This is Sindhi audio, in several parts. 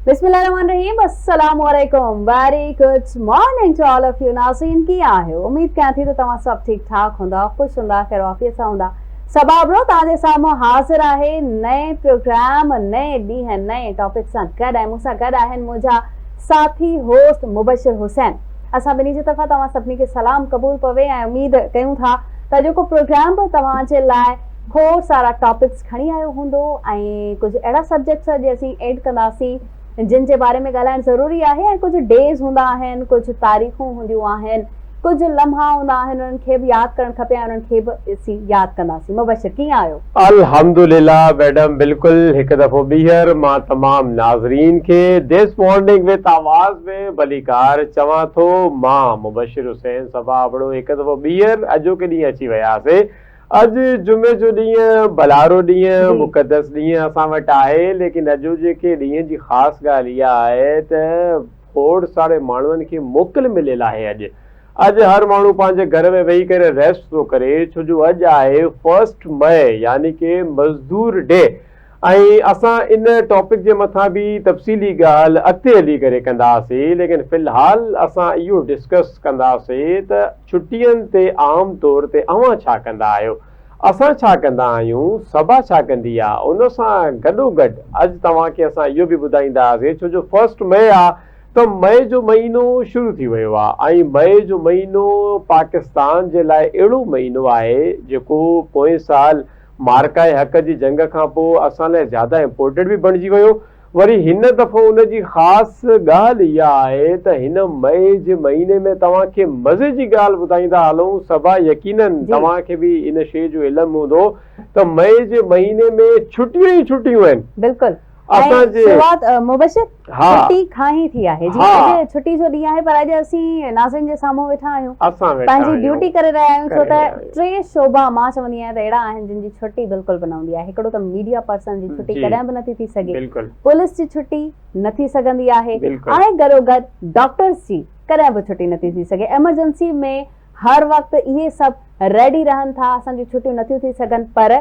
بسم الله الرحمن الرحيم السلام عليڪم very good morning to all of you ناظرين ڪيئن آهيو اميد ڪيان ٿي ته توهان سڀ ٺيڪ ٺاڪ هوندا خوش هوندا خير عافيت سان هوندا صبا ابڙو توهان جي سامهون حاضر آهي نئين پروگرام نئين ڏينهن نئين ٽاپڪ سان گڏ ۽ مون سان گڏ آهن منهنجا ساٿي هوسٽ مبشر حسين اسان ٻنهي جي طرفان توهان سڀني کي سلام قبول پوي ۽ اميد ڪيون ٿا ته اڄوڪو پروگرام به توهان جي لاء کوڙ سارا ٽاپڪس کڻي آيو هوندو ۽ ڪجهه اهڙا سبجيڪٽس اڄ اسين ايڊ ڪنداسين جن جي باري ۾ ڳالهائڻ ضروري آهي ۽ ڪجهه ڊيز هوندا آهن ڪجهه تاريخون هونديون آهن ڪجهه لمحا هوندا آهن انهن کي به ياد ڪرڻ کپي ۽ انهن کي به اسين ياد ڪنداسين مبشر ڪيئن آهيو؟ الحمدلله ميڊم بلڪل هڪ دفعو ٻيهر مان تمام ناظرين کي this morning with آواز ۾ ڀليڪار چوان ٿو مان مبشر حسين صبا ابڙو هڪ دفعو ٻيهر اڄوڪي ڏينهن اچي وياسي اڄ جمعي جو ڏينهن ڀلارو ڏينهن، مقدس ڏينهن اسان وٽ آهي، ليڪن اڄوڪي ڏينهن جي خاص ڳالهه اها آهي ته کوڙ ساري ماڻهن کي موڪل مليل آهي اڄ. اڄ هر ماڻهو پنهنجي گهر ۾ ويهي ڪري ريسٽ ٿو ڪري ڇو جو اڄ آهي فرسٽ مئي يعني ڪي مزدور ڊي ۽ اسان ان ٽاپڪ جي مٿان به تفصيلي ڳالهه اڳتي هلي ڪري ڪنداسين ليڪن في الحال اسان اهو ڊسڪس ڪنداسين ته ڇٽين تي عام طور تي اوهان ڇا ڪندا آهيو اسان ڇا ڪندا آهيون صبا ڇا ڪندي آ ان سان گڏو گڏ اڄ توهان کي اسان اهو به ٻڌائينداسين ڇو جو فرسٽ مئي آ ته مئي جو مهينو شروع ٿي ويو آ ۽ مئي جو مهينو پاڪستان جي لاء اهڙو مهينو آهي جيڪو پوئين سال معرڪه حق جي جنگ کان پوء اسان لاء زياده امپورٽنٽ به بڻجي ويو. وري هن دفعو ان جي خاص ڳالهه اها آهي ته هن مئي جي مهيني ۾ توهان کي مزي جي ڳالهه ٻڌائيندا هلون صبا يقينن توهان کي به ان شيء جو علم هوندو ته مئي جي مهيني ۾ ڇٽيون ئي ڇٽيون آهن. بلڪل ۽ شروعات مبشر ڇٽي کان ئي ٿي آهي جيئن اڄ ڇٽي جو ڏينهن آهي پر اڄ اسين ناظرين جي سامهون ويٺا آهيون پنهنجي ڊيوٽي ڪري رهيا آهيون ڇو ته ٽي شعبا مان چوندي آهيان ته اهڙا آهن جن جي ڇٽي بلڪل به نه هوندي آهي هڪڙو ته ميڊيا پرسن جي ڇٽي ڪڏهن به نٿي ٿي سگهي پوليس جي ڇٽي نه ٿي سگهندي آهي ۽ گڏوگڏ ڊاڪٽرز جي ڪڏهن به ڇٽي نٿي ٿي سگهي ايمرجنسي ۾ هر وقت اهي سڀ ريڊي رهن ٿا اسان جون ڇٽيون نٿيون ٿي سگهن پر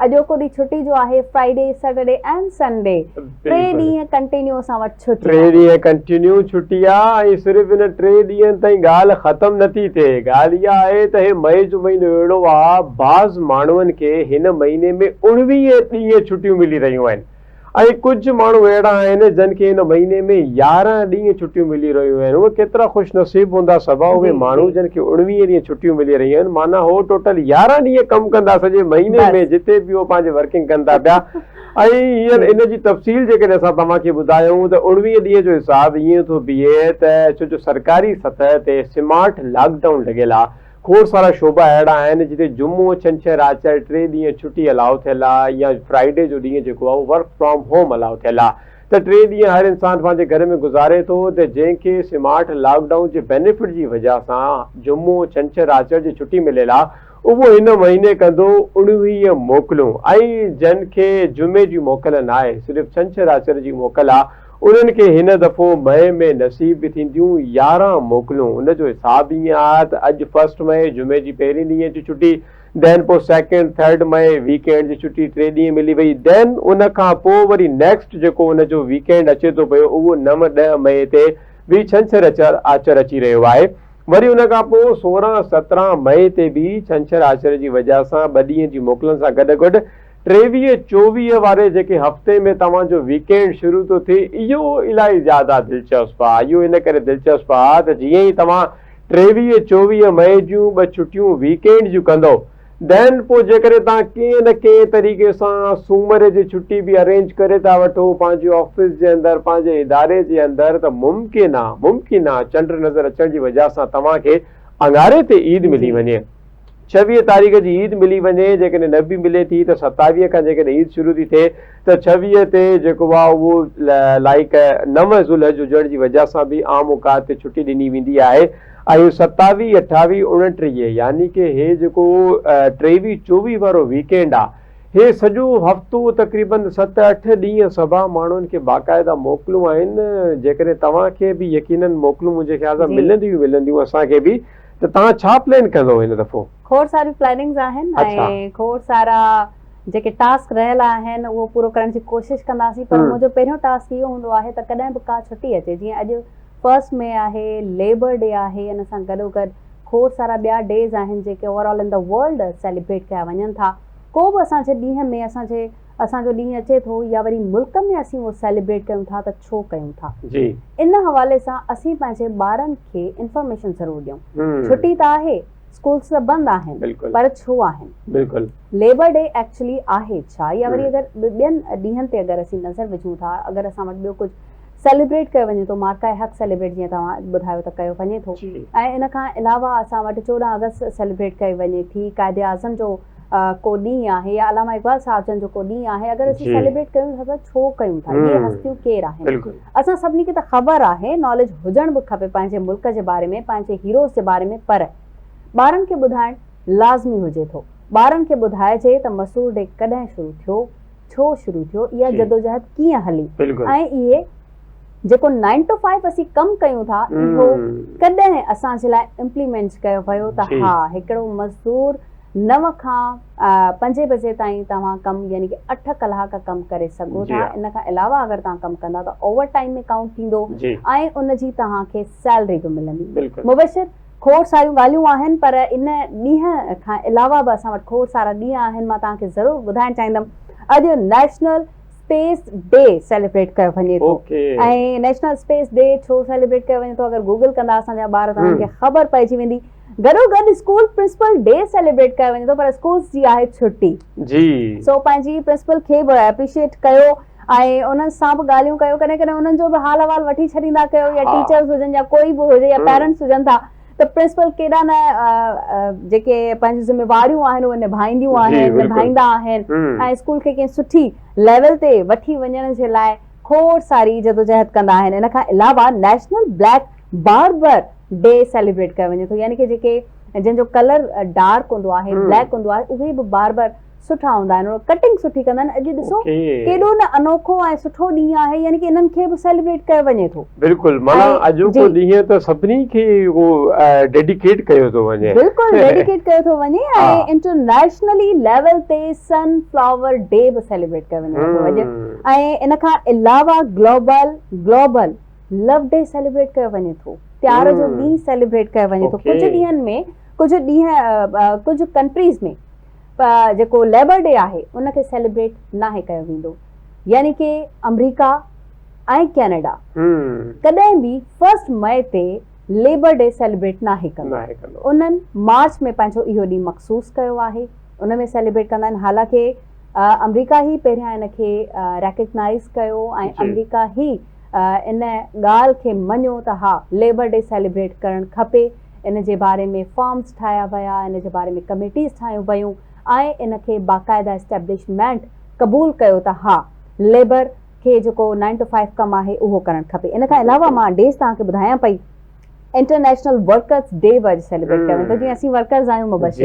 اڄوڪو ڏينهن ڇٽي جو آهي فرائيڊي سيٽرڊي ۽ سنڊي ٽي ڏينهن ڪنٽينيو اسان وٽ ڇٽي ٽي ڏينهن ڪنٽينيو ڇٽي آ ۽ صرف ان ٽي ڏينهن تائين ڳالهه ختم نٿي ٿئي ڳالهه اها آهي ته هي مئي جو مهينو اهڙو آ بعض ماڻهن کي هن مهيني ۾ 19 ڏينهن ڇٽيون ملي رهيون آهن ۽ ڪجهه ماڻهو اهڙا آهن جن کي هن مهيني ۾ 11 ڏينهن ڇٽيون ملي رهيون آهن. اهي ڪيترا خوش نصيب هوندا صبا اهي ماڻهو جن کي 19 ڏينهن ڇٽيون ملي رهيون آهن معنيٰ هو ٽوٽل 11 ڏينهن ڪم ڪندا سڄي مهيني ۾ جتي به هو پنهنجي ورڪنگ ڪن ٿا پيا ۽ هينئر ان جي تفصيل جيڪڏهن اسان توهان کي ٻڌايون ته 19 ڏينهن جو حساب ائين ٿو بيهي ته ڇو جو سرڪاري سطح تي سمارٽ لاڪ ڊائون لڳل آهي کوڙ سارا شعبا اهڙا آهن جتي جمعو، ڇنڇر، آچر ٽي ڏينهن ڇٽي الاء ٿيل آ يا فرائيڊي جو ڏينهن جيڪو آ اهو ورڪ فرام هوم الاء ٿيل آ ته ٽي ڏينهن هر انسان پنهنجي گهر ۾ گذاري ٿو ته جنهن کي سمارٽ لاڪ ڊائون جي بينيفٽ جي وجه سان جمعو، ڇنڇر، آچر جي ڇٽي مليل آ اهو هن مهيني ڪندو 19 موڪلون ۽ جن کي جمعي جي موڪل ناهي صرف ڇنڇر آچر جي موڪل آ انهن کي هن دفعو مئي ۾ نصيب به ٿينديون 11 موڪلون. ان جو حساب ائين آ ته اڄ فرسٽ مئي، جمعي جي پهرين ڏينهن جي ڇٽي، دين پوء second, third May, weekend جي ڇٽي ٽي ڏينهن ملي وئي، دين ان کان پوء وري نيڪسٽ جيڪو ان جو ويڪ اينڊ اچي ٿو پيو اهو نو ڏهه مئي تي به ڇنڇر آچر اچي رهيو آهي. وري ان کان پوء 16 17 مئي تي به ڇنڇر آچر جي وجهه سان ٻه ڏينهن جي موڪلن سان گڏ گڏ 23 24 واري جيڪي هفتي ۾ توهان جو ويڪ اينڊ شروع ٿو ٿئي اهو الاهي زياده دلچسپ آ اهو ان ڪري دلچسپ آ ته جيئن ئي توهان 23 24 مئي جون ٻه ڇٽيون ويڪ اينڊ جون ڪندو دين پوء جيڪڏهن توهان ڪنهن نه ڪنهن طريقي سان سومر جي ڇٽي به ارينج ڪري ٿا وٺو پنهنجي آفيس جي اندر پنهنجي اداري جي اندر ته ممڪن آ ممڪن آ چنڊ نظر اچڻ جي وجهه سان توهان کي اڱاري تي عيد ملي وڃي. 26 تاريخ جي عيد ملي وڃي، جيڪڏهن نه به ملي ٿي ته 27 کان جيڪڏهن عيد شروع ٿي ٿئي ته 26 تي جيڪو آ اهو لائيڪ 9 ذوالحج هجڻ جي وجه سان به عام اوقات تي ڇٽي ڏني ويندي آهي ۽ 27، 28، 29 يعني ڪي هي جيڪو 23، 24 وارو ويڪينڊ آ هي سڄو هفتو تقريبن ست اٺ ڏينهن سڀا ماڻهن کي باقاعده موڪلون آهن جيڪڏهن توهان کي به يقينن موڪلون منهنجي خيال سان ملنديون ئي ملنديون اسان کي به ته توهان ڇا پلان ڪندو هن دفعو؟ کوڙ ساريون پلاننگز آهن ۽ کوڙ سارا جيڪي ٽاسڪ رهيل آهن اهو پورو ڪرڻ جي ڪوشش ڪنداسين پر منهنجو پهريون ٽاسڪ اهو هوندو آهي ته ڪڏهن به ڪا ڇٽي اچي جيئن اڄ فرسٽ مئي آهي ليبر ڊي آهي ان سان گڏو گڏ کوڙ سارا ٻيا ڊيز آهن جيڪي overall in the world celebrate ڪيا وڃن ٿا ڪو به اسان جي ڏينهن ۾ اسان جي اسان جو ڏينهن اچي ٿو يا وري ملڪ ۾ اسين اهو سيليبريٽ ڪيون ٿا ته ڇو ڪيون ٿا جي. ان حوالي سان اسين پنهنجي ٻارن کي انفارميشن ضرور ڏيون ڇٽي ته آهي اسڪولس ته بند آهن پر ڇو آهن بلڪل. ليبر ڊي ايڪچولي آهي ڇا يا وري اگر ٻين ڏينهن تي اگر اسين نظر وجهون ٿا اگر اسان وٽ ٻيو ڪجهه سيليبريٽ ڪيو وڃي ٿو مارڪائي حق سيليبريٽ جيئن توهان ٻڌايو ته ڪيو وڃي ٿو ۽ ان کان علاوه اسان وٽ 14 آگسٽ سيليبريٽ ڪئي وڃي ٿي قائد اعظم جو ڪو ڏينهن آهي يا علامه اقبال صاحب جن جو ڪو ڏينهن آهي اگر اسين سيليبريٽ ڪيون ٿا ته ڇو ڪيون ٿا اهي هستيون ڪير آهن اسان سڀني کي ته خبر آهي ناليج هجڻ به کپي پنهنجي ملڪ جي باري ۾ پنهنجي هيروز جي باري ۾ پر ٻارن کي ٻڌائڻ لازمي هجي ٿو ٻارن کي ٻڌائجي ته مسور ڊي ڪڏهن شروع ٿيو ڇو شروع ٿيو اها جدوجهد ڪيئن هلي ۽ اهي جيڪو نائن ٽو فائيو اسين ڪم ڪيون ٿا اهو ڪڏهن اسان جي لاء امپليمينٽ ڪيو ويو ته ها هڪڙو مزدور 9 کان 5 بجي تائين توهان ڪم يعني ڪي 8 ڪلاڪ ڪم ڪري سگهو ٿا ان کان علاوه اگر توهان ڪم ڪندا ته اوور ٽائيم ۾ ڪائونٽ ٿيندو ۽ ان جي توهان کي سيلري به ملندي. مبشر کوڙ ساريون ڳالهيون آهن پر ان ڏينهن کان علاوه به اسان وٽ کوڙ سارا ڏينهن آهن مان توهان کي ضرور ٻڌائڻ چاهيندم اڄ نيشنل اسپيس ڊي سيليبريٽ ڪيو وڃي ٿو ۽ نيشنل اسپيس ڊي ڇو سيليبريٽ ڪيو وڃي ٿو اگر گوگل ڪندا اسان جا ٻار ته انهن کي خبر پئجي ويندي گڏو گڏ اسڪول پرنسپل ڊي سيليبريٽ ڪيو وڃي ٿو پر اسڪولس جي آهي ڇٽي جي سو پنهنجي پرنسپل کي به اپريشيٽ ڪيو ۽ انهن سان به ڳالهيون ڪيو ڪڏهن ڪڏهن انهن جو به حال احوال وٺي ڇڏيندا ڪيو يا ٽيچرز هجن يا ڪوئي به هجي يا پيرنٽس هجن ٿا ته پرنسپل ڪيڏا نه جيڪي پنهنجون ذميواريون آهن اهي نڀائينديون آهن نڀائيندا آهن ۽ اسڪول کي ڪنهن سٺي ليول تي وٺي وڃڻ جي لاء کوڙ ساري جدوجهد ڪندا آهن ان کان علاوه national black barber day celebrate ڪيو وڃي ٿو يعني ڪي جيڪي جن جو ڪلر ڊارڪ هوندو آهي بليڪ هوندو آهي اهي به باربر سٺا هوندا آهن ڪٽنگ سٺي ڪندا آهن اڄ ڏسو ڪيڏو نه انوکو ۽ سٺو ڏينهن آهي يعني ڪي انهن کي به سيليبريٽ ڪيو وڃي ٿو. بلڪل معنيٰ اڄوڪو ڏينهن ته سڀني کي اهو ڊيڊيڪيٽ ڪيو ٿو وڃي. بلڪل ڊيڊيڪيٽ ڪيو ٿو وڃي ۽ انٽرنيشنلي ليول تي سن فلاور ڊي به سيليبريٽ ڪيو وڃي ٿو اڄ ۽ ان کان علاوه گلوبل گلوبل لو ڊي سيليبريٽ ڪيو وڃي ٿو پيار جو ڏينهن سيليبريٽ ڪيو وڃي ٿو ڪجهه ڏينهن ۾ ڪجهه ڏينهن ڪجهه ڪنٽريز ۾ جيڪو ليبر ڊي آهي ان کي سيليبريٽ ناهي ڪيو ويندو يعني ڪي آمريڪا ۽ ڪينيڊا ڪڏهن به فرسٽ مئي تي ليبر ڊي سيليبريٽ ناهي ڪندو انهن مارچ ۾ پنهنجو اهو ڏينهن مخصوص ڪيو آهي ان ۾ سيليبريٽ ڪندا آهن حالانڪه آمريڪا ئي پهريان ان کي ريڪگنائز ڪيو ۽ آمريڪا ئي ان ڳالهه کي مڃيو ته ها ليبر ڊي سيليبريٽ ڪرڻ کپي ان جي باري ۾ فارمز ٺاهيا ويا، ان جي باري ۾ ڪميٽيز ٺاهيون ويون ۽ ان کي باقاعده اسٽيبلشمينٽ قبول ڪيو ته ها ليبر کي جيڪو نائن ٽو فائيو ڪم آهي اهو ڪرڻ کپي. ان کان علاوه مان ڊيز توهان کي ٻڌايان پئي انٽرنيشنل ورڪرز ڊي به اڄ سيليبريٽ ڪيو وڃي ٿو جيئن اسين ورڪرز آهيون مبشر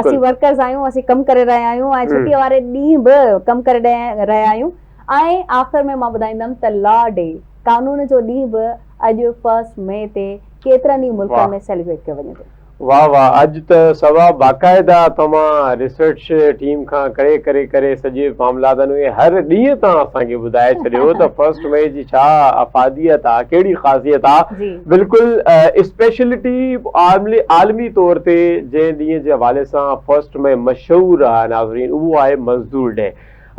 اسين ورڪرز آهيون اسين ڪم ڪري رهيا آهيون ۽ ڇٽي واري ڏينهن به ڪم ڪري رهيا آهيون ۽ آخر ۾ مان ٻڌائيندم ته لا ڊي قانون جو ڏينهن به اڄ فرسٽ مئي تي ڪيترن ئي ملڪن ۾ سيليبريٽ ڪيو وڃي ٿو. واھ واھ اڄ ته سوا باقاعده توهان ريسرچ ٽيم کان ڪري ڪري ڪري سڄي معاملاتن کي هر ڏينهن توهان اسان کي ٻڌائي ڇڏيو ته فرسٽ مئي جي ڇا افاديت آ ڪهڙي خاصيت آ بلڪل اسپيشلٽي عالمي طور تي جنهن ڏينهن جي حوالي سان فرسٽ مئي مشهور آ ناظرين اهو آهي مزدور ڊي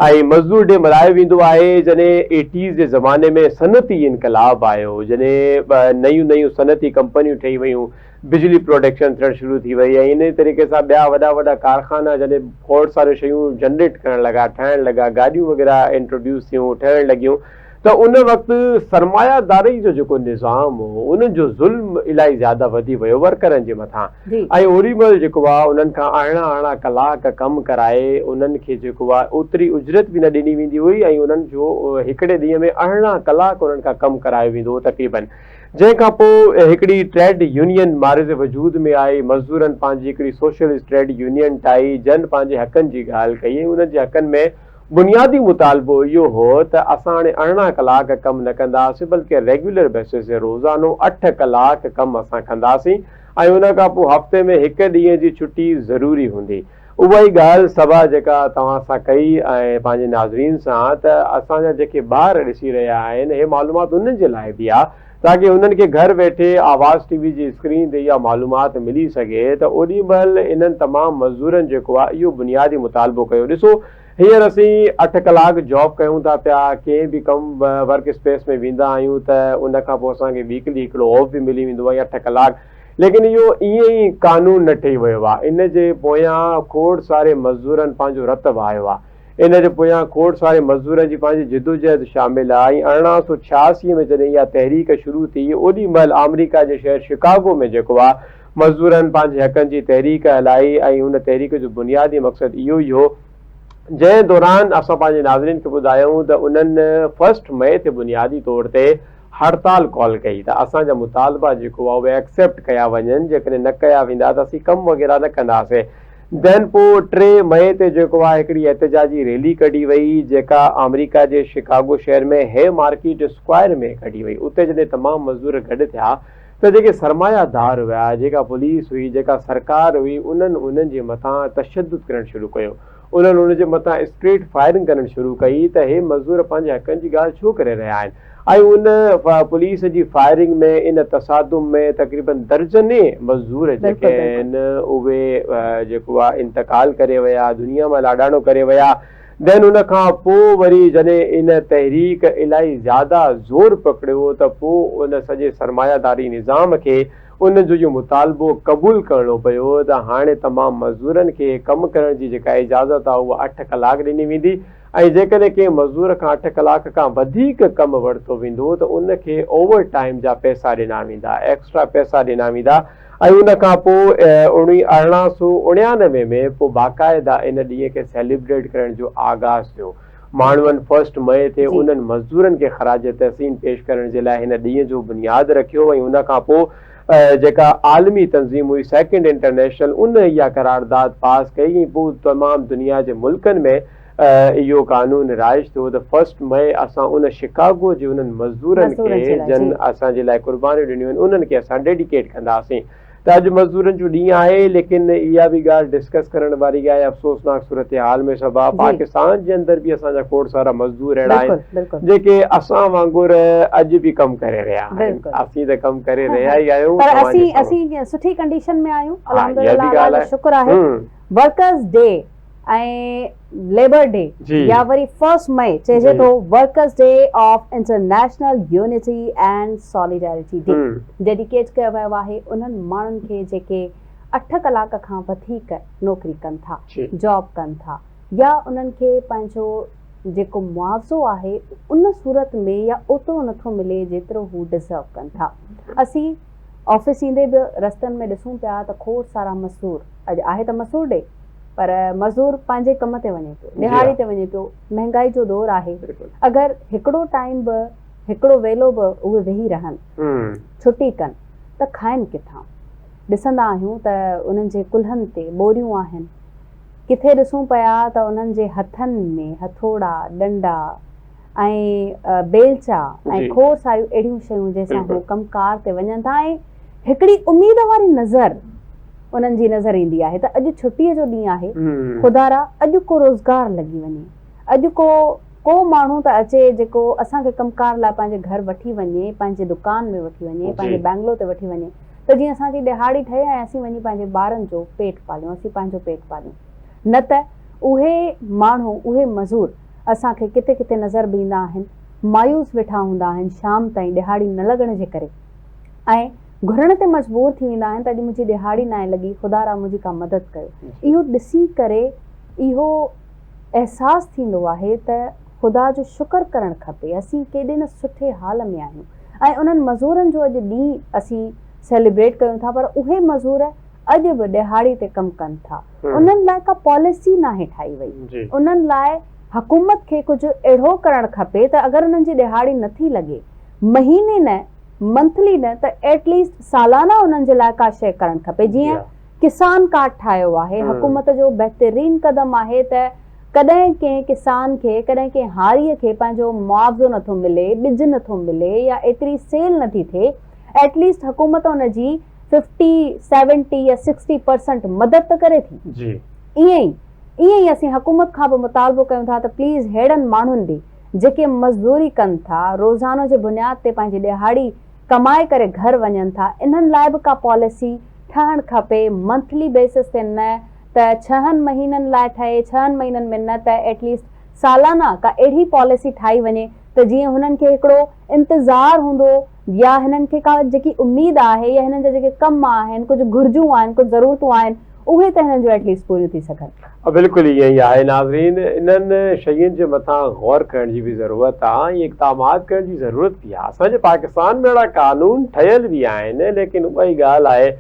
۽ مزدور ڊي ملهايو ويندو آهي جڏهن ايٽيز جي زماني ۾ صنعتي انقلاب آيو جڏهن نيون نيون صنعتي ڪمپنيون ٺهي ويون بجلي پروڊڪشن ٿيڻ شروع ٿي وئي ۽ انهي طريقي سان ٻيا وڏا وڏا ڪارخانا جڏهن کوڙ ساريون شيون جنريٽ ڪرڻ لڳا ٺاهڻ لڳا گاڏيون وغيره انٽروڊيوس ٿيون ٺهڻ لڳيون ته ان وقت سرمايه داري جو جيڪو نظام هو ان جو ظلم الاهي زياده وڌي ويو ورڪرن جي مٿان ۽ اوڏي مهل جيڪو آ انهن کان ارڙهن ارڙهن ڪلاڪ ڪم ڪرائي انهن کي جيڪو آ اوتري اجرت به نه ڏني ويندي هئي ۽ انهن جو هڪڙي ڏينهن ۾ 18 ڪلاڪ انهن کان ڪم ڪرايو ويندو هو تقريبن جنهن کان پوء هڪڙي ٽريڊ يونين معرض وجود ۾ آئي مزدورن پنهنجي هڪڙي سوشلسٽ ٽريڊ يونين ٺاهي جن پنهنجي حقن جي ڳالهه ڪئي ۽ انهن جي حقن ۾ بنيادي مطالبو اهو هو ته اسان هاڻي 18 ڪلاڪ ڪم نه ڪنداسين بلڪه ريگيولر بيسز تي روزانو اٺ ڪلاڪ ڪم اسان ڪنداسين ۽ ان کان پوء هفتي ۾ هڪ ڏينهن جي ڇٽي ضروري هوندي. اها ئي ڳالهه صبا جيڪا توهان سان ڪئي ۽ پنهنجي ناظرين سان ته اسان جا جيڪي ٻار ڏسي رهيا آهن هي معلومات انهن جي لاء به آهي تاڪه انهن کي گهر ويٺي آواز ٽي وي جي اسڪرين تي اها معلومات ملي سگهي ته اوڏي مهل انهن تمام مزدورن جيڪو آهي اهو بنيادي مطالبو ڪيو ڏسو هينئر اسين اٺ ڪلاڪ جاب ڪيون ٿا پيا ڪنهن به ڪم ورڪ اسپيس ۾ ويندا آهيون ته ان کان پوء اسان کي ويڪلي هڪڙو آف به ملي ويندو آهي اٺ ڪلاڪ ليڪن اهو ائين ئي قانون نه ٺهي ويو آهي ان جي پويان کوڙ ساري مزدورن پنهنجو رت وهايو آهي ان جي پويان کوڙ ساري مزدورن جي پنهنجي جدوجهد شامل آهي ۽ 1886 ۾ جڏهن اها تحريڪ شروع ٿي اوڏي مهل آمريڪا جي شهر شڪاگو ۾ جيڪو آهي مزدورن پنهنجي حقن جي تحريڪ هلائي ۽ ان تحريڪ جو بنيادي مقصد اهو ئي هو جنهن دوران اسان پنهنجي ناظرين کي ٻڌايائون ته انهن فرسٽ مئي تي بنيادي طور تي هڙتال ڪال ڪئي ته اسان جا مطالبا جيڪو آهي اهي ايڪسيپٽ ڪيا وڃن جيڪڏهن نه ڪيا ويندا ته اسين ڪم وغيره نه ڪنداسين دين پوء 3 مئي تي جيڪو آهي هڪڙي احتجاجي ريلي ڪڍي وئي جيڪا آمريڪا جي شڪاگو شهر ۾ هي مارڪيٽ اسڪوائر ۾ ڪڍي وئي اتي جڏهن تمام مزدور گڏ ٿيا ته جيڪي سرمايه دار هيا جيڪا پوليس هئي جيڪا سرڪار هئي انهن انهن جي مٿان تشدد ڪرڻ شروع ڪيو انهن ان جي مٿان اسٽريٽ فائرنگ ڪرڻ شروع ڪئي ته هي مزدور پنهنجي حقن جي ڳالهه ڇو ڪري رهيا آهن ۽ ان پوليس جي فائرنگ ۾ ان تصادم ۾ تقريبن درجنين مزدور جيڪي آهن اهي جيڪو آهي انتقال ڪري ويا دنيا مان لاڏاڻو ڪري ويا دين ان کان پوء وري جڏهن ان تحريڪ الاهي زياده زور پڪڙيو ته پوء ان سڄي سرمايه داري نظام کي ان جو اهو مطالبو قبول ڪرڻو پيو ته هاڻي تمام مزدورن کي ڪم ڪرڻ جي جيڪا اجازت آهي اها اٺ ڪلاڪ ڏني ويندي ۽ جيڪڏهن ڪنهن مزدور کان اٺ ڪلاڪ کان وڌيڪ ڪم ورتو ويندو ته ان کي اوور ٽائيم جا پئسا ڏنا ويندا، ايڪسٽرا پئسا ڏنا ويندا ۽ ان کان پوء 1899 ۾ پوء باقاعده ان ڏينهن کي سيليبريٽ ڪرڻ جو آغاز ٿيو. ماڻهن فرسٽ مئي تي انهن مزدورن کي خراج تحسين پيش ڪرڻ جي لاء هن ڏينهن جو بنياد رکيو ۽ ان کان پوء جيڪا عالمي تنظيم هئي سيڪنڊ انٽرنيشنل ان اها قرارداد پاس ڪئي ۽ پوء تمام دنيا جي ملڪن ۾ اهو قانون رائج ٿيو ته فرسٽ مئي اسان ان شڪاگو جي انهن مزدورن کي جن اسان جي لاء قربانيون ڏنيون آهن انهن کي اسان ڊيڊيڪيٽ ڪنداسين ته اڄ مزدورن جو ڏينهن آهي ليڪن اها به ڳالهه ڊسڪس ڪرڻ واري آهي افسوسناڪ صورتحال ۾ صبا پاڪستان جي اندر به اسان جا کوڙ سارا مزدور اهڙا آهن جيڪي اسان وانگر اڄ به ڪم ڪري رهيا آهن اسين ته ڪم ڪري رهيا ئي آهيون پر اسين اسين سٺي ڪنڊيشن ۾ آهيون الحمدلله الله جو شڪر آهي ورڪرز ڊي ۽ ليبر ڊي يا وري فرسٽ مئي چئجي ٿو workers day of international unity and solidarity day dedicate ڪيو ويو آهي انهن ماڻهن کي جيڪي اٺ ڪلاڪ کان وڌيڪ نوڪري ڪن ٿا جاب ڪن ٿا يا انهن کي پنهنجو جيڪو معاوضو آهي ان صورت ۾ يا اوترو نٿو ملي جيترو هو ڊزرو ڪن ٿا اسين آفيس ايندي به رستن ۾ ڏسون پيا ته کوڙ سارا مزدور اڄ آهي ته مزدور ڊي پر مزدور پنهنجي ڪم تي وڃي پيو ڏهاڙي تي وڃي پيو مهنگائي جو دور آهي اگر هڪڙو ٽائيم به هڪڙو ويلو به اهي ويهي رهن ڇٽي ڪن ته کائن ڪٿان ڏسندا آهيون ته انهن جي ڪلهن تي ٻوريون آهن ڪٿي ڏسون پيا ته انهن جي هٿن ۾ هٿوڙا ڏنڊا ۽ بيلچا ۽ کوڙ ساريون اهڙيون شيون جنهن سان هو ڪم ڪار تي وڃن ٿا ۽ هڪڙي اميد واري نظر انهن جي نظر ايندي آهي ته اڄ ڇٽيء جو ڏينهن آهي خدارا اڄ ڪو روزگار لڳي وڃي اڄ ڪو ڪو ماڻهو ته اچي جيڪو اسان کي ڪم ڪار لاء پنهنجي گهر وٺي وڃي پنهنجي دڪان ۾ وٺي وڃي پنهنجي بينگلو تي وٺي وڃي ته جيئن اسان جي ڏهاڙي ٺهي ۽ اسين وڃي پنهنجي ٻارن جو پيٽ پاليون اسين پنهنجو پيٽ پاليون نه ته اهي ماڻهو اهي مزور اسان کي ڪٿي ڪٿي نظر به ايندا آهن، مايوس ويٺا هوندا آهن شام تائين ڏهاڙي نه لڳڻ جي ڪري ۽ گهرڻ تي مجبور ٿي ويندا آهن ته اڄ منهنجي ڏهاڙي ناهي لڳي خدا را منهنجي ڪا مدد ڪيو. اهو ڏسي ڪري اهو احساس ٿيندو آهي ته خدا جو شڪر ڪرڻ کپي اسين ڪيڏي نه سٺي حال ۾ آهيون ۽ انهن مزورن جو اڄ ڏينهن اسين سيليبريٽ ڪيون ٿا پر اهي مزور اڄ به ڏهاڙي تي ڪم ڪن ٿا انهن لاء ڪا پاليسي ناهي ٺاهي وئي انهن لاء حڪومت کي ڪجهه اهڙو ڪرڻ کپي ته اگر انهن جي ڏهاڙي نٿي لڳي مهيني نه منٿلي نه ته ايٽ ليسٽ سالانه انهن جي لاء ڪا شيء ڪرڻ کپي جيئن ڪسان ڪارڊ ٺاهيو آهي حڪومت جو بهترين قدم آهي ته ڪڏهن ڪنهن ڪسان کي ڪڏهن ڪنهن هاري کي پنهنجو معاوضو نٿو ملي ٻج نٿو ملي يا ايتري سيل نٿي ٿئي ايٽ ليسٽ حڪومت ان جي ففٽي، سيونٽي يا سڪسٽي پرسنٽ مدد ته ڪري ٿي. جي. ائين ئي ائين ئي اسين حڪومت کان به مطالبو ڪيون ٿا ته پليز ههڙن ماڻهن ڏي جيڪي مزدوري ڪن ٿا روزانو جي بنياد تي پنهنجي ڏهاڙي ڪمائي ڪري گهر وڃن ٿا انهن لاء به ڪا پاليسي ٺهڻ کپي منٿلي بيسس تي نه ته ڇهن مهينن لاء ٺهي ڇهن مهينن ۾ نه ته ايٽ ليسٽ سالانه ڪا اهڙي پاليسي ٺاهي وڃي ته جيئن هنن کي هڪڙو انتظار هوندو يا هنن کي ڪا جيڪي اميد آهي يا هنن جا جيڪي ڪم آهن ڪجهه گهرجون آهن ڪجهه ضرورتون آهن اهي ته هنن جون ايٽ ليسٽ پوريون ٿي سگهن. بلڪل ائين ئي آهي ناظرين انهن شين جي مٿان غور ڪرڻ جي به ضرورت آ ۽ اقدامات ڪرڻ جي ضرورت به آ اسان جي پاڪستان ۾ اهڙا قانون ٺهيل به آهن ليڪن اها ئي ڳالهه آهي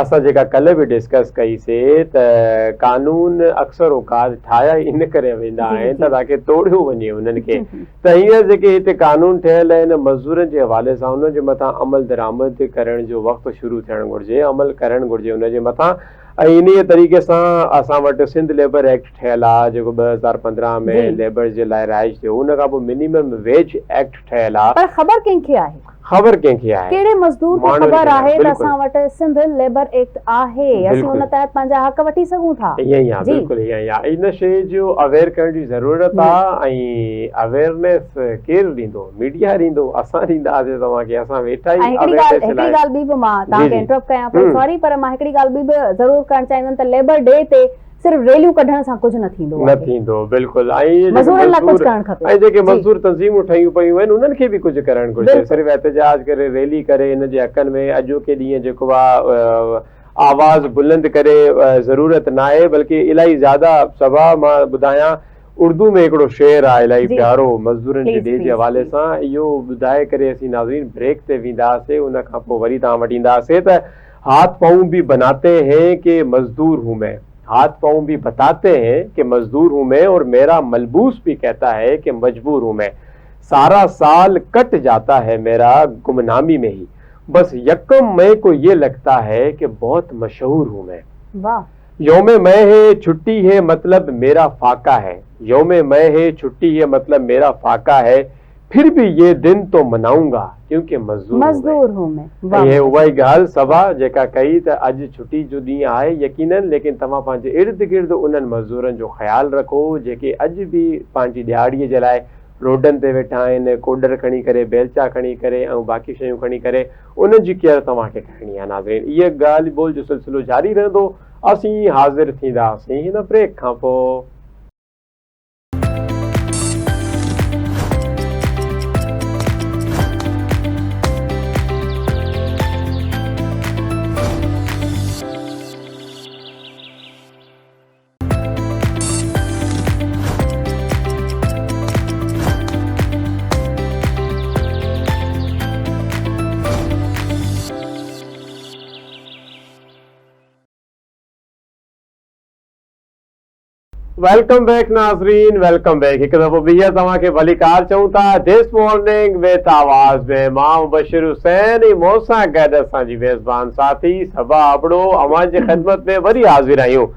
اسان جيڪا ڪلهه به ڊسڪس ڪئي سي ته قانون اڪثر اوقات ٺاهيا ئي ان ڪري ويندا آهن ته تاڪه توڙيو وڃي انهن کي ته هينئر جيڪي هتي قانون ٺهيل آهن مزدورن جي حوالي سان انهن جي مٿان عمل درآمد ڪرڻ جو وقت شروع ٿيڻ گهرجي عمل ڪرڻ گهرجي ان جي مٿان ۽ انهيء طريقي سان اسان وٽ سنڌ ليبر ايڪٽ ٺهيل آ جيڪو 2015 ۾ ليبرز جي لاء رائج ٿيو ان کان پوء منيمم ويج ايڪٽ ٺهيل آ. پر خبر ڪنهن کي آهي؟ خبر ڪنهن کي آهي؟ ڪهڙي مزدور کي ماڻهن خبر کي ناهي آهي ته بلڪل. اسان وٽ سنڌ ليبر ايڪٽ آهي اسين ان تحت پنهنجا حق وٺي سگهون ٿا. ائين ئي آ جي. بلڪل ائين ئي آ ان شيء جو اويئر ڪرڻ جي ضرورت آ ۽ اويئرنيس ڪير ڏيندو ميڊيا ڏيندو اسان ڏينداسين توهان کي اسان ويٺا ئي ۽ هڪڙي ڳالهه اويئرنيس هڪڙي لاء ڳالهه ٻي به مان جي توهان کي جي انٽرپٽ ڪيان پئي هم. سوري پر مان هڪڙي ڳالهه ٻي به ضرور ڪرڻ چاهيندم ته ليبر ڊي تي صرف ريليون ڪڍڻ سان ڪجهه نه ٿيندو نه آهي. ٿيندو بلڪل ۽ اهي جيڪي مزورن لاء ڪجهه مزدور ڪرڻ کپي ۽ جيڪي جي. مزدور تنظيمون ٺهيون پيون آهن انهن کي به ڪجهه ڪرڻ گهرجي بلڪل. صرف احتجاج ڪري ريلي ڪري انهن جي حقن ۾ اڄوڪي ڏينهن جيڪو آ آواز بلند ڪري ضرورت ناهي بلڪه الائي زياده صبا مان ٻڌايان اردو ۾ هڪڙو شعر آ الائي جي پيارو مزدورن جي پليز ڊي جي پليز حوالي پليز. سان اهو ٻڌائي ڪري اسين ناظرين بريڪ تي وينداسي ان کان پوء وري توهان وٽ اينداسي ته هاٿ پائون ڀي بناتي هين ڪي مزدور هون مين هاٿ پائون ڀي بتاتي هين ڪي مزدور هون مين اور ميرا ملبوس ڀي ڪهتا هي ڪي مجبور هون مين سارا سال ڪٽ جاتا هي ميرا گمنامي مين هي بس يڪم مئي ڪو يه لگتا هي ڪي بهت مشهور هون مين واه. يوم مئي هي ڇٽي هي مطلب ميرا فاقه هي يوم مئي هي ڇٽي هي مطلب ميرا فاقه هي ڦر ڀي يه دن تو منائون گا ڪيونڪه مزدور هون مين. مزدور هون مين. ۽ هي اها ئي ڳالهه صبا جيڪا ڪئي ته اڄ ڇٽي جو ڏينهن آهي يقينن ليڪن توهان پنهنجي ارد گرد انهن مزدورن جو خيال رکو جيڪي اڄ به پنهنجي ڏهاڙي جي لاء روڊن تي ويٺا آهن ڪوڏر کڻي ڪري بيلچا کڻي ڪري ۽ باقي شيون کڻي ڪري انهن جي ڪيئر توهان کي ڪرڻي آهي ناظرين اها ڳالهه ٻولهه جو سلسلو جاري رهندو اسين حاضر ٿينداسين هن بريڪ کان پوء. Welcome back ناظرين welcome back هڪ دفعو ٻيهر توهان کي ڀليڪار چئون ٿا this morning with آواز ۾ مان مبشر حسين ۽ مون سان گڏ اسان جي ميزبان ساٿي صبا ابڙو اوهان جي خدمت ۾ وري حاضر آهيون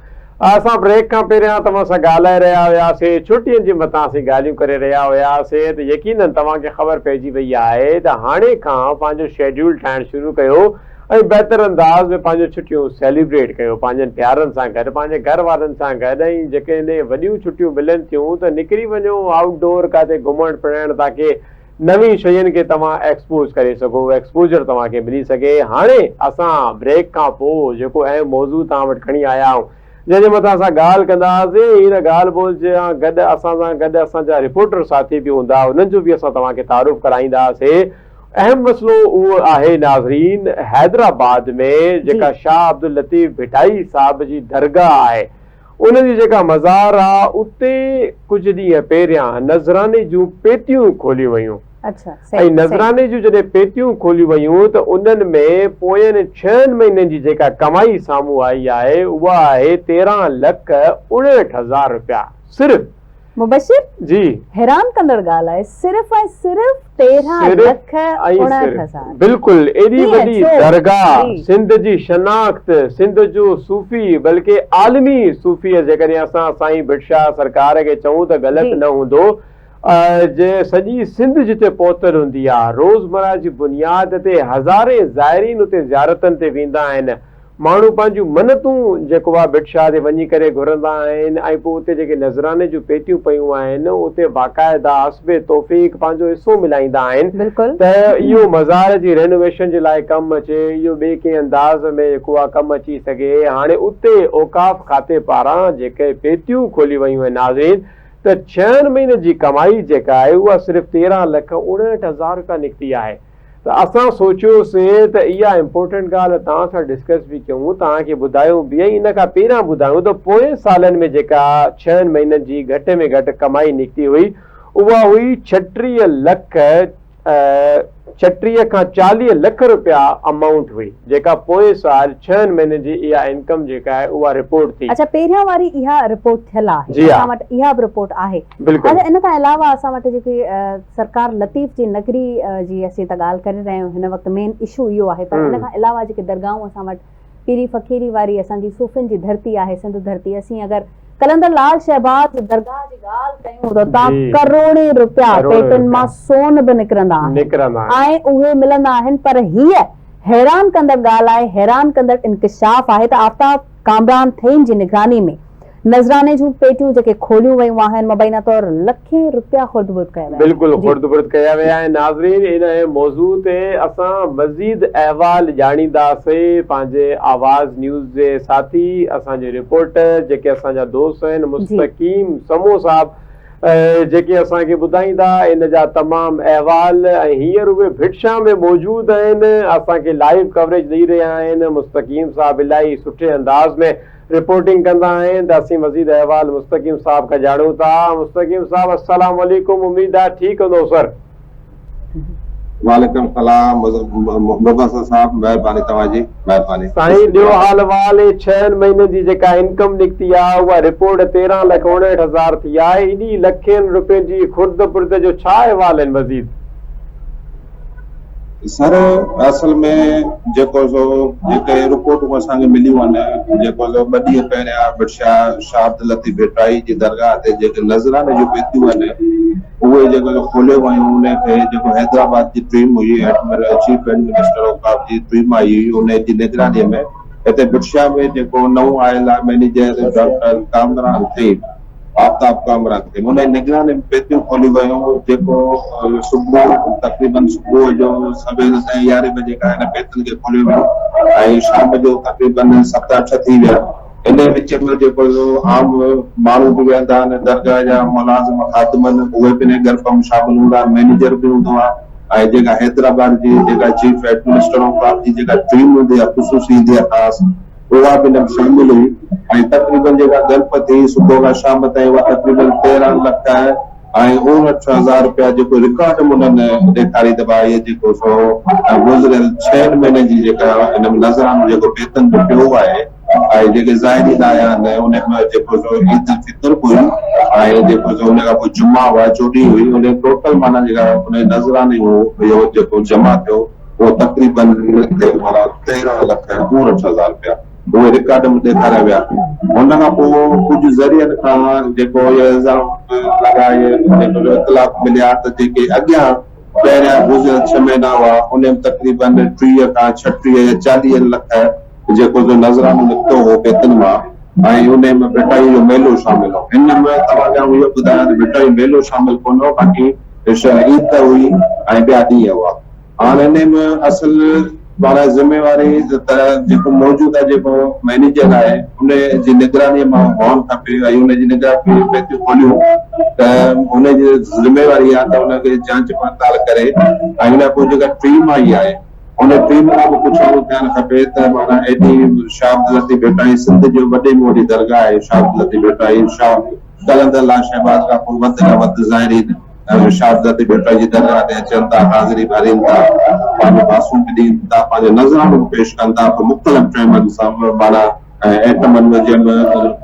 اسان بريڪ کان پهريان توهان سان ڳالهائي رهيا هياسي ڇٽين جي مٿان اسين ڳالهيون ڪري رهيا هياسي ته يقينن توهان کي خبر پئجي وئي آهي ته هاڻي کان پنهنجو شيڊيول ٺاهڻ شروع ڪيو ۽ بهتر انداز ۾ پنهنجون ڇٽيون سيليبريٽ ڪيو پنهنجن پيارن سان گڏ پنهنجي گهر وارن سان گڏ ۽ جيڪڏهن وڏيون ڇٽيون ملن ٿيون ته نڪري وڃو آئوٽ ڊور ڪاٿي گهمڻ ڦرڻ تاڪه نوين شين کي توهان ايڪسپوز ڪري سگهو ايڪسپوجر توهان کي ملي سگهي هاڻي اسان بريڪ کان پوء جيڪو اهم موضوع توهان وٽ کڻي آيا آهيون جنهن جي مٿان اسان ڳالهه ڪنداسين ۽ ان ڳالهه ٻولهه جي گڏ اسان سان گڏ اسان جا رپورٽر ساٿي به هوندا انهن جو به اسان توهان کي تعارف ڪرائينداسين اهم مسئلو اهو آهي ناظرين حيدرآباد ۾ جيڪا شاهه عبداللطيف ڀٽائي صاحب جي درگاهه آهي ان جي جيڪا مزار آ اتي ڪجهه ڏينهن پهريان نذراني جون پيتيون کوليون ويون ۽ نذراني جون جڏهن پيتيون کوليون ويون ته انهن ۾ پوين ڇهن مهينن جي جيڪا ڪمائي سامهون آئي آهي اها آهي 13 لک 59 هزار رپيا صرف مبشر! جي. حيران ڪندڙ ڳالهه آهي صرف ۽ صرف 13 لک 59 هزار. بلڪل ايڏي ڪيئن؟ وڏي ڇو؟ درگاهه جي. سنڌ جي شناخت سنڌ جو صوفي بلڪه عالمي صوفي جيڪڏهن اسان سائين ڀٽ شاهه سرڪار کي چئون ته غلط جي. نه هوندو جي سڄي سنڌ جتي پهتل هوندي آهي روزمره جي بنياد تي هزارين زائرين اتي زيارتن تي ويندا آهن ماڻهو پنهنجون منتون جيڪو آ ڀٽ شاهه تي وڃي ڪري گهرندا آهن ۽ پوء اتي جيڪي نذراني جون پيتيون پيون آهن اتي باقاعده حسب توفيق پنهنجو حصو ملائيندا آهن ته اهو مزار جي رينوويشن جي لاء ڪم اچي اهو ٻئي ڪنهن انداز ۾ جيڪو آ ڪم اچي سگهي. هاڻي اتي اوقاف کاتي پاران جيڪي پيتيون کوليون ويون آهن ناظرين ته ڇهن مهينن جي ڪمائي جيڪا آهي اها صرف 13 لک 59 هزار رپيا نڪتي آهي. ته اسان سوچيوسي ته اها امپورٽنٽ ڳالهه توهان سان ڊسڪس به ڪيون، توهان کي ٻڌايون به ۽ ان کان پهريان ٻڌايون ته پوئين سالن ۾ جيڪا ڇهن مهينن جي گهٽ ۾ گهٽ ڪمائي نڪتي هئي اها هئي 36 لک 36 کان 40 لک رپيا امائونٽ هئي جيڪا پوئين سال ڇهن مهينن جي اها انڪم جيڪا آهي اها رپورٽ ٿي. اڇا پهريان واري اها رپورٽ ٿيل آهي جي ها. اسان وٽ اها به رپورٽ آهي. بلڪل. اڇا ان کان علاوه اسان وٽ جيڪي سرڪار لطيف جي نگري جي اسين ته ڳالهه ڪري رهيا آهيون هن وقت مين اشو اهو آهي پر ان کان علاوه جيڪي درگاهون اسان وٽ پيري فقيري واري اسان جي صوفين جي ڌرتي آهي سنڌ ڌرتي اسين اگر قلندر لال شهباز جي درگاهه جي ڳالهه ڪيون ته اتان ڪروڙين رپيا پيٽين مان سون به نڪرندا آهن ۽ اهي ملندا آهن پر هيء حيران ڪندڙ ڳالهه آهي حيران ڪندڙ انڪشاف آهي ته آفتاب ڪامران ٿهيم جي نگراني ۾ نذراني جون پيٽيون جيڪي کوليون ويون آهن مبينا طور لکين رپيا خرد برد ڪيا ويا آهن. بلڪل خرد برد ڪيا ويا آهن ناظرين ان موضوع تي اسان مزيد احوال ڄاڻينداسي پنهنجي آواز نيوز جي ساٿي اسان جي رپورٽر جيڪي اسان جا دوست آهن مستقيم سمون صاحب جيڪي اسان کي ٻڌائيندا ان جا تمام احوال ۽ هينئر اهي ڀٽ شاهه ۾ موجود آهن اسان کي لائيو ڪوريج ڏئي رهيا آهن مستقيم صاحب الاهي سٺي انداز ۾ رپورٽنگ ڪندا آهن ته اسين مزيد احوال مستقيم صاحب کان ڄاڻون ٿا مستقيم صاحب السلام عليڪم اميد آهي ٺيڪ هوندو سر. وعليڪم السلام مبصر صاحب مهرباني توهان جي مهرباني. سائين ڏيو حال احوال هي ڇهن مهينن جي جيڪا انڪم نڪتي آ اها رپورٽ 13 لک 59 هزار ٿي آهي ايڏي لکين روپين جي خرد برد جو ڇا احوال آهن مزيد. سر اصل ۾ جيڪو سو جيڪي رپورٽون اسان کي مليون آهن جيڪو سو ٻه ڏينهن پهريان ڀٽ شاهه شاهه عبداللطيف ڀٽائي جي درگاهه تي جيڪي نذراني جون پيتيون آهن اهي جيڪو سو کوليو ويون ان کي جيڪو حيدرآباد جي ٽيم هئي چيف ايڊمنسٽر اوقاف جي ٽيم آئي هئي ان جي نگراني ۾ هتي ڀٽ شاهه ۾ جيڪو نئون آيل آهي مئنيجر ڊاڪٽر ڪامران ٿهيم آفتاب ڪامران کي ان جي نگراني ۾ پيتيون کوليون ويون جيڪو صبح تقريبن صبح جو سويل ڏهين يارهين بجي کان هن پيتين کي کوليو ويو ۽ شام جو تقريبن ست اٺ ٿي ويا ان وچ ۾ جيڪو عام ماڻهو به ويهندا آهن درگاهه جا ملازم خادم آهن اهي به ان گرپ ۾ شامل هوندا آهن مئنيجر به هوندو آهي ۽ جيڪا حيدرآباد جي جيڪا چيف ايڊمنسٽر آف جي جيڪا ٽيم هوندي آهي خصوصي ايندي آهي خاص اها به ان ۾ شامل هئي ۽ تقريبن جيڪا ڳڻپ ٿي صبح کان شام تائين اها تقريبن 13 لک ۽ 59 هزار رپيا جيڪو رڪارڊ ۾ انهن ڏيکاري ته ڀاء اهي جيڪو سو گذريل ڇهن مهينن جي جيڪا ان ۾ نذرانو جيڪو پيتن جو پيو آهي ۽ جيڪي زائرين آيا آهن ان ۾ جيڪو سو عيد الفطر به هئي ۽ جيڪو سو ان کان پوء جمعا هئا چوڏهين هئي ان ٽوٽل معنيٰ جيڪا ان نذراني اهو جيڪو جمع ٿيو اهو تقريباً معنيٰ 13 لک 59 هزار رپيا اهي رڪارڊ ۾ ڏيکاريا ويا. ان کان پوء ڪجهه ذريعن کان جيڪو اهي الزام لڳا اهي جيڪو اطلاعات مليا ته جيڪي اڳيان پهريان گذريل ڇهه مهينا هئا ان ۾ تقريباً 30 کان 36 يا 40 لک جيڪو جو نذرانو نڪتو هو پيتن مان ۽ ان ۾ ڀٽائي جو ميلو شامل هو. هن ۾ توهان کي آئون اهو ٻڌايان ته ڀٽائي ميلو شامل ڪونه هو باقي عيد ته هئي ۽ ٻيا ڏينهن هئا. هاڻ انهي ۾ اصل معنيٰ ذميواري ته جيڪو موجوده جيڪو مئنيجر آهي ان جي نگراني مان هئڻ کپي ۽ ان جي نگراني ۾ پيتيون کوليون ته ان جي ذميواري آهي ته ان کي جانچ پڙتال ڪري ۽ ان کان پوء جيڪا ٽيم آئي آهي ان ٽيم کان به پڇاڻو ٿيڻ کپي ته معنيٰ ايڏي شاهه عبداللطيف ڀٽائي سنڌ جو وڏي ۾ وڏي درگاهه آهي شاهه عبداللطيف ڀٽائي شاهه قلندر لال شهباز کان پوء وڌ کان وڌ زائرين شهادت ڀٽائي جي درگاهه تي اچن ٿا، حاضري ڀرين ٿا، پنهنجون باسون به ڏين ٿا، پنهنجا نذرانو به پيش ڪن ٿا، پوء مختلف ٽيمن سان معنيٰ ائٽمن ۾ جنهن ۾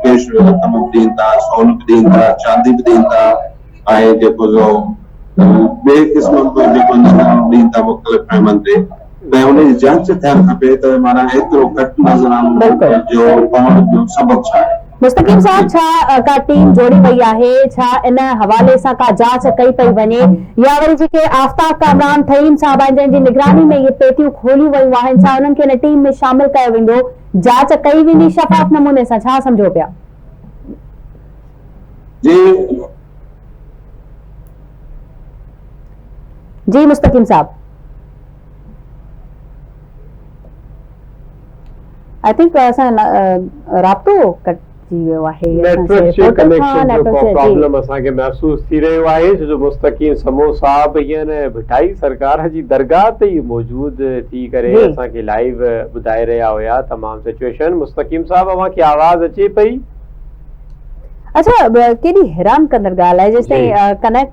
ڪيش رقم به ڏين ٿا، سون به ڏين ٿا، چاندي به ڏين ٿا ۽ جيڪو سو ٻئي قسم به جيڪو نذرانو ڏين ٿا مختلف ٽيمن تي ته ان جي جانچ ٿيڻ کپي ته معنيٰ ايترو گهٽ نذرانو جو پوڻ جو سبب ڇا آهي؟ مستقيم صاحب ڇا ڪا ٽيم جوڙي وئي آهي ڇا ان حوالي سان ڪا جاچ ڪئي پئي وڃي يا وري جيڪي آفتاب ڪامران ٿهيم صاحب آهن جنهن جي نگراني ۾ اهي پيتيون کوليون ويون آهن ڇا انهن کي ان ٽيم ۾ شامل ڪيو ويندو جاچ ڪئي ويندي شفاف نموني سان ڇا سمجهو پيا. جي. جي مستقيم صاحب. I think اسان رابطو ڪٽجي ويو آهي نيٽورڪ جي ڪنيڪشن جو ڪو پرابلم اسان کي محسوس ٿي رهيو آهي ڇو جو مستقيم سمون صاحب هينئر ڀٽائي سرڪار جي درگاهه تي ئي موجود ٿي ڪري اسان کي لائيو ٻڌائي رهيا هيا تمام سچويشن مستقيم صاحب اوهان کي آواز اچي پئي؟ اڇا ڪيڏي حيران ڪندڙ ڳالهه آهي جيستائين ڪنيڪٽ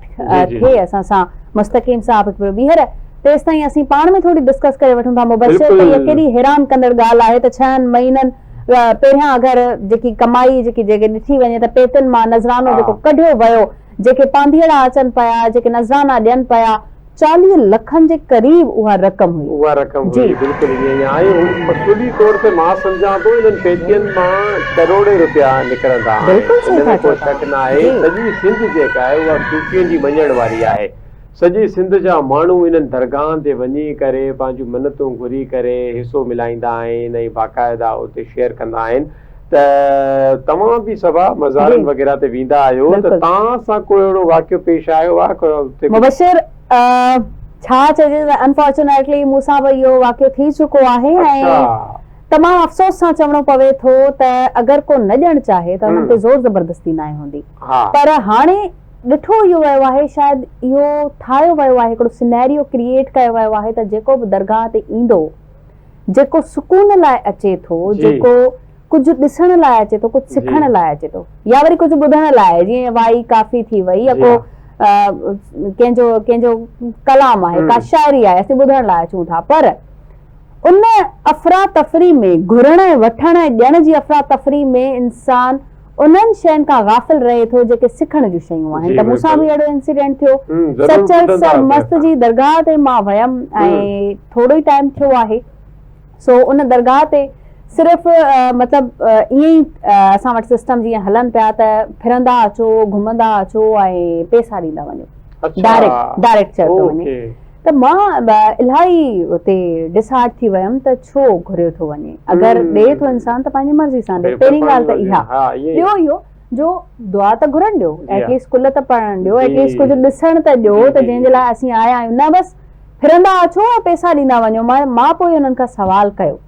ٿئي اسان سان مستقيم صاحب هڪ ڀيرو ٻيهر تيستائين اسين پاڻ ۾ ٿوري ڊسڪس ڪري وٺون ٿا مبشر ته اها ڪيڏي حيران ڪندڙ ڳالهه آهي ته ڇهن مهينن پهريان اگر جيڪي ڪمائي جيڪي جيڪي ڏٺي وڃي ته پيتين مان نذرانو جيڪو ڪڍيو ويو جيڪي پانڌيئڙا اچن پيا جيڪي نذرانا ڏين پيا 40 لکن جي قريب اها رقم هئي. اها رقم هئي بلڪل ائين ئي آهي اصولي طور تي مان سمجهان ٿو انهن پيتين مان ڪروڙين روپيا نڪرندا آهن ان ۾ ڪو شڪ نه آهي سڄي سنڌ جيڪا آهي اها صوفين جي مڃڻ واري آهي سڄي سنڌ جا ماڻهو انهن درگاهن تي وڃي ڪري پنهنجون منتون گهري ڪري حصو ملائيندا آهن ۽ باقاعده اتي شيئر ڪندا آهن ته توهان به صبا مزارن وغيره تي ويندا آهيو ته توهان سان ڪو اهڙو واقعو پيش آيو آهي ڪو اتي مبشر ڇا چئجي ته انفارچونيٽلي مون سان به اهو واقعو ٿي چڪو آهي ۽ تمام افسوس سان چوڻو پوي ٿو ته اگر ڪو نه ڏيڻ چاهي ته انهن تي زور زبردستي ناهي هوندي پر هاڻي ڏٺو اهو ويو آهي شايد اهو ٺاهيو ويو آهي هڪڙو سينيريو ڪريئيٽ ڪيو ويو آهي ته جيڪو به درگاهه تي ايندو جيڪو سڪون لاء اچي ٿو جيڪو ڪجهه ڏسڻ لاء اچي ٿو ڪجهه سکڻ لاء اچي ٿو يا وري ڪجهه ٻڌڻ لاء جيئن وائي ڪافي ٿي وئي يا ڪو ڪنهن جو ڪنهن جو ڪلام آهي ڪا شاعري آهي اسين ٻڌڻ لاء اچون ٿا پر ان افراتفري ۾ گهرڻ ۽ وٺڻ ۽ ڏيڻ جي افراتفري ۾ انسان انهن شين کان غافل رهي ٿو جيڪي سکڻ جون شيون آهن ته مون سان به اهڙو انسيڊنٽ ٿيو سچل سرمست جي درگاهه تي مان ويم ۽ ٿورو ئي ٽائيم ٿيو آهي سو ان درگاهه تي صرف مطلب ائين ئي اسان وٽ سسٽم جيئن هلن پيا ته ڦرندا اچو گهمندا اچو ۽ پيسا ڏيندا وڃو ڊائريڪٽ ڊائريڪٽ چيو پيو وڃي ته مان الاهي اتي ڊس هارٽ ٿي ويم ته ڇو گهريو ٿو وڃي اگر ڏئي ٿو انسان ته پنهنجي مرضي سان ڏئي پهرين ڳالهه ته اها ٻيو اهو جو دعا ته گهرڻ ڏيو ايٽ ليسٽ ڪل ته پڙهڻ ڏيو ايٽ ليسٽ ڪجهه ڏسڻ ته ڏيو ته جنهن جي لاء اسين آيا آهيون نه بس ڦرندا اچو ۽ پئسا ڏيندا وڃو مان پوء انهن کان سوال ڪيو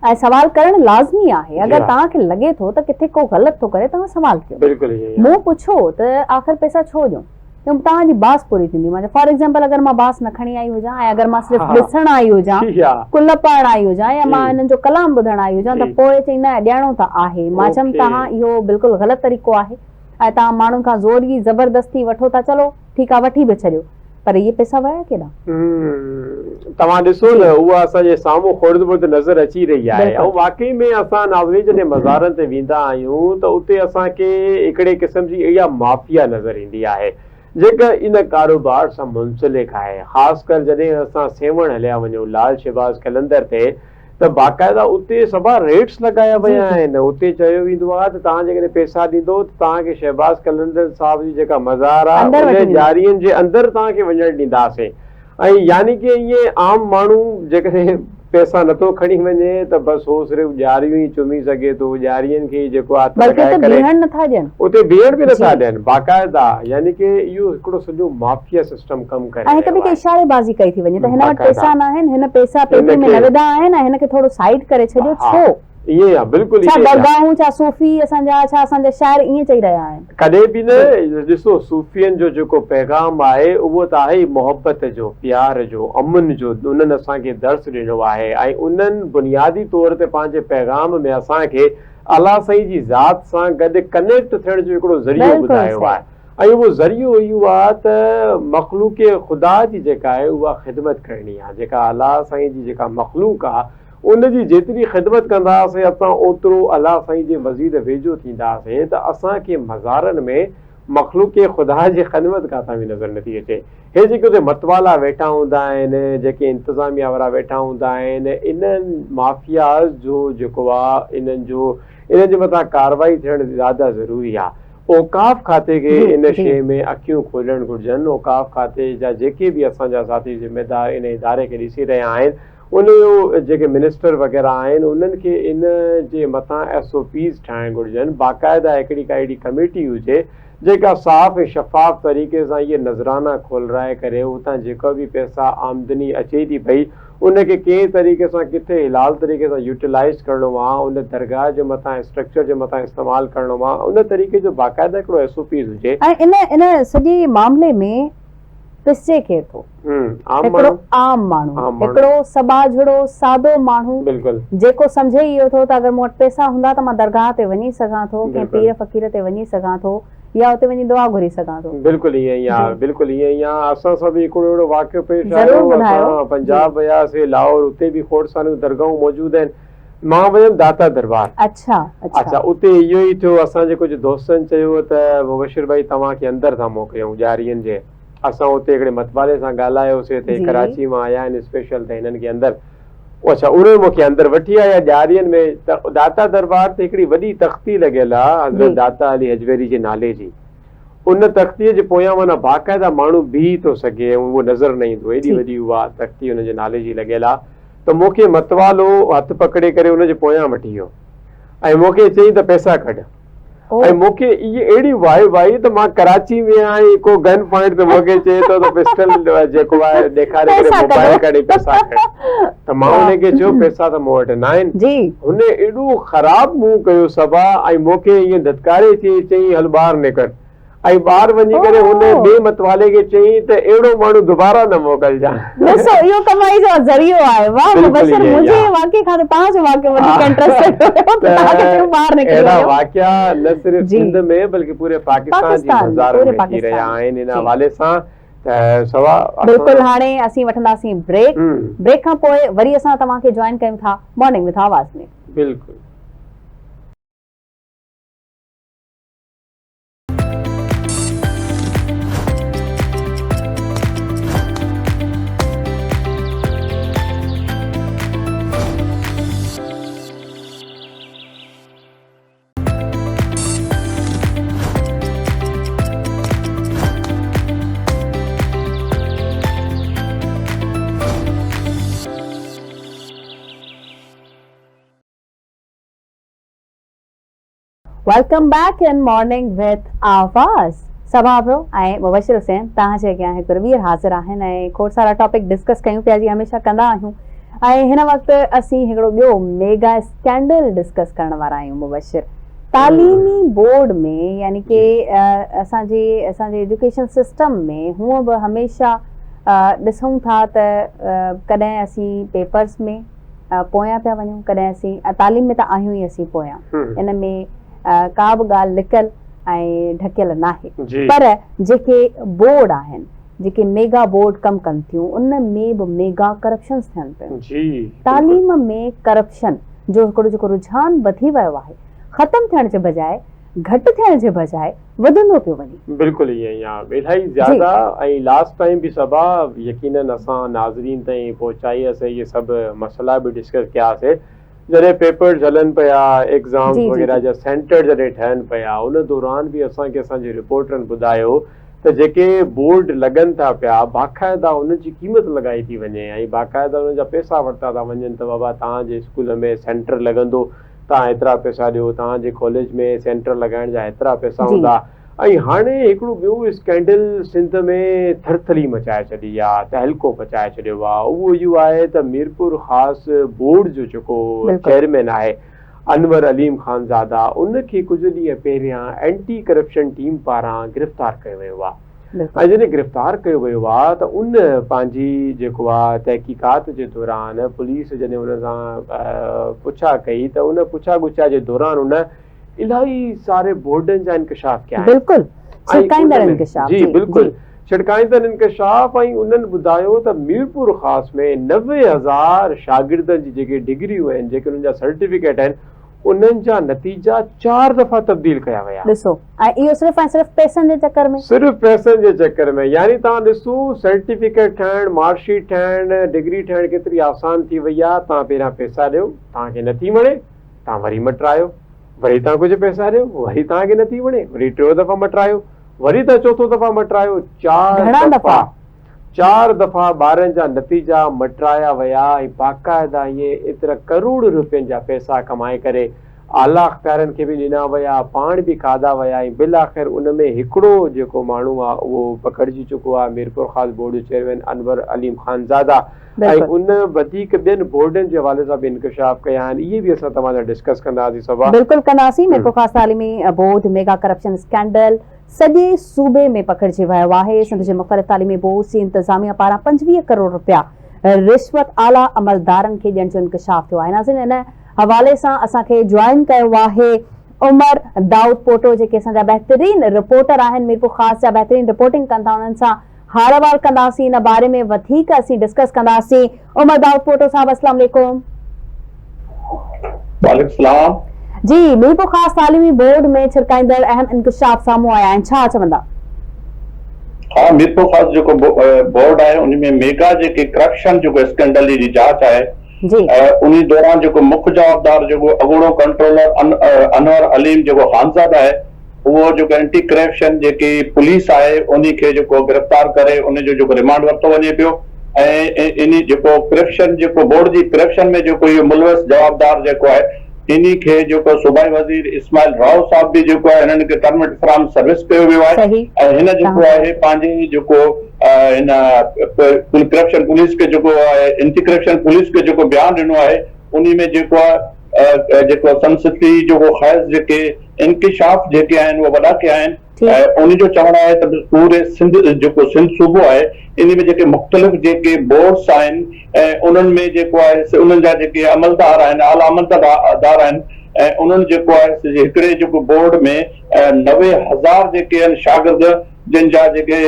۽ سوال ڪرڻ لازمي آهي اگر توهان کي لڳي ٿو ته ڪٿي ڪو غلط ٿو ڪري توهان سوال ڪيو مون پڇيو ته آخر پئسا ڇو ڏيون ته توهان جي باس پوري ٿيندي. مان چيو فار ايگزامپل اگر مان باس نه کڻي آئي هجان ۽ اگر مان صرف ڏسڻ آئي هجان، ڪل پڙهڻ آئي هجان يا مان هنن جو ڪلام ٻڌڻ آئي هجان ته پوء چئي نه ڏيڻو ته آهي. مان چيم توهان اهو بلڪل غلط طريقو آهي ۽ توهان ماڻهن کان زوري زبردستي وٺو ٿا چلو ٺيڪ آهي وٺي به ڇڏيو پر اهي پئسا ويا ڪيڏانهن؟ توهان ڏسو نه اها اسان جي سامهون خرد برد نظر اچي رهي آهي ۽ واقعي ۾ اسان ناظرين جڏهن مزارن تي ويندا آهيون ته اتي اسان کي هڪڙي قسم جي اها مافيا نظر ايندي آهي جيڪا ان ڪاروبار سان منسلڪ آهي خاص ڪر جڏهن اسان سيوهڻ هليا وڃون لال شهباز قلندر تي ته باقاعده اتي سڀا ريٽس لڳايا ويا آهن اتي چيو ويندو آهي ته توهان جيڪڏهن پئسا ڏيندو ته توهان کي شهباز قلندر صاحب جي جيڪا مزار آهي ان ڄارين جي اندر توهان کي وڃڻ ڏينداسين ۽ يعني ڪي ائين عام ماڻهو جيڪڏهن پئسا نٿو کڻي وڃي ته بس هو صرف ڄاريون ئي چمي سگهي ٿو ڄارين کي ئي جيڪو هٿ لڳائي ڪري اتي بيهڻ به نٿا ڏين باقاعده يعني ڪي اهو هڪڙو سڄو مافيا سسٽم ڪم ڪري ۽ هڪ ٻئي کي اشاري بازي ڪئي ٿي وڃي ته هن وٽ پئسا ناهن، هن پئسا پيتي ۾ نه وڌا آهن ۽ هن کي ٿورو سائيڊ ڪري ڇڏيو، ڇو؟ ائين آهي بلڪل ڇا درگاهون، ڇا صوفي اسان جا، ڇا اسان جا شاعر ائين چئي رهيا آهن؟ ڪڏهن به نه، ڏسو صوفين جو جيڪو پيغام آهي اهو ته آهي ئي محبت جو، پيار جو، امن جو، انهن اسان کي درس ڏنو آهي ۽ انهن بنيادي طور تي پنهنجي پيغام ۾ اسان کي الله سائين جي ذات سان گڏ ڪنيڪٽ ٿيڻ جو هڪڙو ذريعو ٻڌايو آهي. ۽ اهو ذريعو اهو آهي ته مخلوق خدا جي جيڪا آهي اها خدمت ڪرڻي آهي جيڪا الله سائين جي جيڪا مخلوق آهي ان جي جيتري خدمت ڪنداسين اسان اوترو الله سائين جي مزيد ويجهو ٿينداسين ته اسان کي مزارن ۾ مخلوق خدا جي خدمت ڪاٿان به نظر نٿي اچي. هي جيڪي اتي متوالا ويٺا هوندا آهن، جيڪي انتظاميا وارا ويٺا هوندا آهن، انهن مافياز جو جيڪو آ انهن جو انهن جي مٿان ڪارروائي ٿيڻ زياده ضروري آ. اوقاف کاتي کي ان شيء ۾ اکيون کولڻ گهرجن. اوقاف کاتي جا جيڪي به اسان جا ساٿي ذميدار ان اداري کي ڏسي رهيا آهن، ان جو جيڪي منسٽر وغيره آهن انهن کي ان جي مٿان ايس او پيز ٺاهڻ گهرجن، باقاعده هڪڙي ڪا اهڙي ڪميٽي هجي جيڪا صاف ۽ شفاف طريقي سان اهي نذرانا کولرائي ڪري اتان جيڪا به پئسا آمدني اچي ٿي پئي ان کي ڪنهن طريقي سان ڪٿي حلال طريقي سان يوٽيلائيز ڪرڻو آ ان درگاهه جي مٿان اسٽرڪچر جي مٿان استعمال ڪرڻو آ ان طريقي جو باقاعده هڪڙو ايس او پيز هجي. ۽ ان ان سڄي معاملي ۾ پسجي ڪير ٿو؟ هڪڙو عام ماڻهو، هڪڙو سٻاجهڙو سادو ماڻهو جيڪو سمجهي ئي اهو ٿو ته اگر مون وٽ پئسا هوندا ته مان درگاهه تي وڃي سگهان ٿو، ڪنهن پير فقير تي وڃي سگهان ٿو يا اتي وڃي دعا گهري سگهان ٿو. بلڪل ائين ئي آ، بلڪل ائين ئي آ. اسان سان به هڪڙو اهڙو واقعو پيش آيو. اسان پنجاب وياسي، لاهور، اتي به کوڙ ساريون درگاهون موجود آهن. مان ويم داتا دربار. اڇا اڇا اتي اهو ئي ٿيو اسان جي ڪجهه دوستن چيو ته مبشر ڀائي توهان کي اندر ٿا موڪليون ڄارين جي اسان اتي هڪڙي متوالي سان ڳالهايوسي ته هي ڪراچي مان آيا آهن اسپيشل ته هنن کي اندر اڇا اهي مون کي اندر وٺي آيا ڄارين ۾ ته داتا دربار تي هڪڙي وڏي تختي لڳل آ حضرت داتا علي هجويري جي نالي جي ان تختي جي پويان معنيٰ باقاعده ماڻهو بيهي ٿو سگهي ۽ اهو نظر نه ايندو ايڏي وڏي اها تختي ان جي نالي جي لڳل آ ته مون کي متوالو هٿ پڪڙي ڪري ان جي پويان وٺي ويو ۽ مون کي چيائين ته پئسا ڪڍ ۽ مون کي اهي اهڙي وائي وائي ته مان ڪراچي ۾ آهيان ۽ ڪو گن پوائنٽ تي مون کي چئي ٿو ته پسٽل جيڪو آهي ڏيکاري ڪري موبائل ڪڍ ۽ پئسا ڪڍ ته مان ان کي چيو پئسا ته مون وٽ نه آهن هن ايڏو خراب منهن ڪيو صبا ۽ مون کي ائين ڌتڪاري چيائين هل ٻاهر نڪر ۽ ٻاهر وڃي ڪري هن ٻئي متوالي کي چيائين ته اهڙو ماڻهو دوباره نه موڪلجان. ڏسو اهو ڪمائي جو ذريعو آهي. واهه مبشر منهنجي واقعي کان ته توهان جو واقعو وڌيڪ انٽرسٽنگ هيو ته توهان کي چيو ٻاهر نڪري وڃو. اهڙا واقعا نه صرف سنڌ ۾ بلڪه پوري پاڪستان جي مزارن ۾ ٿي رهيا آهن ان حوالي سان ته سوا بلڪل هاڻي اسين وٺنداسين بريڪ بريڪ کان پوء وري اسان توهان کي جوائن ڪيون ٿا مارننگ وٿ آواز ۾. بلڪل. Welcome back in morning with Awaz Saba Abro ۽ Mubashir Hussain توهان جي اڳيان هڪ ٻيهر حاضر آهن ۽ کوڙ سارا ٽاپڪ ڊسڪس ڪيون پيا جي هميشه ڪندا آهيون ۽ هن وقت اسين هڪڙو ٻيو ميگا اسڪينڊل ڊسڪس ڪرڻ وارا آهيون مبشر تعليمي بورڊ ۾ يعني ڪي اسان جي اسان جي ايجوڪيشن سسٽم ۾ هونء به هميشه ڏسون ٿا ته ڪڏهن اسين پيپرز ۾ پويان پيا وڃون ڪڏهن اسين تعليم ۾ ته آهيون ئي اسين پويان ان ۾ ڪا به ڳالهه لڪل ۽ ڍڪيل ناهي پر جيڪي بورڊ آهن جيڪي ميگا بورڊ ڪم ڪن ٿيون ان ۾ به ميگا ڪرپشنز ٿين پيون تعليم ۾ ڪرپشن جو هڪڙو جيڪو رجحان وڌي ويو آهي ختم ٿيڻ جي بجاء گهٽ ٿيڻ جي بجاء وڌندو پيو وڃي. بلڪل ائين ئي آ الاهي زياده ۽ لاسٽ ٽائيم به صبا يقينن اسان ناظرين تائين پهچائي اسين اهي سڀ مسئلا به ڊسڪس ڪيا سي جڏهن پيپرز هلن پيا ايگزامز وغيره جا سينٽر جڏهن ٺهن پيا ان دوران به اسان کي اسان جي رپورٽرن ٻڌايو ته جيڪي بورڊ لڳن ٿا پيا باقاعده انهن جي قيمت لڳائي ٿي وڃي ۽ باقاعده انهن جا پئسا ورتا ٿا وڃن ته بابا توهان جي اسڪول ۾ سينٽر لڳندو توهان هيترا پئسا ڏيو، توهان جي ڪاليج ۾ سينٽر لڳائڻ جا هيترا پئسا هوندا ۽ هاڻي هڪڙو ٻيو اسڪينڊل سنڌ ۾ ٿرٿلي مچائي ڇڏي آ، تهلڪو پچائي ڇڏيو آ، اهو اهو آهي ته ميرپور خاص بورڊ جو جيڪو چيئرمين آهي انور عليم خانزاده ان کي ڪجهه ڏينهن پهريان اينٽي ڪرپشن ٽيم پاران گرفتار ڪيو ويو آ. ۽ جڏهن گرفتار ڪيو ويو آ ته ان پنهنجي جيڪو آ تحقيقات جي دوران پوليس جڏهن ان سان پڇا ڪئي ته ان پڇا ڳڇا جي دوران ان الاهي ساري بورڊن جا انڪشاف ڪيا آهن بلڪل ڇڙڪائيندڙ انڪشاف جي بلڪل ڇڙڪائيندڙ انڪشاف ۽ انهن ٻڌايو ته ميرپور خاص ۾ 90,000 شاگردن جي جيڪي ڊگريون آهن جيڪي انهن جا سرٽيفڪيٽ آهن انهن جا نتيجا چار دفعا تبديل ڪيا ويا. ڏسو ۽ اهو صرف ۽ صرف پئسن جي چڪر ۾. صرف پئسن جي چڪر ۾. يعني توهان ڏسو سرٽيفڪيٽ ٺاهڻ، مارڪ شيٽ ٺاهڻ، ڊگري ٺاهڻ ڪيتري آسان ٿي وئي آهي، توهان پهريان پئسا ڏيو، توهان کي نٿي وڻي، توهان وري مٽرايو، وري توهان ڪجهه پئسا ڏيو، وري توهان کي نٿي وڻي، وري ٽيون دفعا مٽرايو، وري توهان چوٿون دفعا مٽرايو، چار گهڻا دفعا چار دفعا ٻارن جا نتيجا مٽرايا ويا ۽ باقاعده ائين ايترا ڪروڙ روپين جا پئسا ڪمائي ڪري اعليٰ اختيارين کي به ڏنا ويا، پاڻ به کاڌا ويا ۽ بالآخر ان ۾ هڪڙو جيڪو ماڻهو آ اهو پڪڙجي چڪو آ ميرپورخاص بورڊ جو چيئرمين انور عليم خانزاده ۽ ان وڌيڪ ٻين بورڊن جي حوالي سان به انڪشاف ڪيا آهن اهي به اسان توهان سان ڊسڪس ڪنداسين صبا. بلڪل ڪنداسين ميرپورخاص تعليمي بورڊ ميگا ڪرپشن اسڪينڊل سڄي صوبي ۾ پکڙجي ويو آهي، سنڌ جي مختلف تعليمي بورڊز جي انتظاميا پاران 25 ڪروڙ رپيا رشوت اعليٰ عملدارن کي ڏيڻ جو انڪشاف ٿيو آهي. ناظرين ان حوالي سان اسان کي جوائن ڪيو آهي عمر دائود پوٽو جيڪي اسان جا بهترين رپورٽر آهن ميرپورخاص جا بهترين رپورٽنگ ڪن ٿا انهن سان حال احوال ڪنداسين ان باري ۾ وڌيڪ اسين ڊسڪس ڪنداسين عمر دائود پوٽو صاحب اسلام عليڪم. وعليڪم السلام. جي ميرپورخاص تعليمي بورڊ ۾ ڇرڪائيندڙ اهم انڪشاف سامهون آيا آهن ڇا چوندا؟ ها ميرپورخاص جيڪو بورڊ آهي ان ۾ ميگا جيڪي ڪرپشن جيڪو اسڪينڊل جي جاچ آهي جي. انهي دوران جيڪو مک جوابدار جيڪو اڳوڻو ڪنٽرولر انور عليم جيڪو خانزاد آهي اهو جيڪو اينٽي ڪرپشن جيڪي پوليس آهي انهي کي جيڪو گرفتار ڪري انهي جو جيڪو ريمانڊ ورتو وڃي پيو ۽ انهي جيڪو ڪرپشن جيڪو بورڊ جي ڪرپشن ۾ جيڪو اهو ملوث جوابدار جيڪو آهي انهي کي جيڪو صوبائي وزير اسماعيل راهو صاحب به جيڪو آهي هنن کي ٽرميٽ فرام سروس ڪيو ويو آهي ۽ هن جيڪو آهي پنهنجي جيڪو هن ڪرپشن پوليس کي جيڪو آهي اينٽي ڪرپشن پوليس کي جيڪو بيان ڏنو آهي انهي ۾ جيڪو آهي جيڪو سنسني جيڪو خيز جيڪي انڪشاف جيڪي آهن اهي وڏا ڪيا آهن ۽ ان جو چوڻ آهي ته پوري سنڌ جيڪو سنڌ صوبو آهي ان ۾ جيڪي مختلف جيڪي بورڊس آهن ۽ انهن ۾ جيڪو آهي انهن جا جيڪي عملدار آهن اعليٰ عملدار آهن ۽ انهن جيڪو آهي هڪڙي جيڪو بورڊ ۾ 90,000 جيڪي آهن شاگرد جن جا جيڪي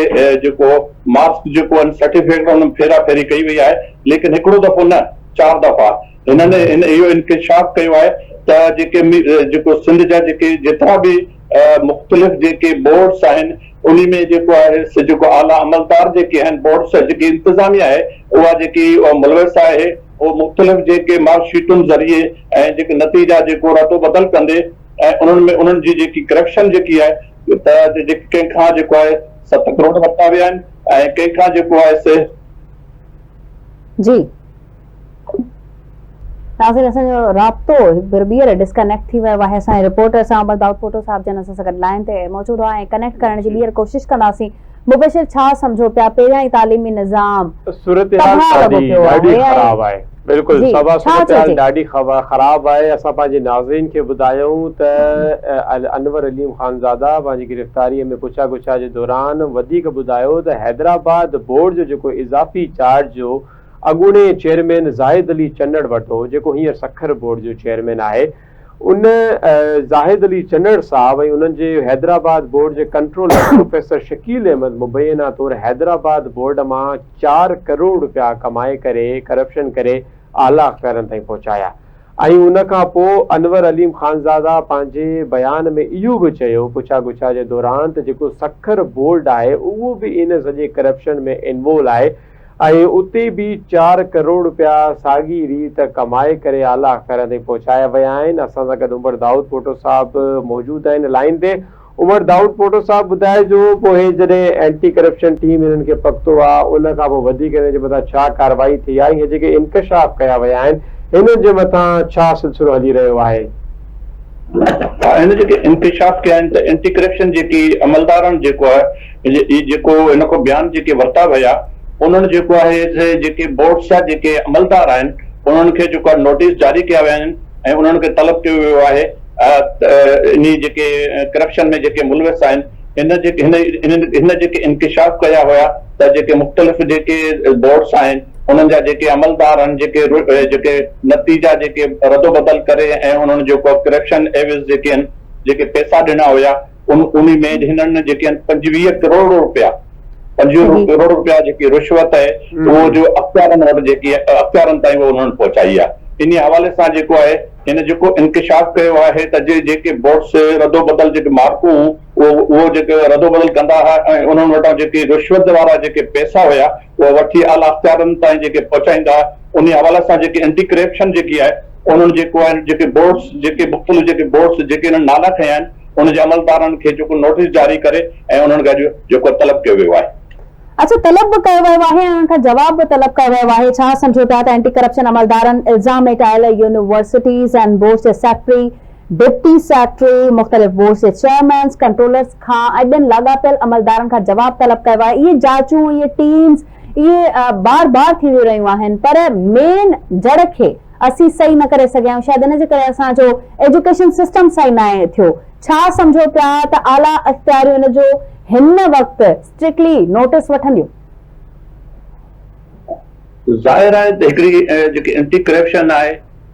جيڪو مارڪس جيڪو آهن سرٽيفڪيٽ ان ۾ ڦيرا ڦيري ڪئي وئي آهي ليڪن هڪڙو دفعو نه چار دفعا هنن اهو انڪشاف ڪيو آهي ته جيڪي جيڪو سنڌ جا جيڪي جيترا به مختلف جيڪي بورڊس آهن انهي ۾ جيڪو آهي سي جيڪو اعليٰ عملدار جيڪي آهن بورڊس جيڪي انتظاميا آهي اها جيڪي ملوث آهي اهو مختلف جيڪي مارڪ شيٽن ذريعي ۽ جيڪي نتيجا جيڪو ردو بدل ڪندي ۽ انهن ۾ انهن جي جيڪي ڪرپشن جيڪي آهي ته جيڪي ڪنهن کان جيڪو آهي 7 ڪروڙ ورتا ويا آهن ۽ ڪنهن کان جيڪو آهي سي جي ناظرين اسان جو رابطو هڪ ڀيرو ٻيهر ڊسڪنيڪٽ ٿي ويو آهي اسان جي رپورٽر سان عمر دائود پوٽو صاحب جن اسان سان گڏ لائين تي موجود هئا ۽ ڪنيڪٽ ڪرڻ جي ٻيهر ڪوشش ڪنداسين مبشر ڇا سمجهو پيا پهريان ئي تعليمي نظام صورتحال تباهه لڳو ڏاڍي پيو ڏاڍي آهي خراب آهي بلڪل جي صبا ڇا صورتحال چئجي ڏاڍي خراب آهي اسان پنهنجي ناظرين کي ٻڌايون ته انور عليم خانزاده پنهنجي گرفتاري ۾ پڇا ڳڇا جي دوران وڌيڪ ٻڌايو ته حيدرآباد بورڊ جو جيڪو اضافي چارج جو اڳوڻي چيئرمين زاهد علي چنڙ وٽ هو، جيڪو هينئر سکر بورڊ جو چيئرمين آهي. ان زاهد علي چنڙ صاحب ۽ انهن جي حيدرآباد بورڊ جي ڪنٽرولر پروفيسر شڪيل احمد مبينا طور حيدرآباد بورڊ مان 4 ڪروڙ رپيا ڪمائي ڪري ڪرپشن ڪري اعليٰ اختيارن تائين پهچايا ۽ ان کان پوء انور عليم خانزاده پنهنجي بيان ۾ اهو به چيو پڇا ڳڇا جي دوران ته جيڪو سکر بورڊ آهي اهو به ان سڄي ڪرپشن ۾ انوول آهي ۽ اتي به 4 ڪروڙ رپيا ساڳي ريت ڪمائي ڪري اعليٰ اختيارين تائين پهچايا ويا آهن. اسان سان گڏ عمر دائود پوٽو صاحب موجود آهن لائين تي. عمر دائود پوٽو صاحب ٻڌائجو پوء هي جڏهن اينٽي ڪرپشن ٽيم هنن کي پڪتو آ ان کان پوء وڌيڪ هنن جي مٿان ڇا ڪارروائي ٿي آ ۽ هي جيڪي انڪشاف ڪيا ويا آهن هنن جي مٿان ڇا سلسلو هلي رهيو آهي؟ ها هن جيڪي انڪشاف ڪيا آهن ته اينٽي ڪرپشن جيڪي عملدارن جيڪو آهي هي جيڪو هن کان بيان جيڪي ورتا ويا انهن جيڪو آهي سي جيڪي بورڊس جا جيڪي عملدار آهن انهن کي جيڪو آهي نوٽيس جاري ڪيا ويا آهن ۽ انهن کي طلب ڪيو ويو آهي انهي جيڪي ڪرپشن ۾ جيڪي ملوث آهن هن جيڪي هن هن جيڪي انڪشاف ڪيا هيا ته جيڪي مختلف جيڪي بورڊس آهن انهن جا جيڪي عملدار آهن جيڪي جيڪي نتيجا جيڪي ردوبدل ڪري ۽ انهن جيڪو ڪرپشن عيوض جيڪي آهن جيڪي پئسا ڏنا هيا ان انهي ۾ هنن جيڪي آهن 25 ڪروڙ روپيا 25 ڪروڙ روپيا جيڪي رشوت آهي اهو جو اختيارن وٽ جيڪي اختيارن تائين اهو انهن پهچائي آهي انهي حوالي سان جيڪو آهي هن جيڪو انڪشاف ڪيو آهي ته جي جيڪي بورڊس ردو بدل جيڪي مارڪون اهو اهو جيڪي ردو بدل ڪندا ها ۽ انهن وٽان جيڪي رشوت وارا جيڪي پئسا هيا اهي وٺي اعليٰ اختيارن تائين جيڪي پهچائيندا ها انهي حوالي سان جيڪي اينٽي ڪرپشن جيڪي آهي انهن جيڪو آهي جيڪي بورڊس جيڪي مختلف جيڪي بورڊس جيڪي انهن نالا کنيا آهن ان جي عملدارن کي جيڪو نوٽيس جاري ڪري ۽ انهن کي اڄ جيڪو طلب ڪيو ويو آهي. اڇا طلب به ڪيو ويو آهي ۽ انهن کان جواب به طلب ڪيو ويو آهي، ڇا سمجهو پيا ته اينٽي ڪرپشن عملدارن الزام هيٺ آيل يونيورسٽيز ۽ بورڊز جي سيڪريٽري، ڊپٽي سيڪريٽري، مختلف بورڊز جي چيئرمينز، ڪنٽرولرز کان ۽ ٻين لاڳاپيل عملدارن کان جواب طلب ڪيو آهي، اهي جاچون، اهي ٽيمز اهي بار بار ٿينديون رهيون آهن پر مين جڙ کي اسين صحيح نه ڪري سگهيا آهيون، شايد ان جي ڪري اسان جو ايجوڪيشن سسٽم صحيح ناهي ٿيو، ڇا سمجهو پيا ته اعليٰ اختياريون ان جو هن وقت اسٽرڪٽلي نوٽيس وٺنديون. ظاهر آهي ته هڪڙي جيڪي اينٽي ڪرپشن آهي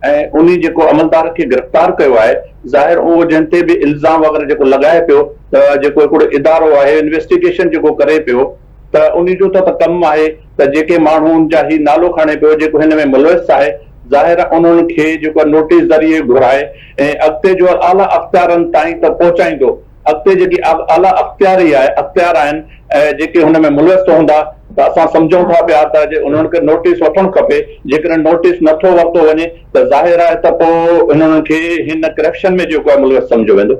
۽ انهي جيڪو عملدار کي گرفتار ڪيو آهي ظاهر اهو جنهن تي به الزام وغيره جيڪو لڳائي پيو ته جيڪو هڪڙو ادارو آهي انويسٽيگيشن جيڪو ڪري پيو ته انهي جو ته ڪم آهي ته جيڪي ماڻهو ان جا هي نالو کڻي پيو جيڪو هن ۾ ملوث آهي ظاهر آهي انهن کي جيڪو نوٽيس ذريعي گهرائي ۽ اڳتي جو اعليٰ اختيارن تائين ته پهچائيندو اڳتي جيڪي اعليٰ اختياري آهي اختيار آهن ۽ جيڪي هن ۾ ملوث هوندا ته اسان سمجهون ٿا پيا ته جي انهن کي نوٽيس وٺڻ کپي جيڪڏهن نوٽيس نه ٿو ورتو وڃي ته ظاهر آهي ته پوء انهن کي هن ڪرپشن ۾ جيڪو آهي ملوث سمجهيو ويندو.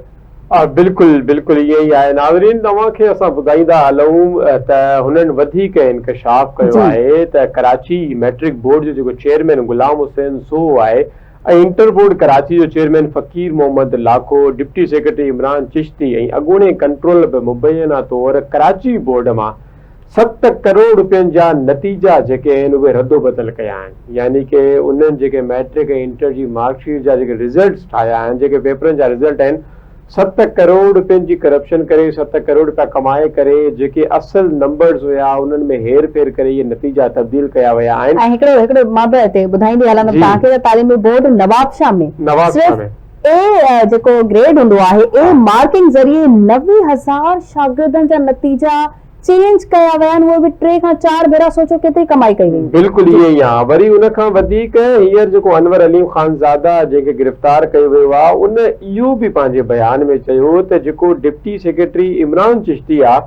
بلڪل بلڪل ائين ئي آهي ناظرين توهان کي اسان ٻڌائيندا هلون ته هنن وڌيڪ انڪشاف ڪيو آهي ته ڪراچي ميٽرڪ بورڊ جو جيڪو چيئرمين غلام حسين سوهو آهي ۽ انٽر بورڊ ڪراچي جو chairman Faqir Muhammad Lakho, deputy secretary Imran Chishti ۽ اڳوڻي ڪنٽرولر به مبينا طور ڪراچي بورڊ مان 7 ڪروڙ روپين جا نتيجا جيڪي آهن اهي ردوبدل ڪيا آهن يعني ڪي انهن جيڪي مئٽرڪ ۽ انٽر جي مارڪ شيٽ جا جيڪي رزلٽس ٺاهيا آهن جيڪي پيپرن جا رزلٽ آهن 7 ڪروڙ روپين جي ڪرپشن ڪري 7 ڪروڙ روپيا ڪمائي ڪري جيڪي اصل نمبرز هيا انهن ۾ هير ڦير ڪري اهي نتيجا تبديل ڪيا ويا آهن. ۽ هڪڙو هڪڙو مان به هتي ٻڌائيندي هلندم جي. توهان کي ته تعليمي بورڊ نوابشاهه ۾ نوابشاهه صرف ۾. اي جيڪو گريڊ هوندو آهي اي مارڪنگ ذريعي 90,000 شاگردن جا نتيجا چينج ڪيا ويا آهن اهي به ٽي کان چار ڀيرا سوچو ڪيتري ڪمائي ڪئي وئي. بلڪل ائين ئي آ وري ان کان وڌيڪ هينئر جيڪو انور عليم خانزاده جنهن کي گرفتار ڪيو ويو آ ان اهو به پنهنجي بيان ۾ چيو ته جيڪو ڊپٽي سيڪريٽري عمران چشتي آ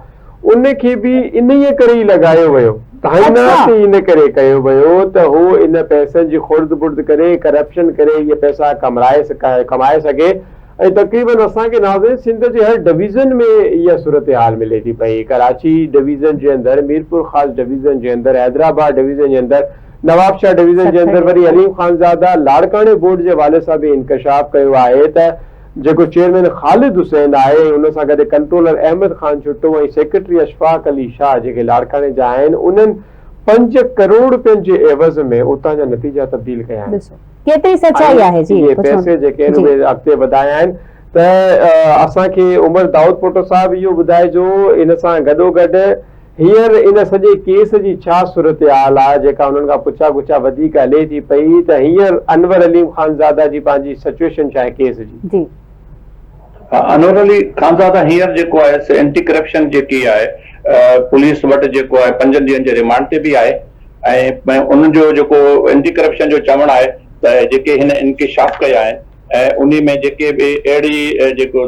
ان کي به انهيء ڪري ئي لڳايو ويو تعينات ئي ان ڪري ڪيو ويو ته هو ان پئسن جي خرد برد ڪري ڪرپشن ڪري اهي پئسا ڪمرائي ڪمائي سگهي. ۽ تقريبن اسان کي ناظرين سنڌ جي هر ڊويزن ۾ اها صورتحال ملي ٿي پئي ڪراچي ڊويزن جي اندر ميرپورخاص ڊويزن جي اندر حيدرآباد ڊويزن جي اندر نوابشاهه ڊويزن جي اندر وري عليم خانزاده لاڙڪاڻي بورڊ جي حوالي سان به انڪشاف ڪيو آهي ته جيڪو چيئرمين خالد حسين آهي ۽ ان سان گڏ ڪنٽرولر احمد خان ڇٽو ۽ سيڪريٽري اشفاق علي شاهه جيڪي لاڙڪاڻي جا آهن انهن 5 ڪروڙ رپين جي عيوض ۾ اتان جا نتيجا تبديل ڪيا آهن. ڪيتري سچائي آهي جي اهي پئسي جيڪي آهن اهي اڳتي وڌايا آهن ته اسان کي عمر دائود پوٽو صاحب اهو ٻڌائجو ان سان گڏو گڏ هينئر ان سڄي ڪيس جي ڇا صورتحال آهي جيڪا انهن کان پڇا ڳڇا وڌيڪ هلي ٿي پئي ته هينئر انور عليم خانزاده جي پنهنجي سچوئيشن ڇا آهي ڪيس جي. جي. انور علي خانزاده هينئر جيڪو آهي سي اينٽي ڪرپشن جيڪي آهي پوليس وٽ جيڪو آهي پنجن ڏينهن جي ريمانڊ تي به آهي ۽ انهن جو جيڪو اينٽي ڪرپشن جو چوڻ آهي ته جيڪي هن انڪشاف ڪيا آهن ۽ انهي ۾ جيڪي به اهڙي جيڪو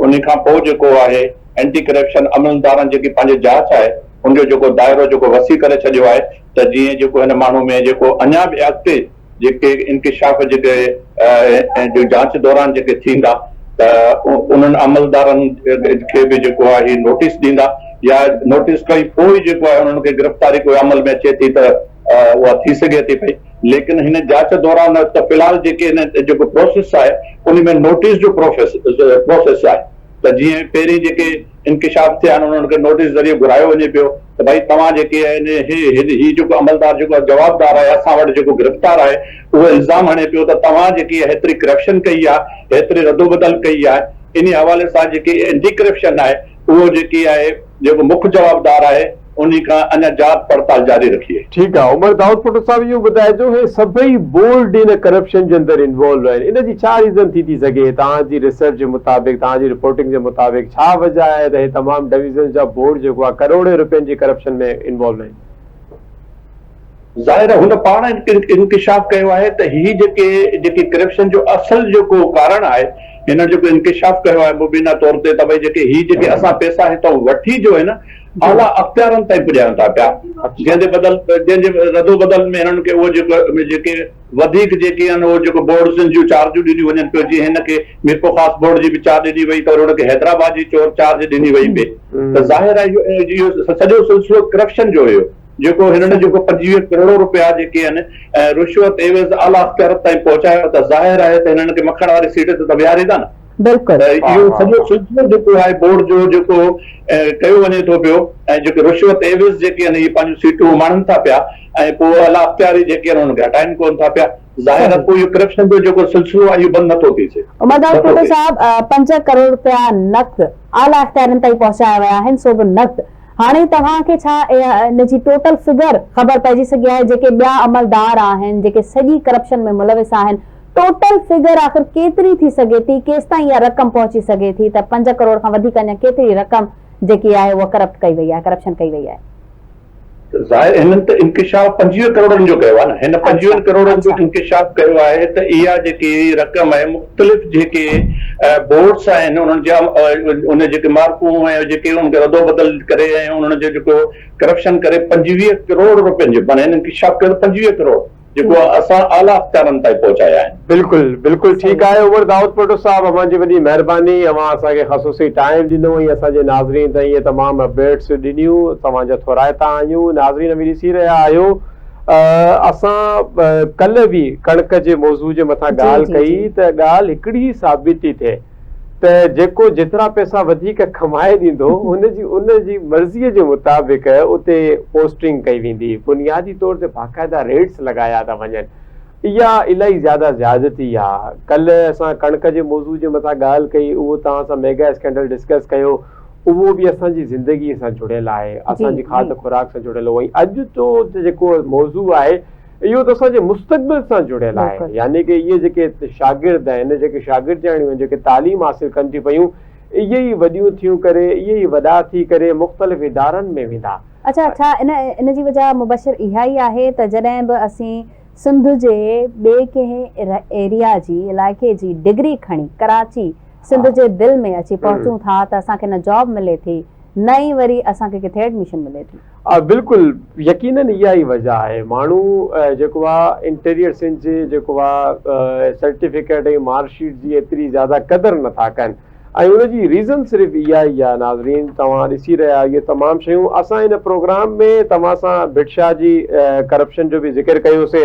انهي کان پوء جيڪو آهي اينٽي ڪرپشن عملدارن جيڪي پنهنجي جاچ آهي ان جو جيڪو دائرو جيڪو وسيع ڪري ڇڏيو آهي ته جيئن جيڪو هن ماڻهو ۾ جيڪو اڃا به اڳتي جيڪي انڪشاف جيڪي جو جاچ دوران جيڪي ٿيندا ته انهن عملدارن کي به جيڪو آهي هي نوٽيس ڏيندا يا نوٽيس کان پوء ئي جيڪو آهي انهن کي گرفتاري ڪوئي عمل ۾ اچي ٿي ته اها ٿي سگهي ٿي پئي ليڪن هن جاچ دوران ته في الحال جيڪي هن جيڪو پروسيس آهي ان ۾ نوٽيس جو پروسيس آهي ته جيئن پهرين جيڪي انڪشاف ٿيا آهن انهن کي نوٽيس ذريعي گهرايو وڃي پيو ته ڀائي توهان جيڪي آهن هي هي جيڪو عملدار جيڪو جوابدار آهي اسان وٽ جيڪو گرفتار آهي اهو الزام هڻي پيو ته توهان جيڪي هيتري ڪرپشن ڪئي آهي هيتري ردوبدل ڪئي آهي انهي حوالي سان جيڪي اينٽي ڪرپشن آهي اهو جيڪي آهي جيڪو مک جوابدار آهي انهي کان اڃا جاچ پڙتال جاري رکي. ٺيڪ آ عمر دائود پوٽو صاحب اهو ٻڌائجو هي سڀئي بورڊ ان ڪرپشن جي اندر انوالو آهن ان جي ڇا ريزن ٿي ٿي سگهي توهان جي ريسرچ جي مطابق توهان جي رپورٽنگ جي مطابق ڇا وجه آهي ته هي تمام ڊويزنز جا بورڊ جيڪو آ ڪروڙين روپين جي ڪرپشن ۾ انوالو آهن. ظاهر آهي هن پاڻ انڪشاف ڪيو آهي ته هي جيڪي جيڪي ڪرپشن جو اصل جيڪو ڪارڻ آهي هن جيڪو انڪشاف ڪيو آهي مبينا طور تي ته ڀئي جيڪي هي جيڪي اسان پيسا هتان وٺي جو هن اعليٰ اختيارن تائين پڄايون ٿا پيا جنهن جي بدل جنهن جي ردو بدل ۾ هنن کي اهو جيڪو جيڪي وڌيڪ جيڪي آهن اهو جيڪو بورڊزن جون چارجون ڏنيون وڃن پيو جيئن هن کي ميرپورخاص بورڊ جي به چارج ڏني وئي ته وري هن کي حيدرآباد جي چور چارج ڏني وئي پئي ته ظاهر آهي اهو سڄو سلسلو ڪرپشن جو هيو جيڪو هنن جيڪو 25 ڪروڙ روپيا جيڪي آهن رشوت عيوض اعليٰ اختيارن تائين پهچايو ته ظاهر آهي ته هنن کي مکڻ واري سيٽ تي ته ويهاريندا نه. بلڪل. ته اهو سڄو سلسلو جيڪو آهي بورڊ جو جيڪو ڪيو وڃي ٿو پيو ۽ جيڪي رشوت عيوض جيڪي آهن اهي پنهنجون سيٽون اماڻن ٿا پيا ۽ پوء اعليٰ اختياري جيڪي آهن انهن کي هٽائن ڪونه ٿا پيا ظاهر آهي پوء اهو ڪرپشن جو جيڪو سلسلو آهي اهو بند نٿو ٿي سگهي. عمر دائود نٿو پوٽو ٿئي. صاحب 5 ڪروڙ رپيا نقد اعليٰ اختيارين تائين پهچايا ويا آهن سو به نقد هاڻي توهان کي ڇا ان جي ٽوٽل فگر خبر پئجي سگهي آهي جيڪي ٻيا عملدار آهن جيڪي سڄي ڪرپشن ۾ ملوث آهن ٽوٽل فگر آخر ڪيتري ٿي سگهي ٿي ڪيستائين اها رقم پهچي سگهي ٿي ته 5 ڪروڙ کان وڌيڪ اڃا ڪيتري رقم جيڪي آهي اها ڪرپٽ ڪئي وئي آهي ڪرپشن ڪئي وئي آهي. ظاهر هنن ته انڪشاف 25 ڪروڙن جو ڪيو آهي نه هن 25 ڪروڙن جو انڪشاف ڪيو آهي ته اها جيڪي رقم آهي مختلف جيڪي بورڊس آهن انهن جا ان جيڪي مارڪون ۽ جيڪي ان کي ردو بدل ڪري ۽ انهن جو جيڪو ڪرپشن ڪري 25 ڪروڙ روپين جو معنيٰ هن انڪشاف ڪيو ته 25 ڪروڙ جيڪو اسان اعليٰ اختيارن تائين پهچايا آهن. بلڪل بلڪل ٺيڪ آهي عمر دائود پوٽو صاحب اوهان جي وڏي مهرباني اوهان اسان کي خصوصي ٽائيم ڏنو ۽ اسان جي ناظرين تائين اهي تمام اپڊيٽس ڏنيون توهان جا ٿورائتا آهيون ناظرين اوهين ڏسي رهيا آهيو اسان ڪلهه به ڪڻڪ جي موضوع جي مٿان ڳالهه ڪئي ته ڳالهه هڪڙي ئي ثابت ٿي ٿئي ته جيڪو جيترا پئسا وڌيڪ کمائي ڏيندو ان جي ان جي مرضي جي مطابق اتي پوسٽنگ ڪئي ويندي بنيادي طور تي باقاعده ريٽس لڳايا ٿا وڃن اها الائي زياده زيادتي آ ڪلهه اسان ڪڻڪ جي موضوع جي مٿان ڳالهه ڪئي اهو توهان سان ميگا اسڪينڊل ڊسڪس ڪيو اهو به اسان جي زندگي سان جڙيل آهي اسان جي کاڌ خوراڪ سان جڙيل هو ۽ اڄ تو جيڪو موضوع آهي اهو ته اسان جي مستقبل سان جڙيل آهي يعني ڪه اهي جيڪي شاگرد آهن جيڪي شاگردياڻيون آهن جيڪي تعليم حاصل ڪن ٿيون پيون اهي ئي وڏيون ٿيون ڪري اهي ئي وڏا ٿي ڪري مختلف ادارن ۾ ويندا. اڇا ڇا ان ان جي وجه مبشر اها ئي آهي ته جڏهن به اسين سنڌ جي ٻئي ڪنهن ايريا جي علائقي جي ڊگري کڻي ڪراچي سنڌ جي دل ۾ اچي پهچون ٿا ته اسان کي نه جاب ملي ٿي نه ئي وري اسان کي ڪٿي ايڊميشن ملي ٿي. بلڪل يقينن اها ئي وجه آهي ماڻهو جيڪو آ انٽيريئر سنڌ جي جيڪو آ سرٽيفڪيٽ ۽ مارڪ شيٽ جي ايتري زياده قدر نٿا ڪن ۽ ان جي ريزن صرف اها ئي آ ناظرين توهان ڏسي رهيا آهيو اهي تمام شيون اسان هن پروگرام ۾ توهان سان ڀٽ شاهه جي ڪرپشن جو به ذڪر ڪيوسي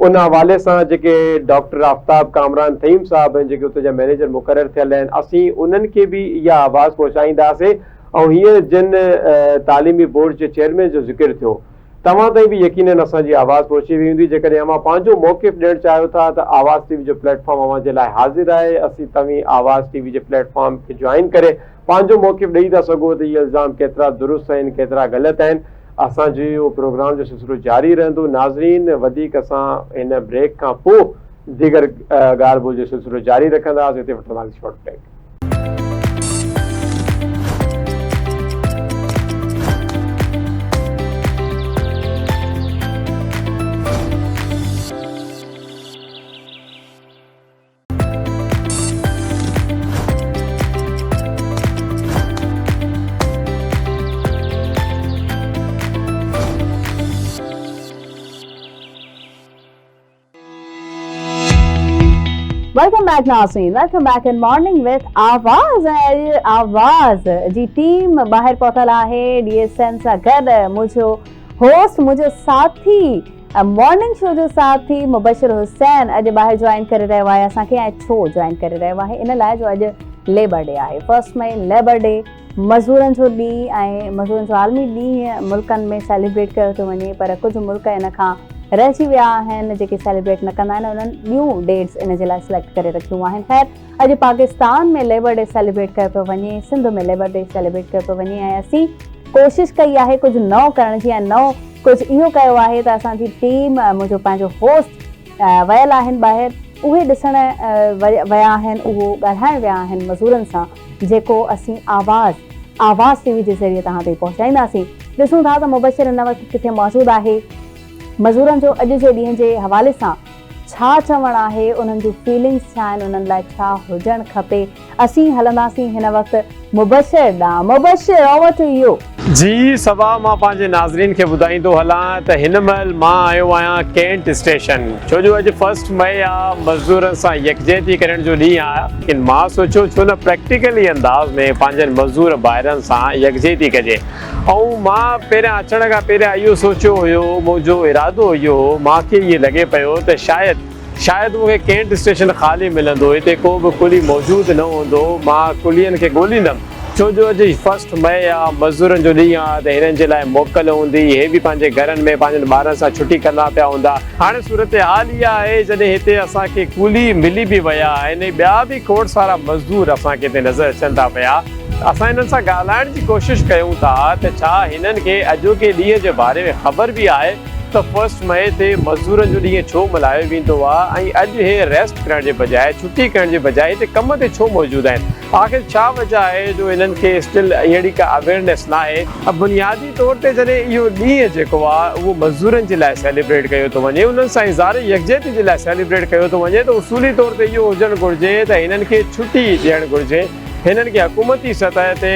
ان حوالي سان جيڪي ڊاڪٽر آفتاب ڪامران ٿهيم صاحب آهن جيڪي اتي جا مئنيجر مقرر ٿيل آهن اسين انهن کي به اها آواز پهچائينداسين ۽ هينئر جن تعليمي بورڊ جي چيئرمين جو ذڪر ٿيو، توهان تائين به يقينن اسان جي آواز پهچي وئي هوندي. جيڪڏهن اوهان پنهنجو موقف ڏيڻ چاهيو ٿا ته آواز ٽي وي جو پليٽ فارم اوهان جي لاء حاضر آهي. اسين توهين آواز ٽي وي جي پليٽ فارم کي جوائن ڪري پنهنجو موقف ڏئي ٿا سگهو ته اهي الزام ڪيترا درست آهن ڪيترا غلط آهن. اسان جو اهو پروگرام جو سلسلو جاري رهندو. ناظرين وڌيڪ اسان هن بريڪ کان پوء ديگر ڳالهه ٻولهه جو سلسلو جاري رکنداسين. هتي وٺنداسين شارٽ بريڪ. Welcome back ناظرين welcome back in morning with Awaz ۽ Awaz جي ٽيم ٻاهر پهتل آهي ڊي ايس اين سان گڏ منهنجو هوسٽ منهنجو ساٿي مارننگ شو جو ساٿي مبشر حسين اڄ ٻاهر جوائن ڪري رهيو آهي اسان کي ۽ ڇو جوائن ڪري رهيو آهي ان لاء جو اڄ ليبر ڊي آهي فرسٽ مئي ليبر ڊي مزورن جو ڏينهن ۽ مزورن جو عالمي ڏينهن ملڪن ۾ سيليبريٽ ڪيو ٿو وڃي پر ڪجهه ملڪ ان کان رهجي ويا آهن جيڪي سيليبريٽ نه ڪندا آهن انهن ٻيون ڊيٽس ان جي لاء سليڪٽ ڪري رکيون آهن خير اڄ پاڪستان ۾ ليبر ڊي سيليبريٽ ڪيو پيو وڃي سنڌ ۾ ليبر ڊي سيليبريٽ ڪيو پيو وڃي ۽ اسين ڪوشش ڪئي آهي ڪجهه نئون ڪرڻ جي ۽ نئون ڪجهه اهو ڪيو آهي ته اسان جي ٽيم منهنجو پنهنجو هوسٽ ويل آهن ٻاهر اهي ڏسڻ ويا آهن اهو ڳالهائڻ ويا آهن مزورن سان جيڪو اسين آواز آواز ٽي وي جي ذريعي توهان تائين پهچائينداسين. ڏسون ٿا ته مبشر هن وقت ڪٿي موجود آهي. مزورن جو اڄ جي ڏينهن جي حوالي سان ڇا چوڻ آهي، انهن جون فيلنگس ڇا آهن، انهن لاء ڇا هجڻ کپي. اسين هلنداسين هن وقت مبشر ڏانهن. مبشر اوور ٽو يو. جي صبا مان پنهنجي ناظرين کي ٻڌائيندو هلان ته هن مهل مان آيو آهيان ڪينٽ اسٽيشن ڇو جو اڄ فرسٽ مئي آ مزدورن سان يڪجهتي ڪرڻ جو ڏينهن آ ليڪن مان سوچيو ڇو نه پريڪٽيڪلي انداز ۾ پنهنجن مزدور ڀائرن سان يڪجهتي ڪجي ۽ مان پهريان اچڻ کان پهريان اهو سوچيو هيو منهنجو ارادو اهو هو مان کي ائين لڳي پيو ته شايد شايد مون کي ڪينٽ اسٽيشن خالي ملندو هتي ڪو به قلي موجود نه هوندو مان قلين کي ڳوليندم ڇو جو اڄ فرسٽ مئي آ مزدورن جو ڏينهن آ ته هنن جي لاء موڪل هوندي هي به پنهنجي گهرن ۾ پنهنجن ٻارن سان ڇٽي ڪندا پيا هوندا هاڻي صورتحال اها آهي جڏهن هتي اسان کي قلي ملي به ويا آهن ۽ ٻيا به کوڙ سارا مزدور اسان کي هتي نظر اچن ٿا پيا اسان هنن سان ڳالهائڻ جي ڪوشش ڪيون ٿا ته ڇا هنن کي اڄوڪي ڏينهن جي باري ۾ خبر به آهي ته فرسٽ مئي تي مزدورن جو ڏينهن ڇو ملهايو ويندو آهي ۽ اڄ هي ريسٽ ڪرڻ جي بجاء ڇٽي ڪرڻ جي بجاء هتي ڪم تي ڇو موجود آهن آخر ڇا وجه آهي جو هنن کي اسٽل اهڙي ڪا اويئرنيس ناهي. بنيادي طور تي جڏهن اهو ڏينهن جيڪو آهي اهو مزدورن جي لاء سيليبريٽ ڪيو ٿو وڃي انهن سان اظهار يڪجهتي جي لاء سيليبريٽ ڪيو ٿو وڃي ته اصولي طور تي اهو هجڻ گهرجي ته هنن کي ڇٽي ڏيڻ گهرجي. هنن کي حڪومتي سطح تي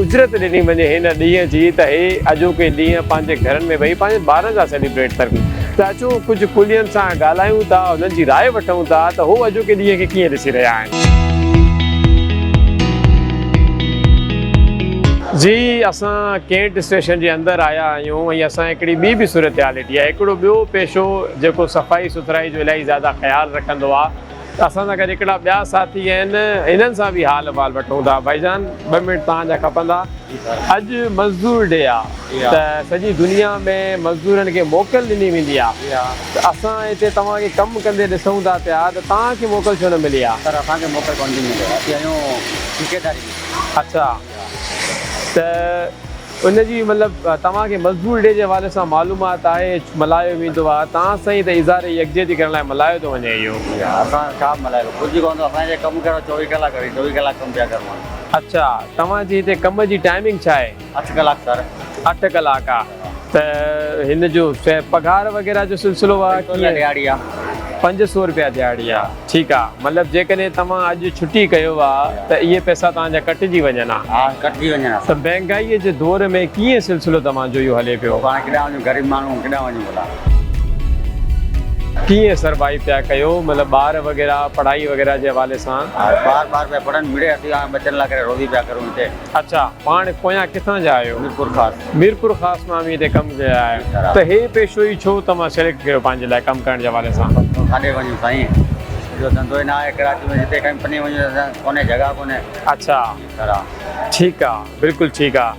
اجرت ڏني وڃي هن ڏينهن جي ته هي اڄوڪي ڏينهن پنهنجي گهرن ۾ ويهي پنهنجن ٻارن سان سيليبريٽ ڪن ته اچو ڪجهه ڪلين سان ڳالهايون ٿا انهن جي راء وٺون ٿا ته هو اڄوڪي ڏينهن کي ڪيئن ڏسي رهيا آهن. جي اسان ڪينٽ اسٽيشن جي اندر آيا آهيون ۽ اسان هڪڙي ٻي به صورتحال ڏٺي آهي هڪڙو ٻيو پيشو جيڪو صفائي سٿرائي جو الاهي زياده خيال رکندو آهي اسان سان گڏ هڪڙا ٻيا ساٿي آهن انهن سان به حال احوال وٺون ٿا. ڀائي جان ٻه منٽ توهان جا کپندا. اڄ مزدور ڊي آ ته سڄي دنيا ۾ مزدورن کي موڪل ڏني ويندي آ ته اسان هتي توهان کي ڪم ڪندي ڏسون ٿا پيا ته توهان کي موڪل ڇو نه ملي آ؟ سر اسان کي موڪل ڪونه ٿي ملي اسين آهيون ٺيڪيداري ۾. اڇا ته ان جي مطلب توهان کي مزدور ڊي جي حوالي سان معلومات آهي ملهايو ويندو آهي توهان سان ئي ته اظهار يڪجهتي ڪرڻ لاء ملهايو ٿو وڃي اهو. جي ها اسان ڇا ملهايو ڪجهه ڪونه ٿو اسان جي ڪم ڪرڻ 24 ڪلاڪ وري 24 ڪلاڪ ڪم پيا ڪرون. اڇا توهان جي هتي ڪم جي ٽائمنگ ڇا آهي؟ 8 ڪلاڪ سر. 8 ڪلاڪ آ ته هن جو پگهار وغيره جو سلسلو آ 500 رپيا ڏهاڙي آ. 500 رپيا ڏهاڙي آ ٺيڪ آ مطلب جيڪڏهن توهان اڄ ڇٽي ڪيو آ ته اهي پئسا توهان جا ڪٽجي وڃن ها. ها ڪٽجي وڃن ها. ته مهنگائي جي دور ۾ ڪيئن سلسلو توهان جو اهو هلي پيو. پاڻ ڪيڏانهن وڃون غريب ماڻهو ڪيڏانهن وڃون ڀلا. ڪيئن سروائيو پيا ڪيو مطلب ٻار وغيره پڙهائي وغيره جي حوالي سان. ها ٻار ٻار پيا پڙهن مڙئي اسين هاڻي ٻچن لاء ڪري روزي پيا ڪرون هتي. اڇا پاڻ پويان ڪٿان جا آهيو؟ ميرپورخاص. ميرپورخاص مان به هتي ڪم ڪيا آهي ته هي پيشو ئي ڇو توهان سليڪٽ ڪيو پنهنجي لاء ڪم ڪرڻ جي حوالي سان؟ ڪاڏي وڃون سائين ٻيو ڌنڌو ئي نه آهي ڪراچي ۾ جتي ڪمپني وڃون ته ڪونهي جڳهه ڪونهي. اڇا ٺيڪ آ بلڪل ٺيڪ آ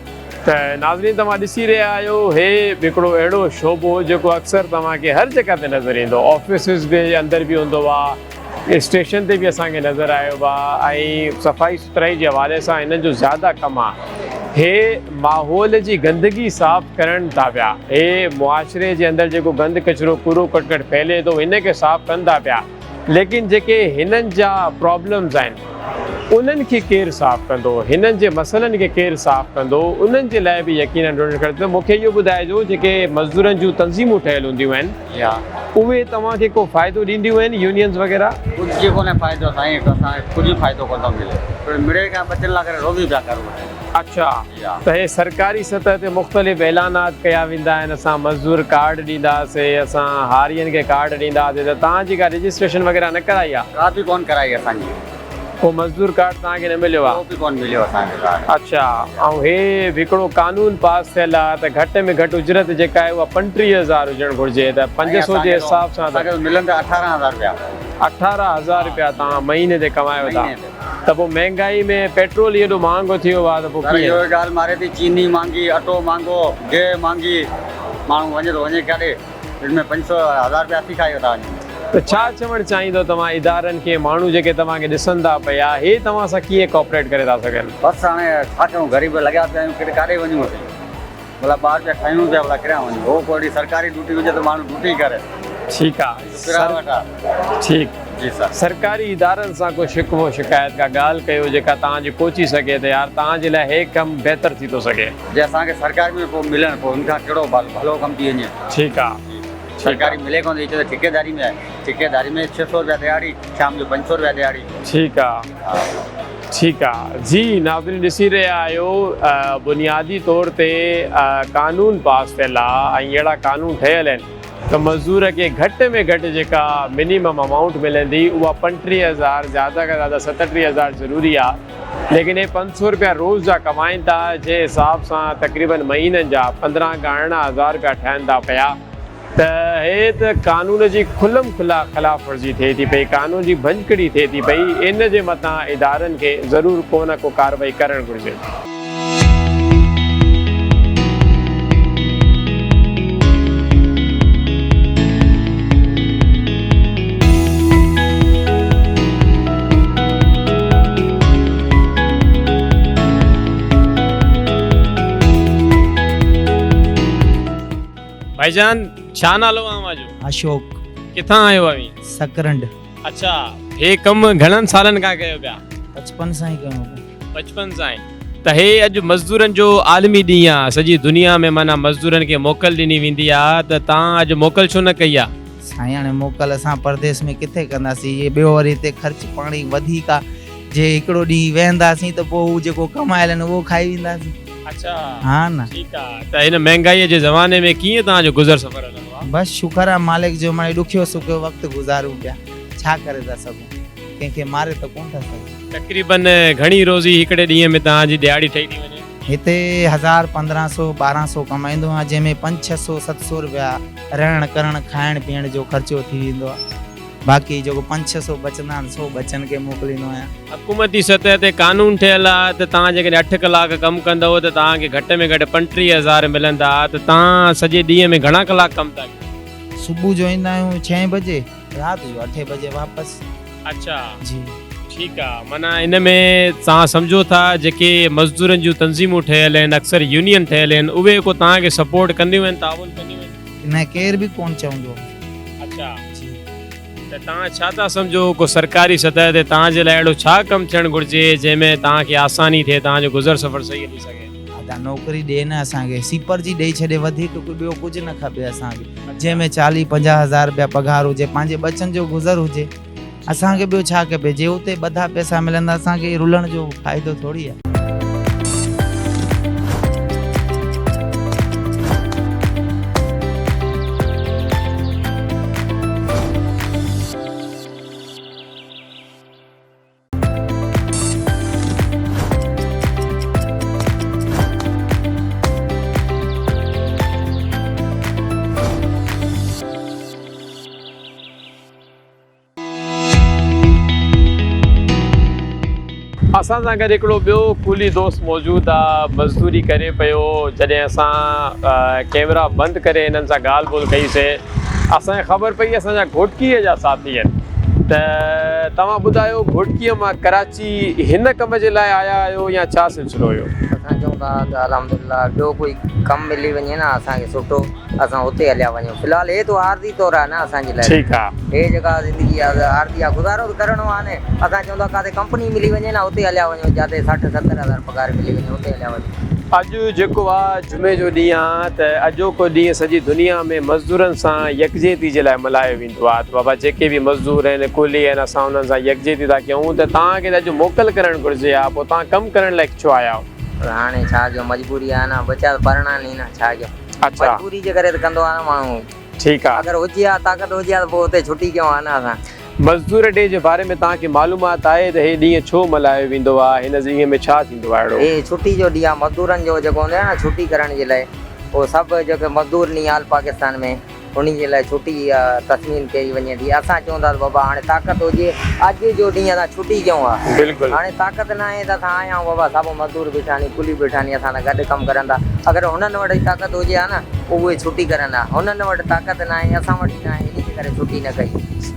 ته ناظرين توهان ڏسي رهيا آهيو هي هڪڙو اهڙو شعبو جيڪو اڪثر توهان کي هر جڳهه تي نظر ايندو آفيسز به اندر به هوندو آ اسٽيشن تي به اسان کي نظر آيو آ ۽ صفائي سٿرائي جي حوالي سان هنن جو زياده ڪم آ هي ماحول جي گندگي صاف ڪرڻ ٿا پيا هي معاشري جي اندر جيڪو گند ڪچرو ڪوڙو ڪٽڪٽ ڦهلي ٿو هن کي صاف ڪن ٿا پيا ليڪن جيڪي هنن جا پرابلمز آهن انهن کي ڪير صاف ڪندو هنن جي مسئلن کي ڪير صاف ڪندو انهن جي لاء به يقينن ڊونيٽ ڪرڻ ته مون کي اهو ٻڌائجو جيڪي مزدورن جون تنظيمون ٺهيل هونديون آهن اهي توهان کي ڪو فائدو ڏينديون آهن يونينز وغيره؟ ڪجهه به ڪونهي فائدو سائين اسان کي ڪجهه به فائدو ڪونه ٿو ملي پر مڙئي کان ٻچن لاء ڪري روزي پيا ڪرون اسين. اڇا ته هي سرڪاري سطح تي مختلف اعلانات ڪيا ويندا آهن اسان مزدور ڪارڊ ڏينداسي اسان هارين کي ڪارڊ ڏينداسي ته توهان جي ڪا رجسٽريشن وغيره نه ڪرائي آهي؟ ڪا به ڪونه ڪرائي اسان جي. ڪو مزدور ڪارڊ توهان کي نه مليو آ؟ ڪو به ڪونه مليو اسان کي ڪارڊ. اڇا ۽ هي به هڪڙو قانون پاس ٿيل آ ته گهٽ ۾ گهٽ اجرت جيڪا آهي اها 25 هزار هجڻ گهرجي ته 5 سو جي حساب سان ته اسان کي ته ملن ٿا 18 هزار رپيا. 18 هزار رپيا توهان مهيني تي ڪمايو ٿا ته پوء مهنگائي ۾ پيٽرول ئي ايڏو مهانگو ٿي ويو آ ته پوء سر ڪيئن؟ اهو ئي ڳالهه ماري ٿي چيني مهانگي اٽو مهانگو گيهه مهانگي ماڻهو وڃي ته وڃي ڪاڏي؟ ان ۾ پنج سو هزار رپيا اسين کائي ٿا وڃون. ته ڇا چوڻ چاهيندو توهان ادارن کي ماڻهو جيڪي توهان کي ڏسن ٿا پيا هي توهان سان ڪيئن ڪوپريٽ ڪري ٿا سگهن. بس هاڻي ڇا ڪيون غريب لڳيا پيا آهيون ڪيڏي ڪاڏي وڃون اسين ڀلا ٻه رپيا کايون پيا ڀلا ڪيڏانهن وڃون هو ڪو اهڙي سرڪاري ڊيوٽي هجي ته ماڻهو ڊيوٽي ڪري. ٺيڪ آ پرائيويٽ آ. ٺيڪ جي سر. سرڪاري ادارن سان ڪو شڪوو شڪايت ڪا ڳالهه ڪيو جيڪا توهان جي پهچي سگهي ته يار توهان جي لاء هي ڪم بهتر ٿي ٿو سگهي. جي اسان کي سرڪاري ۾ پوء ملن پوء ان کان ڪهڙو ڀلو ڪم ٿي وڃي. ٺيڪ آ سرڪاري ملي ڪونه ٿي، چئي ته ٺيڪيداري ۾ آهي، ٺيڪيداري ۾ 600 رپيا ڏهاڙي، شام جو 500 رپيا ڏهاڙي. ٺيڪ آ ٺيڪ آ جي ناظرين ڏسي رهيا آهيو بنيادي طور تي قانون پاس ٿيل آ ۽ اهڙا قانون ٺهيل آهن ته مزدور کي گهٽ ۾ گهٽ جيڪا منيمم امائونٽ ملندي اها 35 هزار زياده کان زياده 37 هزار ضروري آ ليڪن هي 500 رپيا روز جا ڪمائين ٿا جنهن حساب سان تقريبن مهينن جا 15 کان 18 هزار رپيا ٺهن ٿا پيا ته هي ته قانون جي کلم کلا خلاف ورزي ٿئي ٿي پئي، قانون جي ڀڃڪڙي ٿئي ٿي پئي، ان جي مٿان ادارن کي ضرور ڪو نه ڪو ڪارروائي ڪرڻ گهرجي. ڀائيجان ڇا نالو آ اوهان جو؟ اشوڪ. ڪٿان آيو اوهين؟ سڪرنڊ. اڇا هي ڪم گهڻن سالن کان ڪيو پيا؟ بچپن سان ئي ڪيون پيا. بچپن سان ئي. ته هي اڄ مزدورن جو عالمي ڏينهن آ سڄي دنيا ۾ معنيٰ مزدورن کي موڪل ڏني ويندي آ ته تان اڄ موڪل ڇو نه ڪئي آ؟ سائين هاڻي موڪل اسان پرديس ۾ ڪٿي ڪنداسين هي ٻيو وري هتي خرچ پاڻي وڌيڪ آ جي هڪڙو ڏينهن ويهنداسين ته پوء هو جيڪو ڪمايل آهن اهو کائي وينداسين. اڇا ها نه. ٺيڪ آ ته هن مهنگائي جي زماني ۾ ڪيئن توهان جو گذر سفر هلندو آ؟ بس شڪر آ مالڪ جو مڙئي ڏکيو سکيو وقت گذاريون پيا ڇا ڪري ٿا سگهون ڪنهن کي ماري ته ڪونه ٿا سگهون. تقريبن گهڻي روزي هڪڙي ڏينهن ۾ توهان جي ڏهاڙي ٺهي ٿي وڃي؟ هتي هزار 15 سو 12 سو ڪمائيندو آهيان جنهن ۾ پنج ڇهه سو ست سو روپيا رهڻ ڪرڻ کائڻ پيئڻ جو خرچو ٿي ويندو آ. باقي جيڪو پنج ڇهه سو بچندا آهن سو ٻچن کي موڪليندو آهيان. حڪومتي سطح تي قانون ٺهيل آهي ته توهان جيڪڏهن اٺ ڪلاڪ ڪم ڪندؤ ته توهان کي گهٽ ۾ گهٽ 35 هزار ملندا ته توهان سڄي ڏينهن ۾ گهڻا ڪلاڪ ڪم ٿا ڪيو؟ صبح جو ايندا آهيون ڇهين بجي رات جو اٺين بجي واپس. اڇا جي. ٺيڪ آ معنيٰ ان ۾ توهان سمجهو ٿا جيڪي مزدورن جون تنظيمون ٺهيل آهن اڪثر يونين ٺهيل آهن اهي ڪو توهان کي سپورٽ ڪنديون آهن تعاون ڪنديون آهن؟ نه ڪير به ڪونه چوندو. اڇا جي ته توهان ڇا ٿا سمجهو ڪو سرڪاري سطح تي توهان جي لاء اهڙو ڇا ڪم ٿيڻ گهرجي جنهن ۾ توهان کي آساني ٿئي توهان جو گذر سفر صحيح هلي سگهي. ادا نوڪري ڏي نه اسان کي سيپر جي ڏئي ڇڏي وڌيڪ ڪو ٻيو ڪجهه نه کپي اسان کي جنهن ۾ 40 50 هزار رپيا پگهار هجي پنهنجي ٻچن جو گذر هجي اسان کي ٻيو ڇا کپي جي اتي ٻڌا پئسا ملندا اسان کي رلڻ جو فائدو ٿوري آهي. اسان سان گڏ هڪڙو ٻيو ڪولي دوست موجود آ مزدوري ڪري پيو جڏهن اسان ڪيمرا بند ڪري هنن سان ڳالهه ٻولهه ڪئي سي اسان کي خبر پئي اسان جا گهوٽڪيء جا ساٿي آهن ته توهان ٻڌايو گهوٽڪيء مان ڪراچي هن ڪم جي لاء آيا آهيو يا ڇا سلسلو هيو؟ اسان چئون ٿا ته الحمدلله ٻيو ڪوئي ڪم ملي وڃي نه اسان کي سٺو اسان اتي هليا وڃون في الحال هي تو عارضي طور آهي نه اسان جي لاء ٺيڪ آ. هي جيڪا زندگي آ عارضي آ گذارو ته ڪرڻو آ نه اسان چئون ٿا ڪاٿي ڪمپني ملي وڃي نه اتي هليا وڃون جاتي 60 70 هزار پگهار ملي وڃي اتي هليا وڃون. اڄ جيڪو آ جمعي جو ڏينهن آ ته اڄوڪو ڏينهن سڄي دنيا ۾ مزدورن سان يڪجهتي جي لاء ملهايو ويندو آ ته بابا جيڪي به مزدور آهن ڪولي آهن اسان انهن سان يڪجهتي ٿا ڪيون ته توهان کي ته اڄ موڪل ڪرڻ گهرجي ها پوء توهان ڪم ڪرڻ لاء ڇو آيا آهيو؟ پر هاڻي ڇا ڪيون مجبوري آ نه ٻچا ته پرڻا ني نه ڇا ڪيون. اڇا. مجبوري جي ڪري ته ڪندو آ نه ماڻهو. ٺيڪ آ. اگر هجي ها طاقت هجي ها ته پوء اتي ڇٽي ڪيون ها نه اسان. مزدور ڊي جي باري ۾ توهان کي معلومات آهي ته هي ڏينهن ڇو ملهايو ويندو آ هن ڏينهن ۾ ڇا ٿيندو آ اهڙو؟ هي ڇٽي جو ڏينهن آ مزدورن جو جيڪو هوندو آ نه ڇٽي ڪرڻ جي لاء اهو سڀ جيڪي مزدور ني آل پاڪستان ۾ انهي جي لاء ڇٽي تسمين ڪئي وڃي ٿي. اسان چئون ٿا ته بابا هاڻي طاقت هجي اڄ جو ڏينهن اسان ڇٽي ڪيون ها. بلڪل. هاڻي طاقت نه آهي ته اسان آيا آهيون بابا سڀ مزدور بيٺا آهن ڪلي بيٺا آهن اسان سان گڏ ڪم ڪرن ٿا اگر هنن وٽ طاقت هجي ها نه اهي ڇٽي ڪرن ها هنن وٽ طاقت نه آهي اسان وٽ ئي نه آهي انهي جي ڪري ڇٽي نه ڪئي.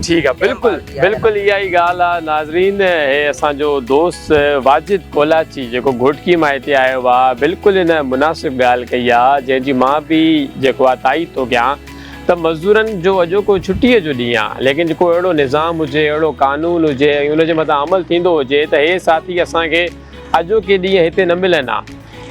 ٺيڪ آ بلڪل بلڪل اها ئي ڳالهه آ ناظرين هي اسان جو دوست واجد ڪولاچي جيڪو گهوٽڪي مان هتي آيو آ بلڪل هن مناسب ڳالهه ڪئي آ جنهن جي مان به جيڪو آ تائيد ٿو ڪيان ته مزدورن جو اڄوڪو ڇٽيء جو ڏينهن آ ليڪن جيڪو اهڙو نظام هجي اهڙو قانون هجي ۽ ان جي مٿان عمل ٿيندو هجي ته هي ساٿي اسان کي اڄوڪي ڏينهن هتي نه ملن ها.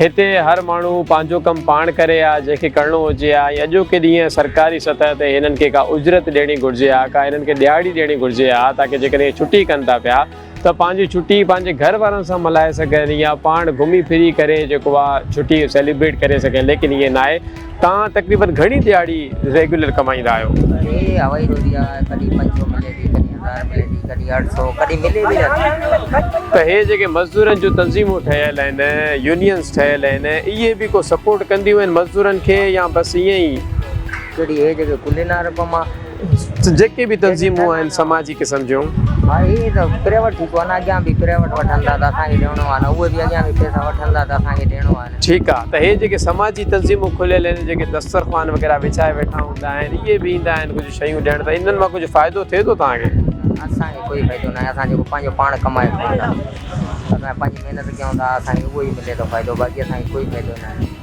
هتي هر ماڻهو پنهنجو ڪم پاڻ ڪري ها جنهن کي ڪرڻو هجي ها ۽ اڄوڪي ڏينهن سرڪاري سطح تي هنن کي ڪا اجرت ڏيڻي گهرجي ها ڪا هنن کي ڏهاڙي ڏيڻي گهرجي ها تاڪه جيڪڏهن هي ڇٽي ڪن ٿا پيا ته پنهنجي ڇٽي پنهنجي گهر وارن سان ملهائي سگهن يا پاڻ گهمي ڦري ڪري جيڪو آ ڇٽي سيليبريٽ ڪري سگهن ليڪن ائين ناهي توهان تقريبن گهڻي ڏهاڙي ريگيولر ڪمائيندا آهيو؟ هي هوائي روزي آ ڪڏهن 500 ملي ٿي ڪڏهن هزار ملي ٿي ڪڏهن 800 ڪڏهن ملي به نٿي. ته هي جيڪي مزدورن جون تنظيمون ٺهيل آهن يونينز ٺهيل آهن اهي به ڪو سپورٽ ڪنديون آهن مزدورن کي يا بس ائين ئي؟ ڪهڙي هي جيڪي ڪلين رقم آ. جيڪي به تنظيمون آهن سماجي قسم جون. ها اهي ته پرائيوٽ ٺيڪو آهي نه اڳيان به پرائيوٽ وٺن ٿا ته اسان کي ڏيڻو آهي نه اهي به اڳيان به پئسا وٺن ٿا ته اسان کي ڏيڻو آهي نه. ٺيڪ آ ته هي جيڪي سماجي تنظيمون کليل آهن جيڪي دسترخوان وغيره وڇائي ويٺا هوندا آهن اهي به ايندا آهن ڪجهه شيون ڏيڻ ته انهن مان ڪجهه فائدو ٿئي ٿو توهان کي؟ اسان کي ڪوئي فائدو ناهي اسان جيڪو پنهنجو پاڻ ڪمائي کائون ٿا اسان پنهنجي محنت ڪيون ٿا اسان کي اهو ئي ملي ٿو فائدو باقي اسان کي ڪوئي فائدو ناهي.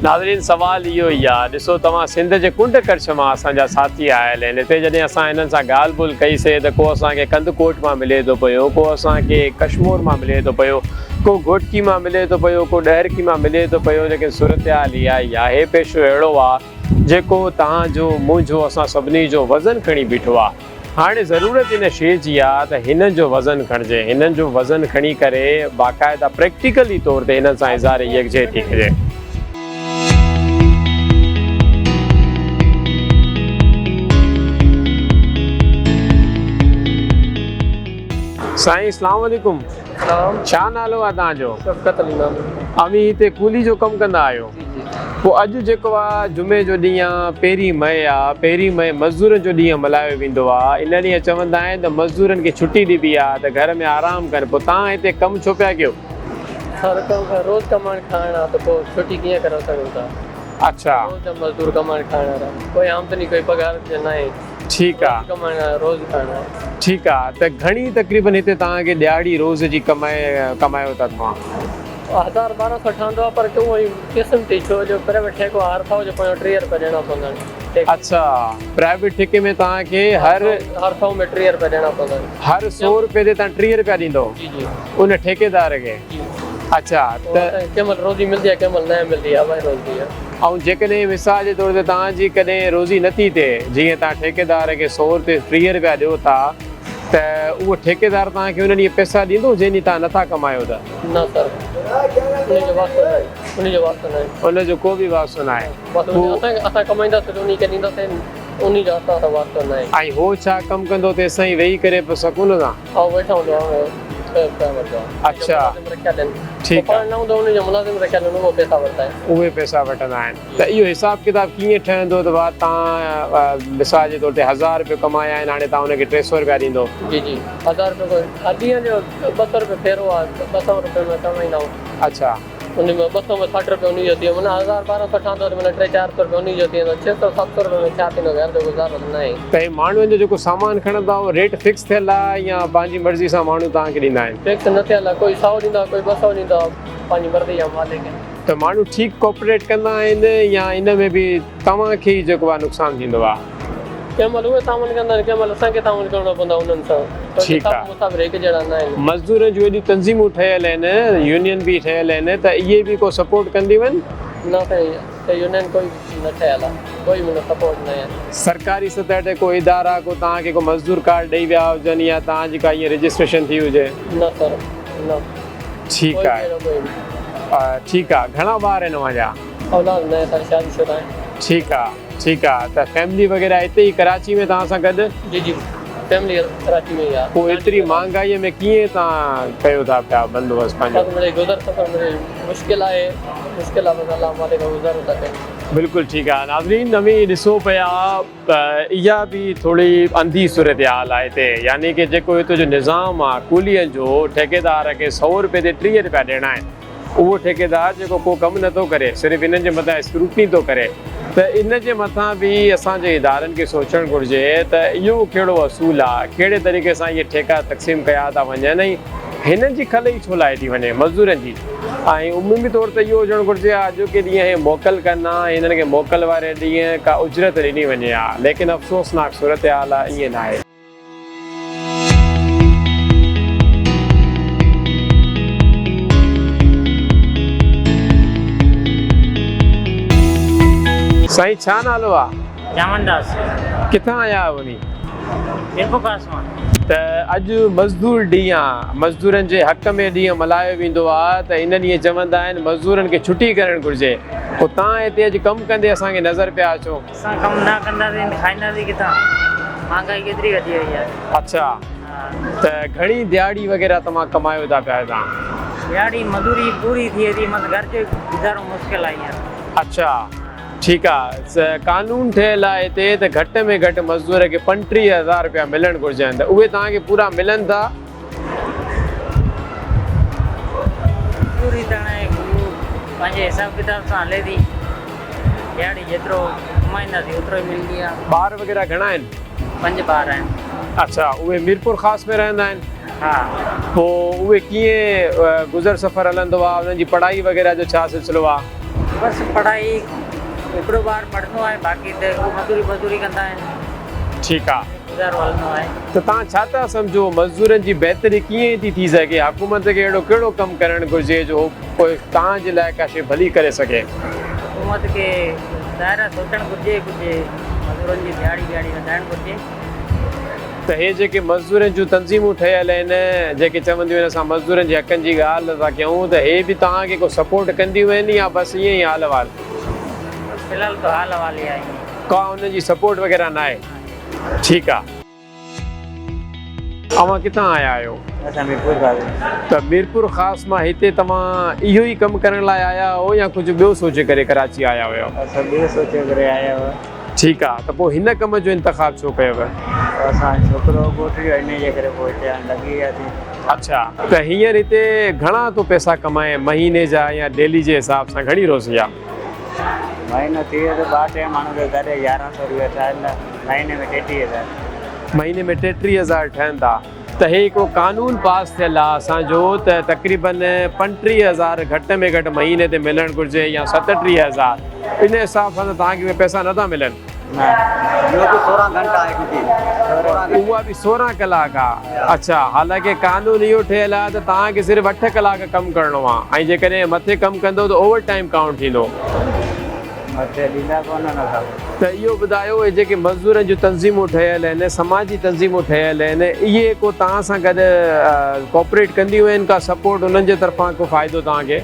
ناظرين سوال اهو ئي آ ڏسو توهان سنڌ جي ڪنڊ ڪڙڇ مان اسان جا ساٿي آيل آهن هتي جڏهن اسان هنن سان ڳالهه ٻولهه ڪئي سي ته ڪو اسان کي ڪنڌڪوٽ مان ملي ٿو پيو ڪو اسان کي ڪشمور مان ملي ٿو پيو ڪو گهوٽڪي مان ملي ٿو پيو ڪو ڏهرڪي مان ملي ٿو پيو ليڪن صورتحال اها ئي آهي پيشو اهڙو آ جيڪو توهان جو منهنجو اسان سڀني جو وزن کڻي بيٺو آ. هاڻي ضرورت ان شيء جي آ ته هنن جو وزن کڻجي، هنن جو وزن کڻي ڪري باقاعده پريڪٽيڪلي طور تي هنن سان اظهار يڪجهتي ڪجي. سائين اسلام عليڪم. ڇا نالو آ توهان جو؟ شفقت علي نالو. اوهين هتي ڪولي جو ڪم ڪندا آهيو؟ جي جي. پوء اڄ جيڪو آ جمعي جو ڏينهن آ پهرين مئي آ پهرين مئي مزدورن جو ڏينهن ملهايو ويندو آ ان ڏينهن چوندا آهن ته مزدورن کي ڇٽي ڏبي آ ته گهر ۾ آرام ڪن پوء توهان هتي ڪم ڇو پيا ڪيو؟ سر ڪم روز ڪمائڻ کائڻ آ ته پوء ڇٽي ڪيئن ڪري سگهون ٿا. اڇا. روز جا مزدور ڪمائڻ کائڻ وارا ڪوئي آمدني ڪوئي پگهار ناهي. ٺيڪ آ. روز ڪمائڻ آ روز کائڻ آ. ٺيڪ آ ته گهڻي تقريبن هتي توهان کي ڏهاڙي روز جي ڪمائي ڪمايو ٿا توهان؟ 1000 1200 ٺهندو آ پر اهو ئي قسم ٿي ڇو جو پرائيويٽ ٺيڪو آ هر سئو جو پويان 30 روپيا ڏيڻا پوندا آهن ٺيڪي. اڇا پرائيويٽ ٺيڪي ۾ توهان کي هر. هر سئو ۾ 30 روپيا ڏيڻا پوندا آهن. هر سئو روپئي تي توهان 30 روپيا ڏيندو؟ جي جي. ان ٺيڪيدار کي؟ جي. اڇا ته. ڪنهن مهل روزي ملدي آ ڪنهن مهل نه ملدي آ اها ئي روزي آ. ۽ جيڪڏهن مثال جي طور تي توهان جي ڪڏهن روزي نه ٿي ٿئي جيئن توهان ٺيڪيدار کي سئو تي 30 روپيا ڏيو ٿا ته اهو ٺيڪيدار توهان کي ان ڏينهن پئسا ڏيندو جنهن ڏينهن توهان نه ٿا ڪمايو ته؟ نه سر ان جو واسطو ناهي ان جو واسطو ناهي. ان جو ڪو به واسطو ناهي. بس اسان ڪمائينداسين ته انهي کي ڏينداسين انهي جو اسان سان واسطو ناهي. ۽ هو ڇا ڪم ڪندو تيسين ويهي ڪري پوء سڪون سان. هو ويٺو هوندو آهي پئسا وٺندو آهي. اڇا ملازم رکيل آهن. ٺيڪ آهي. پاڻ نه هوندو انهي جو ملازم رکيل آهن اهو پئسا وٺندا آهن. اهي پئسا وٺندا آهن ته اهو حساب ڪتاب ڪيئن ٺهندو ته ڀاء توهان مثال جي طور تي هزار رپيو ڪمايا آهن هاڻي توهان ان کي 300 رپيا ڏيندو. جي جي هزار رپيو ڪو هر ڏينهن جو 200 رپيو ڦيرو آهي 200 رپيي ۾ ڪمائيندا آهيون. اڇا. ان ۾ 200 ۾ 60 رپيو انهي جو ٿي ويو معنيٰ هزار 1200 ٺهندو ته معنيٰ ٽي چار سو رپيو انهي جو ٿي ويندو 600 700 رپيي ۾ ڇا ٿيندو گهر جو گذارو ته ناهي. ته هي ماڻهن جو جيڪو سامان کڻندا اهو ريٽ فڪس ٿيل آهي يا پنهنجي مرضي سان ماڻهو توهان کي ڏيندا آهن؟ فڪس نه ٿيل آهي ڪوئي سئو ڏيندو آهي ڪوئي 200 ڏيندو آهي پنهنجي مرضي جا مالڪ آهن. ته ماڻهو ٺيڪ ڪوپريٽ ڪندا آهن يا ان ۾ به توهان کي ئي جيڪو آهي نقصان ٿيندو آهي؟ ڪنهن مهل اهي تعاون ڪندا آهن ڪنهن مهل اسان کي تعاون ڪرڻو پوندو آهي انهن سان ڇو جو ٺيڪ سڀ آهي. مسافر هڪ جهڙا نه آهن. مزدورن جون ايڏيون تنظيمون ٺهيل آهن يونين به ٺهيل آهن ته اهي به ڪو سپورٽ ڪنديون آهن؟ نه سائين هتي يونين ڪوئي نه ٺهيل آهي ڪوئي به نه سپورٽ نه آهي. سرڪاري سطح تي ڪو ادارا ڪو توهان کي ڪو مزدور ڪارڊ ڏئي ويا هجن يا توهان جي ڪا ائين رجسٽريشن ٿي هجي؟ نه سر نه. ٺيڪ آهي ٺيڪ آ گهڻا ٻار آهن اوهان جا؟ اولاد نه آهي سر شادي شده آهيان. ٺيڪ آ ٺيڪ آ ته فيملي وغيره هتي ئي ڪراچي ۾ توهان سان گڏ؟ جي جي فيملي ڪراچي ۾ ئي آ. پوء ايتري مهانگائي ۾ ڪيئن توهان ڪيو ٿا پيا بندوبست پنهنجو؟ بس مڙئي گذر سفر مڙئي مشڪل آهي مشڪل آ بس الله مالڪ آ گذارو ٿا ڪيون. بلڪل ٺيڪ آ ناظرين اوهين ڏسو پيا ته اها به ٿوري انڌي صورتحال آهي هتي يعني ڪي جيڪو هتي جو نظام آ ڪولين جو ٺيڪيدار کي سئو روپئي تي 30 روپيا ڏيڻا آهن اهو ٺيڪيدار جيڪو ڪو ڪم نٿو ڪري صرف انهن جي مٿان اسڪروٽني ٿو ڪري ته ان جي مٿان به اسان جي ادارن کي سوچڻ گهرجي ته اهو ڪهڙو اصول آ ڪهڙي طريقي سان اهي ٺيڪا تقسيم ڪيا ٿا وڃن ۽ هنن جي کل ئي ڇو لاهي ٿي وڃي مزدورن جي. ۽ عمومي طور تي اهو هجڻ گهرجي ها اڄوڪي ڏينهن هي موڪل ڪن ها ۽ هنن کي موڪل واري ڏينهن ڪا اجرت ڏني وڃي ها ليڪن افسوسناڪ صورتحال آهي ائين ناهي. سائين ڇا نالو آ؟ جامن داس. ڪٿان آيا آهيو اوهين؟ ميرپورخاص مان. ته اڄ مزدور ڏينهن آ، مزدورن جي حق ۾ ڏينهن ملهايو ويندو آ ته ان ڏينهن چوندا آهن مزدورن کي ڇٽي ڪرڻ گهرجي پوء تان هتي اڄ ڪم ڪندي اسان کي نظر پيا اچو. اسان ڪم نه ڪنداسين ته کائينداسين ڪٿان؟ مهانگائي ڪيتري وڌي وئي آهي. اڇا ته گهڻي دياڙي وغيره توهان ڪمايو ٿا پيا هتان؟ دياڙي مزوري پوري ٿئي ٿي مس گهر جو گذارو مشڪل آهي هينئر. اڇا ٺيڪ آ قانون ٺهيل آ هتي ته گهٽ ۾ گهٽ مزدور کي 35 هزار رپيا ملڻ گهرجن ته اهي توهان کي پورا ملن ٿا؟ مزدوري ته هاڻي هو پنهنجي حساب ڪتاب سان هلي ٿي دياڙي جيترو ڪمائينداسين اوترو ئي ملندي آ. ٻار وغيره گهڻا آهن؟ پنج ٻار آهن. اڇا اهي ميرپورخاص ۾ رهندا آهن؟ ها. پوء اهي ڪيئن گذر سفر هلندو آ انهن جي پڙهائي وغيره جو ڇا سلسلو آ؟ بس پڙهائي هڪڙو ٻار پڙهندو آهي باقي ته هو مزدوري مزدوري ڪندا آهن. ٺيڪ آ. گذارو هلندو آهي. ته توهان ڇا ٿا سمجهو مزدورن جي بهتري ڪيئن ٿي ٿي سگهي حڪومت کي اهڙو ڪهڙو ڪم ڪرڻ گهرجي جو هو پوء توهان جي لاء ڪا شيء ڀلي ڪري سگهي؟ حڪومت کي ظاهر آهي سوچڻ گهرجي ڪجهه مزدورن جي ديهاڙي ويهاڙي وڌائڻ گهرجي. ته هي جيڪي مزدورن جون تنظيمون ٺهيل آهن جيڪي چونديون آهن اسان مزدورن جي حقن جي ڳالهه ٿا ڪيون ته هي به توهان کي ڪو سپورٽ ڪنديون آهن يا بس ائين ئي حال احوال؟ بس في الحال ته حال احوال ئي آهي ائين. ڪا انهن جي سپورٽ وغيره ناهي. ٺيڪ آ. اوهان ڪٿان آيا آهيو؟ اسان ميرپور خاص. ته ميرپور خاص مان هتي توهان اهو ئي ڪم ڪرڻ لاء آيا هئو يا ڪجهه ٻيو سوچي ڪري ڪراچي آيا هيو؟ اسان ٻيو سوچي ڪري آيا هئا. ٺيڪ آ ته پوء هن ڪم جو انتخاب ڇو ڪيو؟ اسان جو ڇوڪرو ڳوٺ جو انهي جي ڪري پوء هتي هاڻي لڳي وياسين. اڇا ته هينئر هتي گهڻا ٿو پئسا ڪمائين مهيني جا يا ڊيلي جي حساب سان گهڻي روزي آ؟ مهينو ٿي ويو ته ٻه ٽي ماڻهو ته گڏ يارهن سو روپيا ٺاهن ٿا مهيني ۾ ٽيٽيهه هزار. مهيني ۾ ٽيٽيهه هزار ٺهن ٿا ته هي هڪڙو قانون پاس ٿيل آ اسان جو ته تقريبن پنٽيهه هزار گهٽ ۾ گهٽ مهيني تي ملڻ گهرجي يا ستٽيهه هزار ان حساب سان ته توهان کي اهي پئسا نٿا ملن. نه اهو به سورهن گهنٽا آهي ڊيوٽي. اها به سورهن ڪلاڪ آ اڇا حالانڪه قانون اهو ٺهيل آ ته توهان کي صرف اٺ ڪلاڪ ڪم ڪرڻو آ ۽ جيڪڏهن مٿي ڪم ڪندو ته اوور ٽائيم ڪائونٽ ٿيندو. مٿي ڏيندا ڪونه نه صاحب. ته اهو ٻڌايو اهي جيڪي مزدورن جون تنظيمون ٺهيل آهن سماجي تنظيمون ٺهيل آهن اهي ڪو توهان سان گڏ ڪوپريٽ ڪنديون آهن ڪا سپورٽ انهن جي طرفان ڪو فائدو توهان کي؟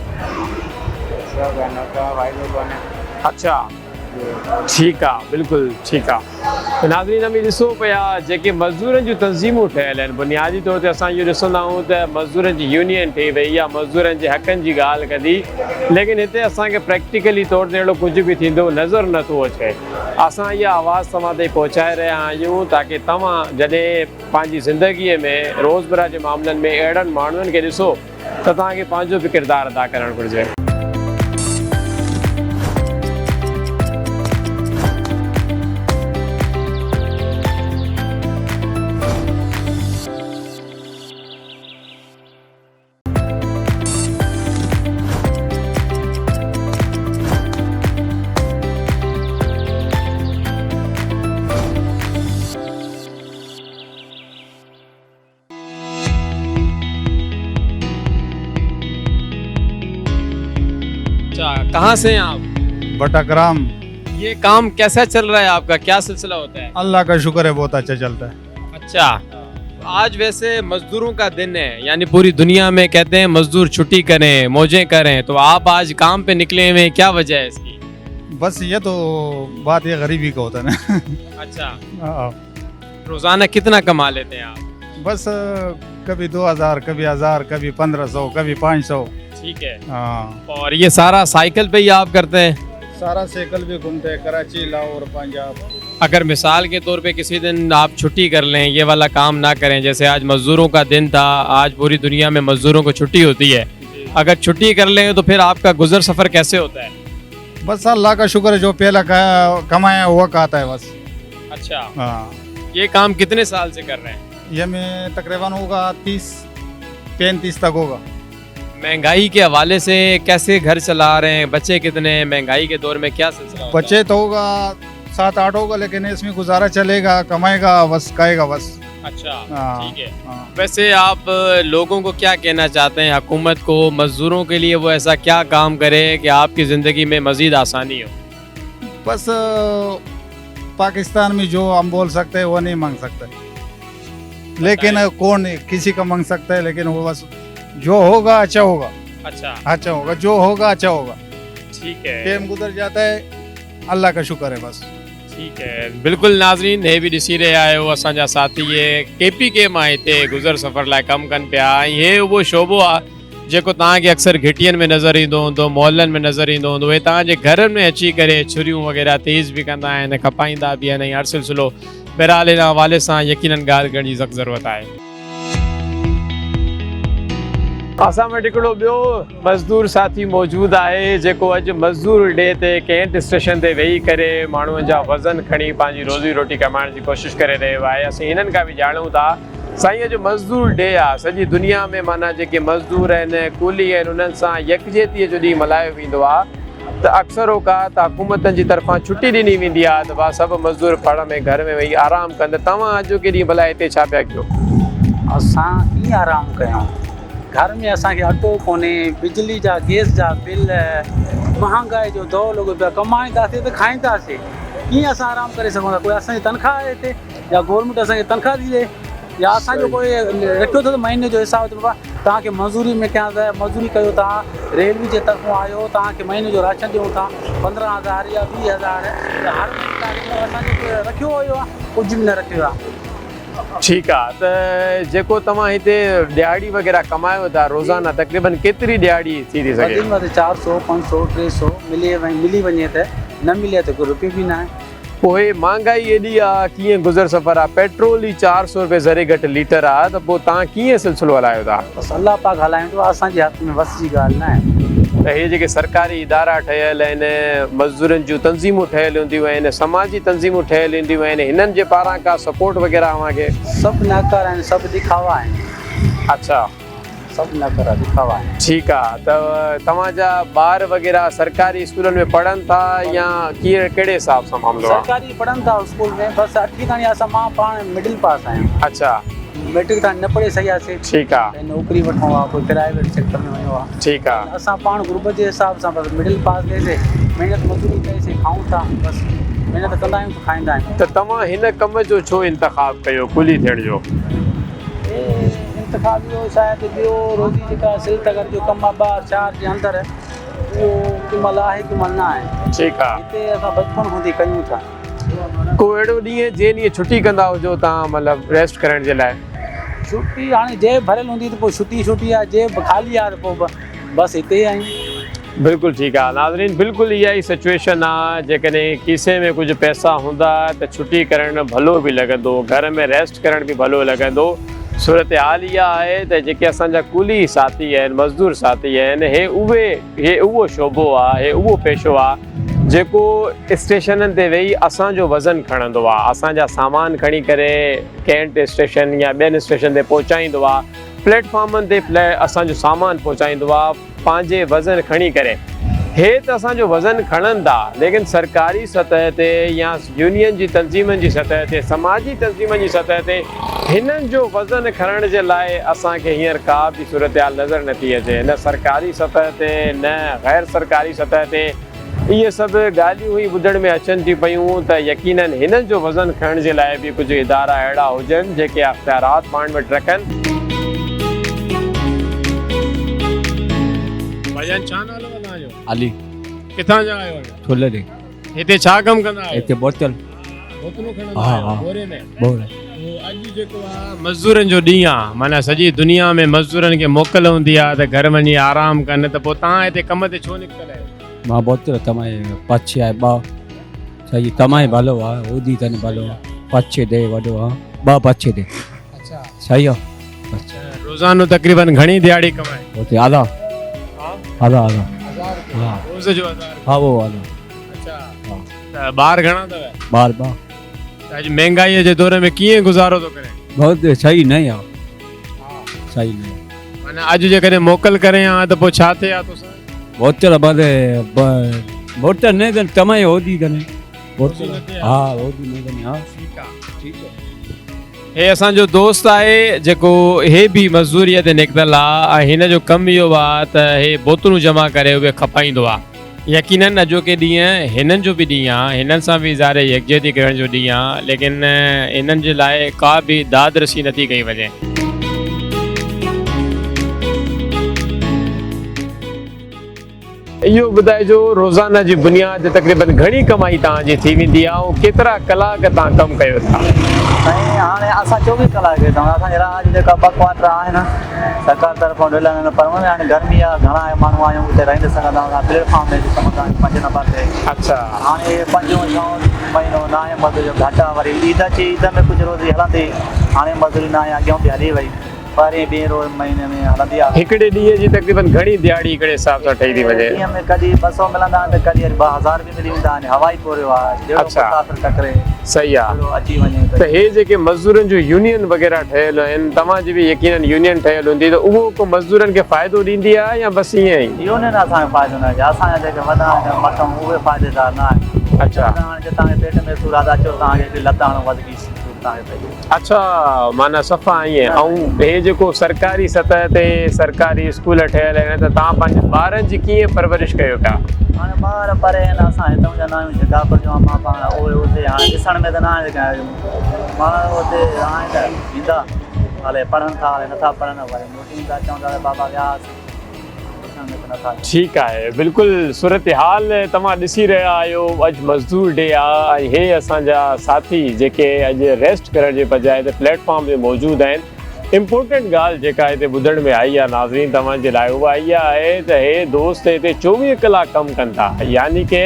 ڪو فائدو ڪونهي. اڇا. ٺيڪ آ بلڪل ٺيڪ آ ته ناظرين اوهين ڏسو پيا جيڪي مزدورن جون تنظيمون ٺهيل آهن بنيادي طور تي اسان اهو ڏسندا آهيون ته مزدورن جي يونين ٺهي وئي يا مزدورن جي حقن جي ڳالهه ڪندي ليڪن هتي اسان کي پريڪٽيڪلي طور تي اهڙو ڪجهه به ٿيندو نظر نه ٿو اچي اسان اها آواز توهان تائين پهچائي رهيا آهيون تاڪي توهان جڏهن پنهنجي زندگي ۾ روزمره جي معاملن ۾ اهڙن ماڻهن کي ڏسو ته توهان کي پنهنجو به ڪردار ادا ڪرڻ گهرجي. अच्छा कहाँ से हैं आप? बटाग्राम। ये काम कैसा चल रहा है आपका, क्या सिलसिला होता है? अल्लाह का शुक्र है बहुत अच्छा चलता है। अच्छा, आज वैसे मजदूरों का दिन है, यानी पूरी दुनिया में कहते हैं मजदूर छुट्टी करें, मौजें करें, तो आप आज काम पे निकले हुए हैं, क्या वजह है इसकी? बस ये तो बात ये गरीबी का होता है ना। अच्छा। हाँ। रोजाना कितना कमा लेते हैं आप? बस कभी 2000, कभी 1000, कभी 1500, कभी 500। ठीक है। हाँ। और ये सारा साइकिल पे ही आप करते हैं? सारा साइकिल भी घूमते हैं, कराची, लाहौर, पंजाब। अगर मिसाल के तौर पे किसी दिन आप छुट्टी कर लें, ये वाला काम ना करें, जैसे आज मजदूरों का दिन था, आज पूरी दुनिया में मजदूरों को छुट्टी होती है, अगर छुट्टी कर लें तो फिर आपका गुजर सफ़र कैसे होता है? बस अल्लाह का शुक्र है, जो पहला कमाया हुआ खाता है बस। अच्छा। हाँ। ये काम कितने साल से कर रहे हैं? ये मैं तकरीबन होगा 30-35 तक होगा। महंगाई के हवाले से कैसे घर चला रहे हैं, बच्चे कितने हैं, महंगाई के दौर में क्या सिलसिला होता है? बच्चे तो होगा 7-8 होगा, लेकिन इसमें गुजारा चलेगा, कमाएगा बस, खाएगा बस। अच्छा, हाँ, ठीक है। हाँ। वैसे आप लोगों को क्या कहना चाहते हैं, हुकूमत को, मजदूरों के लिए वो ऐसा क्या काम करे कि आपकी ज़िंदगी में मज़ीद आसानी हो? बस पाकिस्तान में जो हम बोल सकते हैं वो नहीं मांग सकते, लेकिन कौन किसी का मांग सकता है, लेकिन वो बस जो होगा अच्छा होगा। अच्छा। अच्छा होगा, जो होगा अच्छा होगा। ठीक है। टाइम गुजर जाता है, अल्लाह का शुक्र है बस। ठीक है, बिल्कुल नाज़रीन हे बि ॾिसी रहिया आहियो असांजा साथी इहे के पी के मां हिते गुज़र सफ़र लाइ कमु कनि पिया ऐं हे उहो शोबो आहे जेको तव्हांखे अक्सर घिटियुनि में नज़र ईंदो हूंदो, मोहल्लनि में नज़र ईंदो हूंदो। उहे तव्हांजे घरनि में अची करे छुरियूं वग़ैरह तेज़ बि कंदा आहिनि, खपाईंदा बि आहिनि ऐं हर सिलसिलो। बहरहाल इन हवाले सां यकीनन ॻाल्हि करण जी सख़्तु ज़रूरत आहे। اسان وٽ هڪڙو ٻيو مزدور ساٿي موجود آهي جيڪو اڄ مزدور ڊي تي ڪينٽ اسٽيشن تي ويهي ڪري ماڻهن جا وزن کڻي پنهنجي روزي روٽي ڪمائڻ جي ڪوشش ڪري رهيو آهي. اسين هنن کان به ڄاڻون ٿا. سائين اڄ مزدور ڊي آ، سڄي دنيا ۾ معنيٰ جيڪي مزدور آهن، ڪولي آهن، انهن سان يڪجهتي جو ڏينهن ملهايو ويندو آ ته اڪثر اوقات حڪومتن جي طرفان ڇٽي ڏني ويندي آ ته ڀا سڀ مزدور پڙ ۾ گهر ۾ ويهي آرام ڪن ته توهان اڄوڪي ڏينهن ڀلا هتي ڇا پيا ڪيو؟ اسان ڪيئن آرام ڪيون گهر ۾ اسان کي اٽو ڪونهي، بجلي جا گيس جا بل، مهانگائي جو دور لڳو پيو آهي، ڪمائينداسين ته کائينداسين، ڪيئن اسان آرام ڪري سگهون ٿا، ڪوئي اسان جي تنخواهه آهي هتي يا گورنمينٽ اسان کي تنخواهه ٿي ڏي يا اسان جو ڪوئي رکيو اٿس مهيني جو حساب ته بابا توهان کي مزوري ۾ ڪيان ته مزوري ڪيو توهان ريلوي جي طرفون آهيو توهان کي مهيني جو راشن ڏيون ٿا 15 هزار يا 20 هزار ته هر مهيني توهان کي اسان جو ڪوئي رکيو ويو آهي ڪجهه به نه رکيو آهي. ٺيڪ آ ته جيڪو توهان هتي ڏهاڙي وغيره ڪمايو ٿا روزانه تقريبن ڪيتري ڏهاڙي ٿي ٿي سگهي؟ وڌ ۾ وڌ 400 500 300 ملي وڃي ته نه ملي ته ڪو رپيو به ناهي. پوء مھانگائي ايڏي آ ڪيئن گذر سفر آ پيٽرول ئي 400 روپيه ذري گهٽ ليٽر آ ته پوء تان ڪيئن سلسلو هلايو ٿا. بس الله پاڪ هلائين ٿو اسان جي هٿ ۾ وس جي ڳالهه ناهي. ته هي جيڪي سرڪاري ادارا ٺهيل آهن مزدورن جون تنظيمون ٺهيل هونديون آهن سماجي تنظيمون ٺهيل هونديون آهن هنن جي پاران ڪا سپورٽ وغيره اوهان کي. سڀ ناڪارا آهن سڀ ڏکاوا آهن. اڇا. سڀ ناڪارا ڏکاوا آهن. ٺيڪ آ ته توهان جا ٻار وغيره سرڪاري اسڪولن ۾ پڙهن ٿا يا ڪيئن ڪهڙي حساب سان معاملو آ؟ سرڪاري پڙهن ٿا اسڪول ۾ بس اٺين تاڻي اسان مان پاڻ مڊل پاس آهيان. اڇا. ميٽرڪ تاڻي نه پڙهي سگهياسي. ٺيڪ آ. ڪنهن نوڪري وٺون ها ڪوئي پرائيويٽ سيڪٽر ۾ وڃو ها. ٺيڪ آ. اسان پاڻ غربت جي حساب سان بس مڊل پاس ڪئيسي محنت مزدوري ڪئيسي کائون ٿا بس محنت ڪندا آهيون ته کائيندا آهيون. ته توهان هن ڪم جو ڇو انتخاب ڪيو ڪلي ٿيڻ جو؟ هي انتخاب اهو شايد ٻيو روزي جيڪا سل تگر جو ڪم آ ٻاهر شهر جي اندر اهو ڪنهن مهل آهي ڪنهن مهل نه آهي. ٺيڪ آ. هتي اسان بچپن کان ٿي ڪيون ٿا. ڪو اهڙو ڏينهن جنهن ڏينهن ڇٽي ڪندا هجو توهان مطلب ريسٽ ڪرڻ جي لاء؟ ڇٽي هاڻي جيب ڀريل هوندي ته پوء ڇٽي ڇٽي آ جيب خالي آ ته پوء بس هتي ئي آهيون. بلڪل ٺيڪ آ ناظرين بلڪل اها ئي سچويشن آ جيڪڏهن کيسي ۾ ڪجهه پئسا هوندا ته ڇٽي ڪرڻ ڀلو به لڳندو گهر ۾ ريسٽ ڪرڻ به ڀلو لڳندو صورتحال اها آهي ته جيڪي اسان جا ڪولي ساٿي آهن مزدور ساٿي آهن هي اهي هي اهو شعبو آ هي اهو پيشو آ جيڪو اسٽيشنن تي ويهي اسان جو وزن کڻندو آ اسان جا سامان کڻي ڪري ڪينٽ اسٽيشن يا ٻين اسٽيشن تي پهچائيندو آ پليٽ فارمن تي اسان جو سامان پهچائيندو آ پنهنجي وزن کڻي ڪري. هي ته اسان جو وزن کڻن ٿا ليڪن سرڪاري سطح تي يا يونين جي تنظيمن جي سطح تي سماجي تنظيمن جي سطح تي هنن جو وزن کڻڻ جي لاء اسان کي هينئر ڪا به صورتحال نظر نٿي اچي نه سرڪاري سطح تي نه غير سرڪاري سطح تي اهي سڀ ڳالهيون ئي ٻڌڻ ۾ اچن ٿيون پيون ته يقينن هنن جو وزن کڻڻ جي لاء به ڪجهه ادارا اهڙا هجن جيڪي اختيارات پاڻ وٽ رکن. ڀائيجان ڇا نالو آهي توهان جو؟ علي. ڪٿان جا آهيو؟ ٿلهه جي. هتي ڇا ڪم ڪندا آهيو؟ هتي بوتل. بوتلون کڻندا آهيو ٻوري ۾؟ ٻوري. اڄ جيڪو آ مزدورن جو ڏينهن آ معنيٰ سڄي دنيا ۾ مزدورن کي موڪل هوندي آ ته گهر وڃي آرام ڪن ته پوء توهان هتي ڪم تي ڇو نڪتل آهيو؟ مان بوتل تمائي پڇي آهي ٻه سڄي تمائي ڀلو آ اودي تن ڀلو آ پڇي the وڏو آ ٻه پڇي the اچھا صحيح آ روزانو تقريبن گهڻي دياڙي ڪمائي اوتي آڌا آڌا آڌا ها روز جو 1000 ها وہ آڌا اچھا ته ٻار گهڻا اٿو ٻار ٻه ته اڄ مهنگائي جي دور ۾ ڪيئن گذارو ٿو ڪرين بہت صحيح نہیں آ صحيح نہیں معنی اڄ جيڪڏهن موڪل ڪرين ها ته پوء ڇا ٿئي ها توسان بوتل بد بوتل نه تن تمائي هودي تن بوتل ها هودي نه تن ها ٺيڪ آ ٺيڪ آ هي اسان جو دوست آهي جيڪو هي به مزدوري تي نڪتل آ ۽ هن جو ڪم اهو آ ته هي بوتلون جمع ڪري اهي کپائيندو آ. يقينن اڄوڪي ڏينهن هنن جو به ڏينهن آ، هنن سان به اظهار يڪجهتي ڪرڻ جو ڏينهن آ، ليڪن هنن جي لاء ڪا به داد رسي نٿي ڪئي وڃي. اهو ٻڌائجو روزانه جي بنياد تي تقريبن گهڻي ڪمائي توهان جي ٿي ويندي آ ۽ ڪيترا ڪلاڪ توهان ڪم ڪيو ٿا؟ سائين هاڻي اسان 24 ڪلاڪ ويٺا آهيون اسان جي رات جو جيڪا ٻه ڪوارٽر آهن سرڪار طرفان ڏنل آهن پر ان ۾ هاڻي گرمي آ گهڻا ماڻهو آهيون اتي رهي نه سگهندا آهيون اسان پليٽ فارم ۾ اچي سمهندا آهيون پنج نمبر تي اڇا هاڻي پنجون ڇهون مهينو ناهي مزدوري جو گهٽ آ وري عيد اچي عيد ۾ ڪجهه روزي هلندي هاڻي مزدوري ناهي اڳيان به هلي وئي پهرين ٻئين روز مهيني ۾ هلندي آهي. هڪڙي ڏينهن جي تقريبن گهڻي ديهاڙي هڪڙي حساب سان ٺهي ٿي وڃي؟ ڏينهن ۾ ڪڏهن 200 ملندا آهن ته ڪڏهن وري 2000 به ملي ويندا آهن. هوائي پورهيو آهي، جهڙو مسافر ٽڪري صحيح آهي. تهڙو اچي وڃي ته هي جيڪي مزدورن جون يونين وغيره ٺهيل آهن، توهان جي به يقينن يونين ٺهيل هوندي ته اهو ڪو مزدورن کي فائدو ڏيندي آهي يا بس ائين ئي؟ يونين اسان کي فائدو نه ڏيندي، اسان جا جيڪي وڏا آهن مٿئون اهي فائديدار نه آهن. چوندا آهن جي توهان کي پيٽ ۾ سور آهي ته اچو توهان کي هڪڙي لت هڻون وڌ ٻي سور توهان کي پئجي. اڇا معنيٰ صفا ائين ۽ هي جيڪو سرڪاري سطح تي سرڪاري اسڪول ٺهيل آهن ته توهان پنهنجي ٻارن جي ڪيئن پرورش ڪيو پيا؟ هاڻي ٻار پري آهن اسان هتئون جا نه آهيون شڪارپور جو آهيان مان پاڻ اهي اتي هاڻي ڏسڻ ۾ ته نه آهن ماڻهو اتي آهن ته ايندا هلي پڙهن ٿا هلي نٿا پڙهن وري موٽي ايندا چوندا ته بابا ويا هئاسين. ٺيڪ آهي بلڪل صورتحال توهان ڏسي رهيا آهيو اڄ مزدور ڊي آ ۽ هي اسان جا ساٿي جيڪي اڄ ريسٽ ڪرڻ جي بجاء هتي پليٽ فارم تي موجود آهن امپورٽنٽ ڳالهه جيڪا هتي ٻڌڻ ۾ آئي آ ناظرين توهان جي لاء اها اها آهي ته هي دوست هتي 24 ڪلاڪ ڪم ڪن ٿا يعني ڪي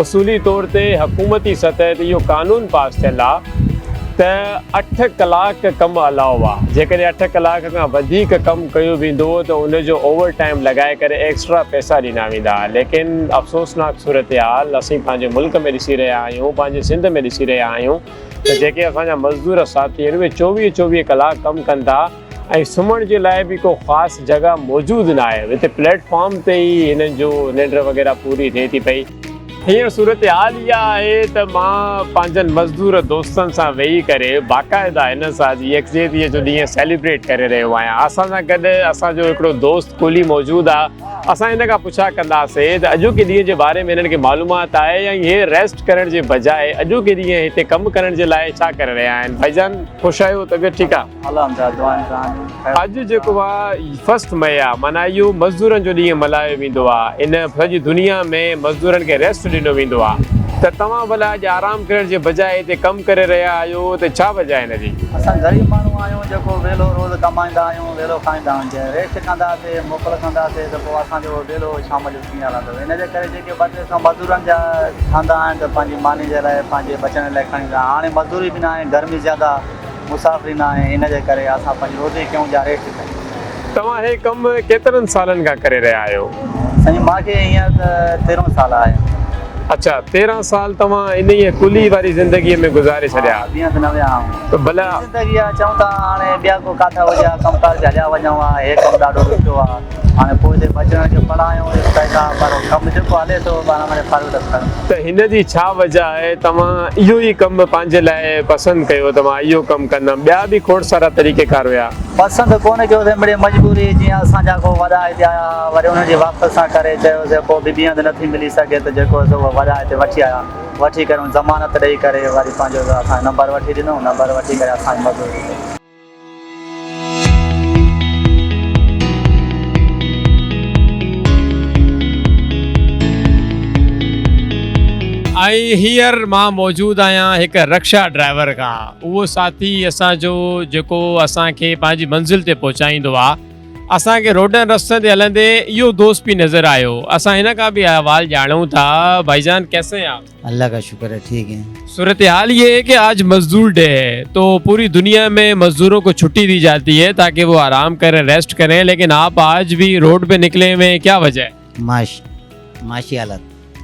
اصولي طور تي حڪومتي سطح تي اهو قانون پاس ٿيل آ ته اٺ ڪلاڪ ڪم الائو آ جيڪڏهن اٺ ڪلاڪ کان وڌيڪ ڪم ڪيو ويندو ته ان جو اوور ٽائيم لڳائي ڪري ايڪسٽرا پئسا ڏنا ويندا ليڪن افسوسناڪ صورتحال اسين پنهنجي ملڪ ۾ ڏسي رهيا آهيون پنهنجي سنڌ ۾ ڏسي رهيا آهيون ته جيڪي اسان جا مزدور ساٿي آهن اهي چوويهه چوويهه ڪلاڪ ڪم ڪن ٿا ۽ سمهڻ جي لاء به ڪو خاص جڳهه موجود ناهي هتي پليٽ فارم تي ئي هنن جو ننڊ وغيره پوري ٿئي ٿي پئي. هينئر صورتحال اها آهي ته مان پنهنجن مزدور دوستن سان ويهي ڪري باقاعده هنن سان اڄ يڪجهتيء جو ڏينهن سيليبريٽ ڪري رهيو آهيان. اسان سان گڏ اسان جو هڪڙو دوست ڪولهي موجود آهي. اسان هن کان پڇا ڪنداسين ته اڄوڪي ڏينهن جي باري ۾ هنن کي معلومات آهي ۽ هي ريسٽ ڪرڻ جي بجاء اڄوڪي ڏينهن هتي ڪم ڪرڻ جي لاء ڇا ڪري رهيا آهن. ڀائيجان خوش آهيو طبيعت ٺيڪ آهي؟ اڄ جيڪو آ فرسٽ مئي آ معنيٰ اهو مزدورن جو ڏينهن ملهايو ويندو آ ان سڄي دنيا ۾ مزدورن کي ريسٽ ڏنو ويندو آ ته توهان ڀلا اڄ آرام ڪرڻ جي بجاء هتي ڪم ڪري رهيا آهيو ته ڇا وجه آهي ان جي؟ اسان غريب ماڻهو آهيون جيڪو ويلو روز ڪمائيندا آهيون ويلو کائيندا آهيون جي ريسٽ ڪنداسي موڪل ڪنداسي ته پوء اسان جو ويلو شام جو ڪيئن هلندو ان جي ڪري جيڪي ٻه ٽي سو مزدورن جا ٺهندا آهن ته پنهنجي ماني جي لاء پنهنجي ٻچن لاء کڻي ايندا هاڻي مزدوري به ناهي گرمي زياده مسافري ناهي ان جي ڪري اسان پنهنجي روزي ڪيون جا ريسٽ ڪيون. توهان هي ڪم ڪيترن سالن کان ڪري رهيا آهيو؟ سائين مان کي هينئر ته تيرهون سال آهي. اڇا 13 سال توهان انهيء قلي واري زندگيء ۾ گذاري ڇڏيا. ها ٻين هنڌ نه ويا آهيون. ته ڀلا. زندگي آ چئون ٿا هاڻي ٻيا ڪو ڪاٿا هجي ها ڪم ڪار تي هليا وڃون ها هي ڪم ڏاڍو ڏکيو آ. هاڻي پوء جي ٻچڙن کي پڙهايون پئسا پر ڪم جيڪو هلي ٿو پاڻ وري فارغ ٿا ڪريون. ته هن جي ڇا وجه آهي توهان اهو ئي ڪم پنهنجي لاء پسند ڪيو ته مان اهو ڪم ڪندم ٻيا به کوڙ سارا طريقي ڪار هيا. پسند ڪونه ڪيوسين مڙئي مجبوري جيئن اسان جا ڪو وڏا هتي آيا ها وري انهن جي واپس سان ڪري چيوسين پوء به ٻي هنڌ نٿي ملي سگهي ته جيڪو سو اهي وڏا هتي وٺي آيا وٺي ڪري ضمانت ڏئي ڪري وري پنهنجو اسان کي نمبر وٺي ڏنو نمبر وٺي ڪري اسان جي مزدوري ڪئي. ۽ هينئر مان موجود آهيان هڪ رڪشا ڊرائيور کان اهو ساٿي اسان جو جيڪو اسان کي پنهنجي منزل تي پهچائيندو آ اسان کي روڊن رستن تي هلندي اهو دوست به نظر آيو اسان هن کان به احوال ڄاڻون ٿا ڀائي جان ڪيسي هين آپ الله کا شڪر هي ٺيڪ هي. صورتحال یہ هي ڪه آج مزدور ڊي هي تو پوري دنيا ۾ مزدورون کو ڇٽي the جاتي هي تاڪه وو آرام ڪرين ريسٽ ڪرين ليڪن آپ آج ڀي روڊ پي نڪلي هوئي هي ڪيا وجه هي. معاش معاشي حالت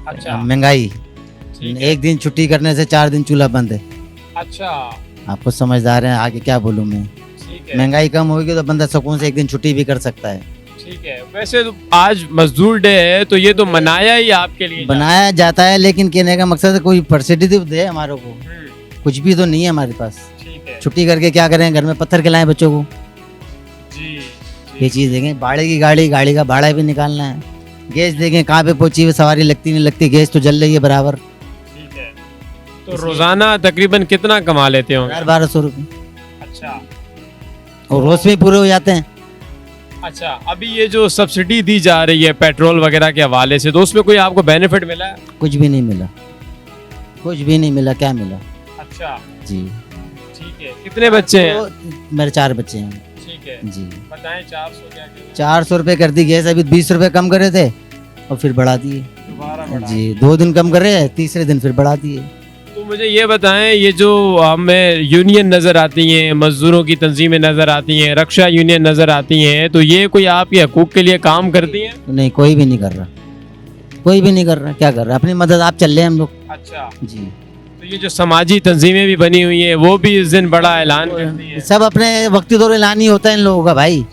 اچھا مهنگائي ايڪ دن ڇٽي ڪرني سي چار دن چولها بند هي اچھا آپ خود سمجهدار هين آگي ڪيا بولون مين مهنگائي ڪم هوگي تو بنده سڪون سي ايڪ دن ڇٽي ڀي ڪر سڪتا هي. ٺيڪ هي ويسي تو آج مزدور ڊي هي تو يي تو منايا هي آپ ڪي ليي بنايا جاتا هي ليڪن ڪهني ڪا مقصد ڪوئي پرسيڊي تو the همارو ڪو ڪجهه ڀي تو نهي هي هماري پاس ڇٽي ڪر ڪي ڪيا ڪرين گهر ۾ پٿر کلائين بچو ڪو جي يي چيز ديکين ڀاڙي ڪي گاڙي گاڙي ڪا ڀاڙا ڀي نڪالنا هي. गैस देखें कहाँ पे पहुँची हुई, सवारी लगती नहीं लगती, गैस तो जल रही है बराबर। ठीक है, तो रोजाना तकरीबन कितना कमा लेते हो? 1200 रुपये। अच्छा, और रोज में पूरे हो जाते हैं। अच्छा, अभी ये जो सब्सिडी दी जा रही है पेट्रोल वगैरह के हवाले से, तो उसमें कोई आपको बेनिफिट मिला है? कुछ भी नहीं मिला, कुछ भी नहीं मिला। क्या मिला? अच्छा जी ठीक है। कितने बच्चे हैं? तो मेरे 4 बच्चे हैं। ठीक है जी। बताएं, 400 क्या क्या? 400 रुपये कर दी गैस, अभी 20 रुपये कम करे थे और फिर बढ़ा दिए। दोबारा बढ़ा जी, 2 दिन कम करे, तीसरे दिन फिर बढ़ा दिए। तो मुझे ये बताएं, ये जो हमें यूनियन नज़र आती हैं, मज़दूरों की तंजीमें नज़र आती हैं, रक्षा यूनियन नज़र आती हैं, तो ये कोई आपके हकूक़ के लिए काम करती हैं? नहीं, कोई भी नहीं कर रहा, कोई भी नहीं कर रहा। क्या कर रहा है? अपनी मदद आप चल रहे हैं हम लोग। अच्छा जी। तो ये जो समाजी तंजीमें भी बनी हुई हैं, वो भी इस दिन बड़ा ऐलान करती हैं। सब अपने वक्ती तौर ऐलान ही होता है इन लोगों का भाई,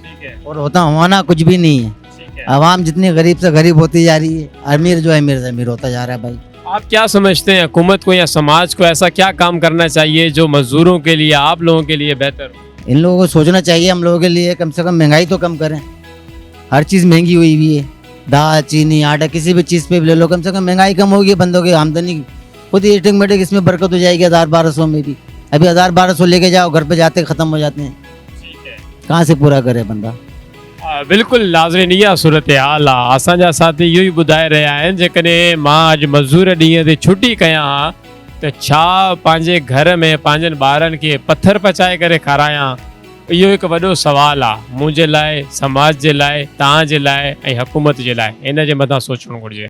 और होता होना कुछ भी नहीं है। आवाम जितनी गरीब से गरीब होती जा रही है, अमीर जो है अमीर से अमीर होता जा रहा है भाई। आप क्या समझते हैं हुकूमत को या समाज को ऐसा क्या काम करना चाहिए जो मजदूरों के लिए, आप लोगों के लिए बेहतर हो? इन लोगों को सोचना चाहिए हम लोगों के लिए, कम से कम महंगाई तो कम करें। हर चीज़ महंगी हुई हुई है, दाल चीनी आटा किसी भी चीज़ पे भी ले लो, कम से कम महंगाई कम होगी, बंदों की आमदनी खुद ही ऑटोमेटिक इसमें बरकत हो जाएगी। 1000-1200 में भी, अभी 1000-1200 लेके जाओ घर पे जाते ख़त्म हो जाते हैं, कहाँ से पूरा करे बंदा। बिल्कुलु नाज़रीन, इहा सूरत हाल आहे। असांजा साथी इहो ई ॿुधाए रहिया आहिनि, जेकॾहिं मां अॼु मज़दूर ॾींहं ते छुटी कयां हा त छा पंहिंजे घर में पंहिंजनि ॿारनि खे पथर पचाए करे खारायां? इहो हिकु वॾो सवाल आहे मुंहिंजे लाइ, समाज जे लाइ, तव्हां जे लाइ ऐं हुकूमत जे लाइ। इन जे मथां सोचणु घुरिजे।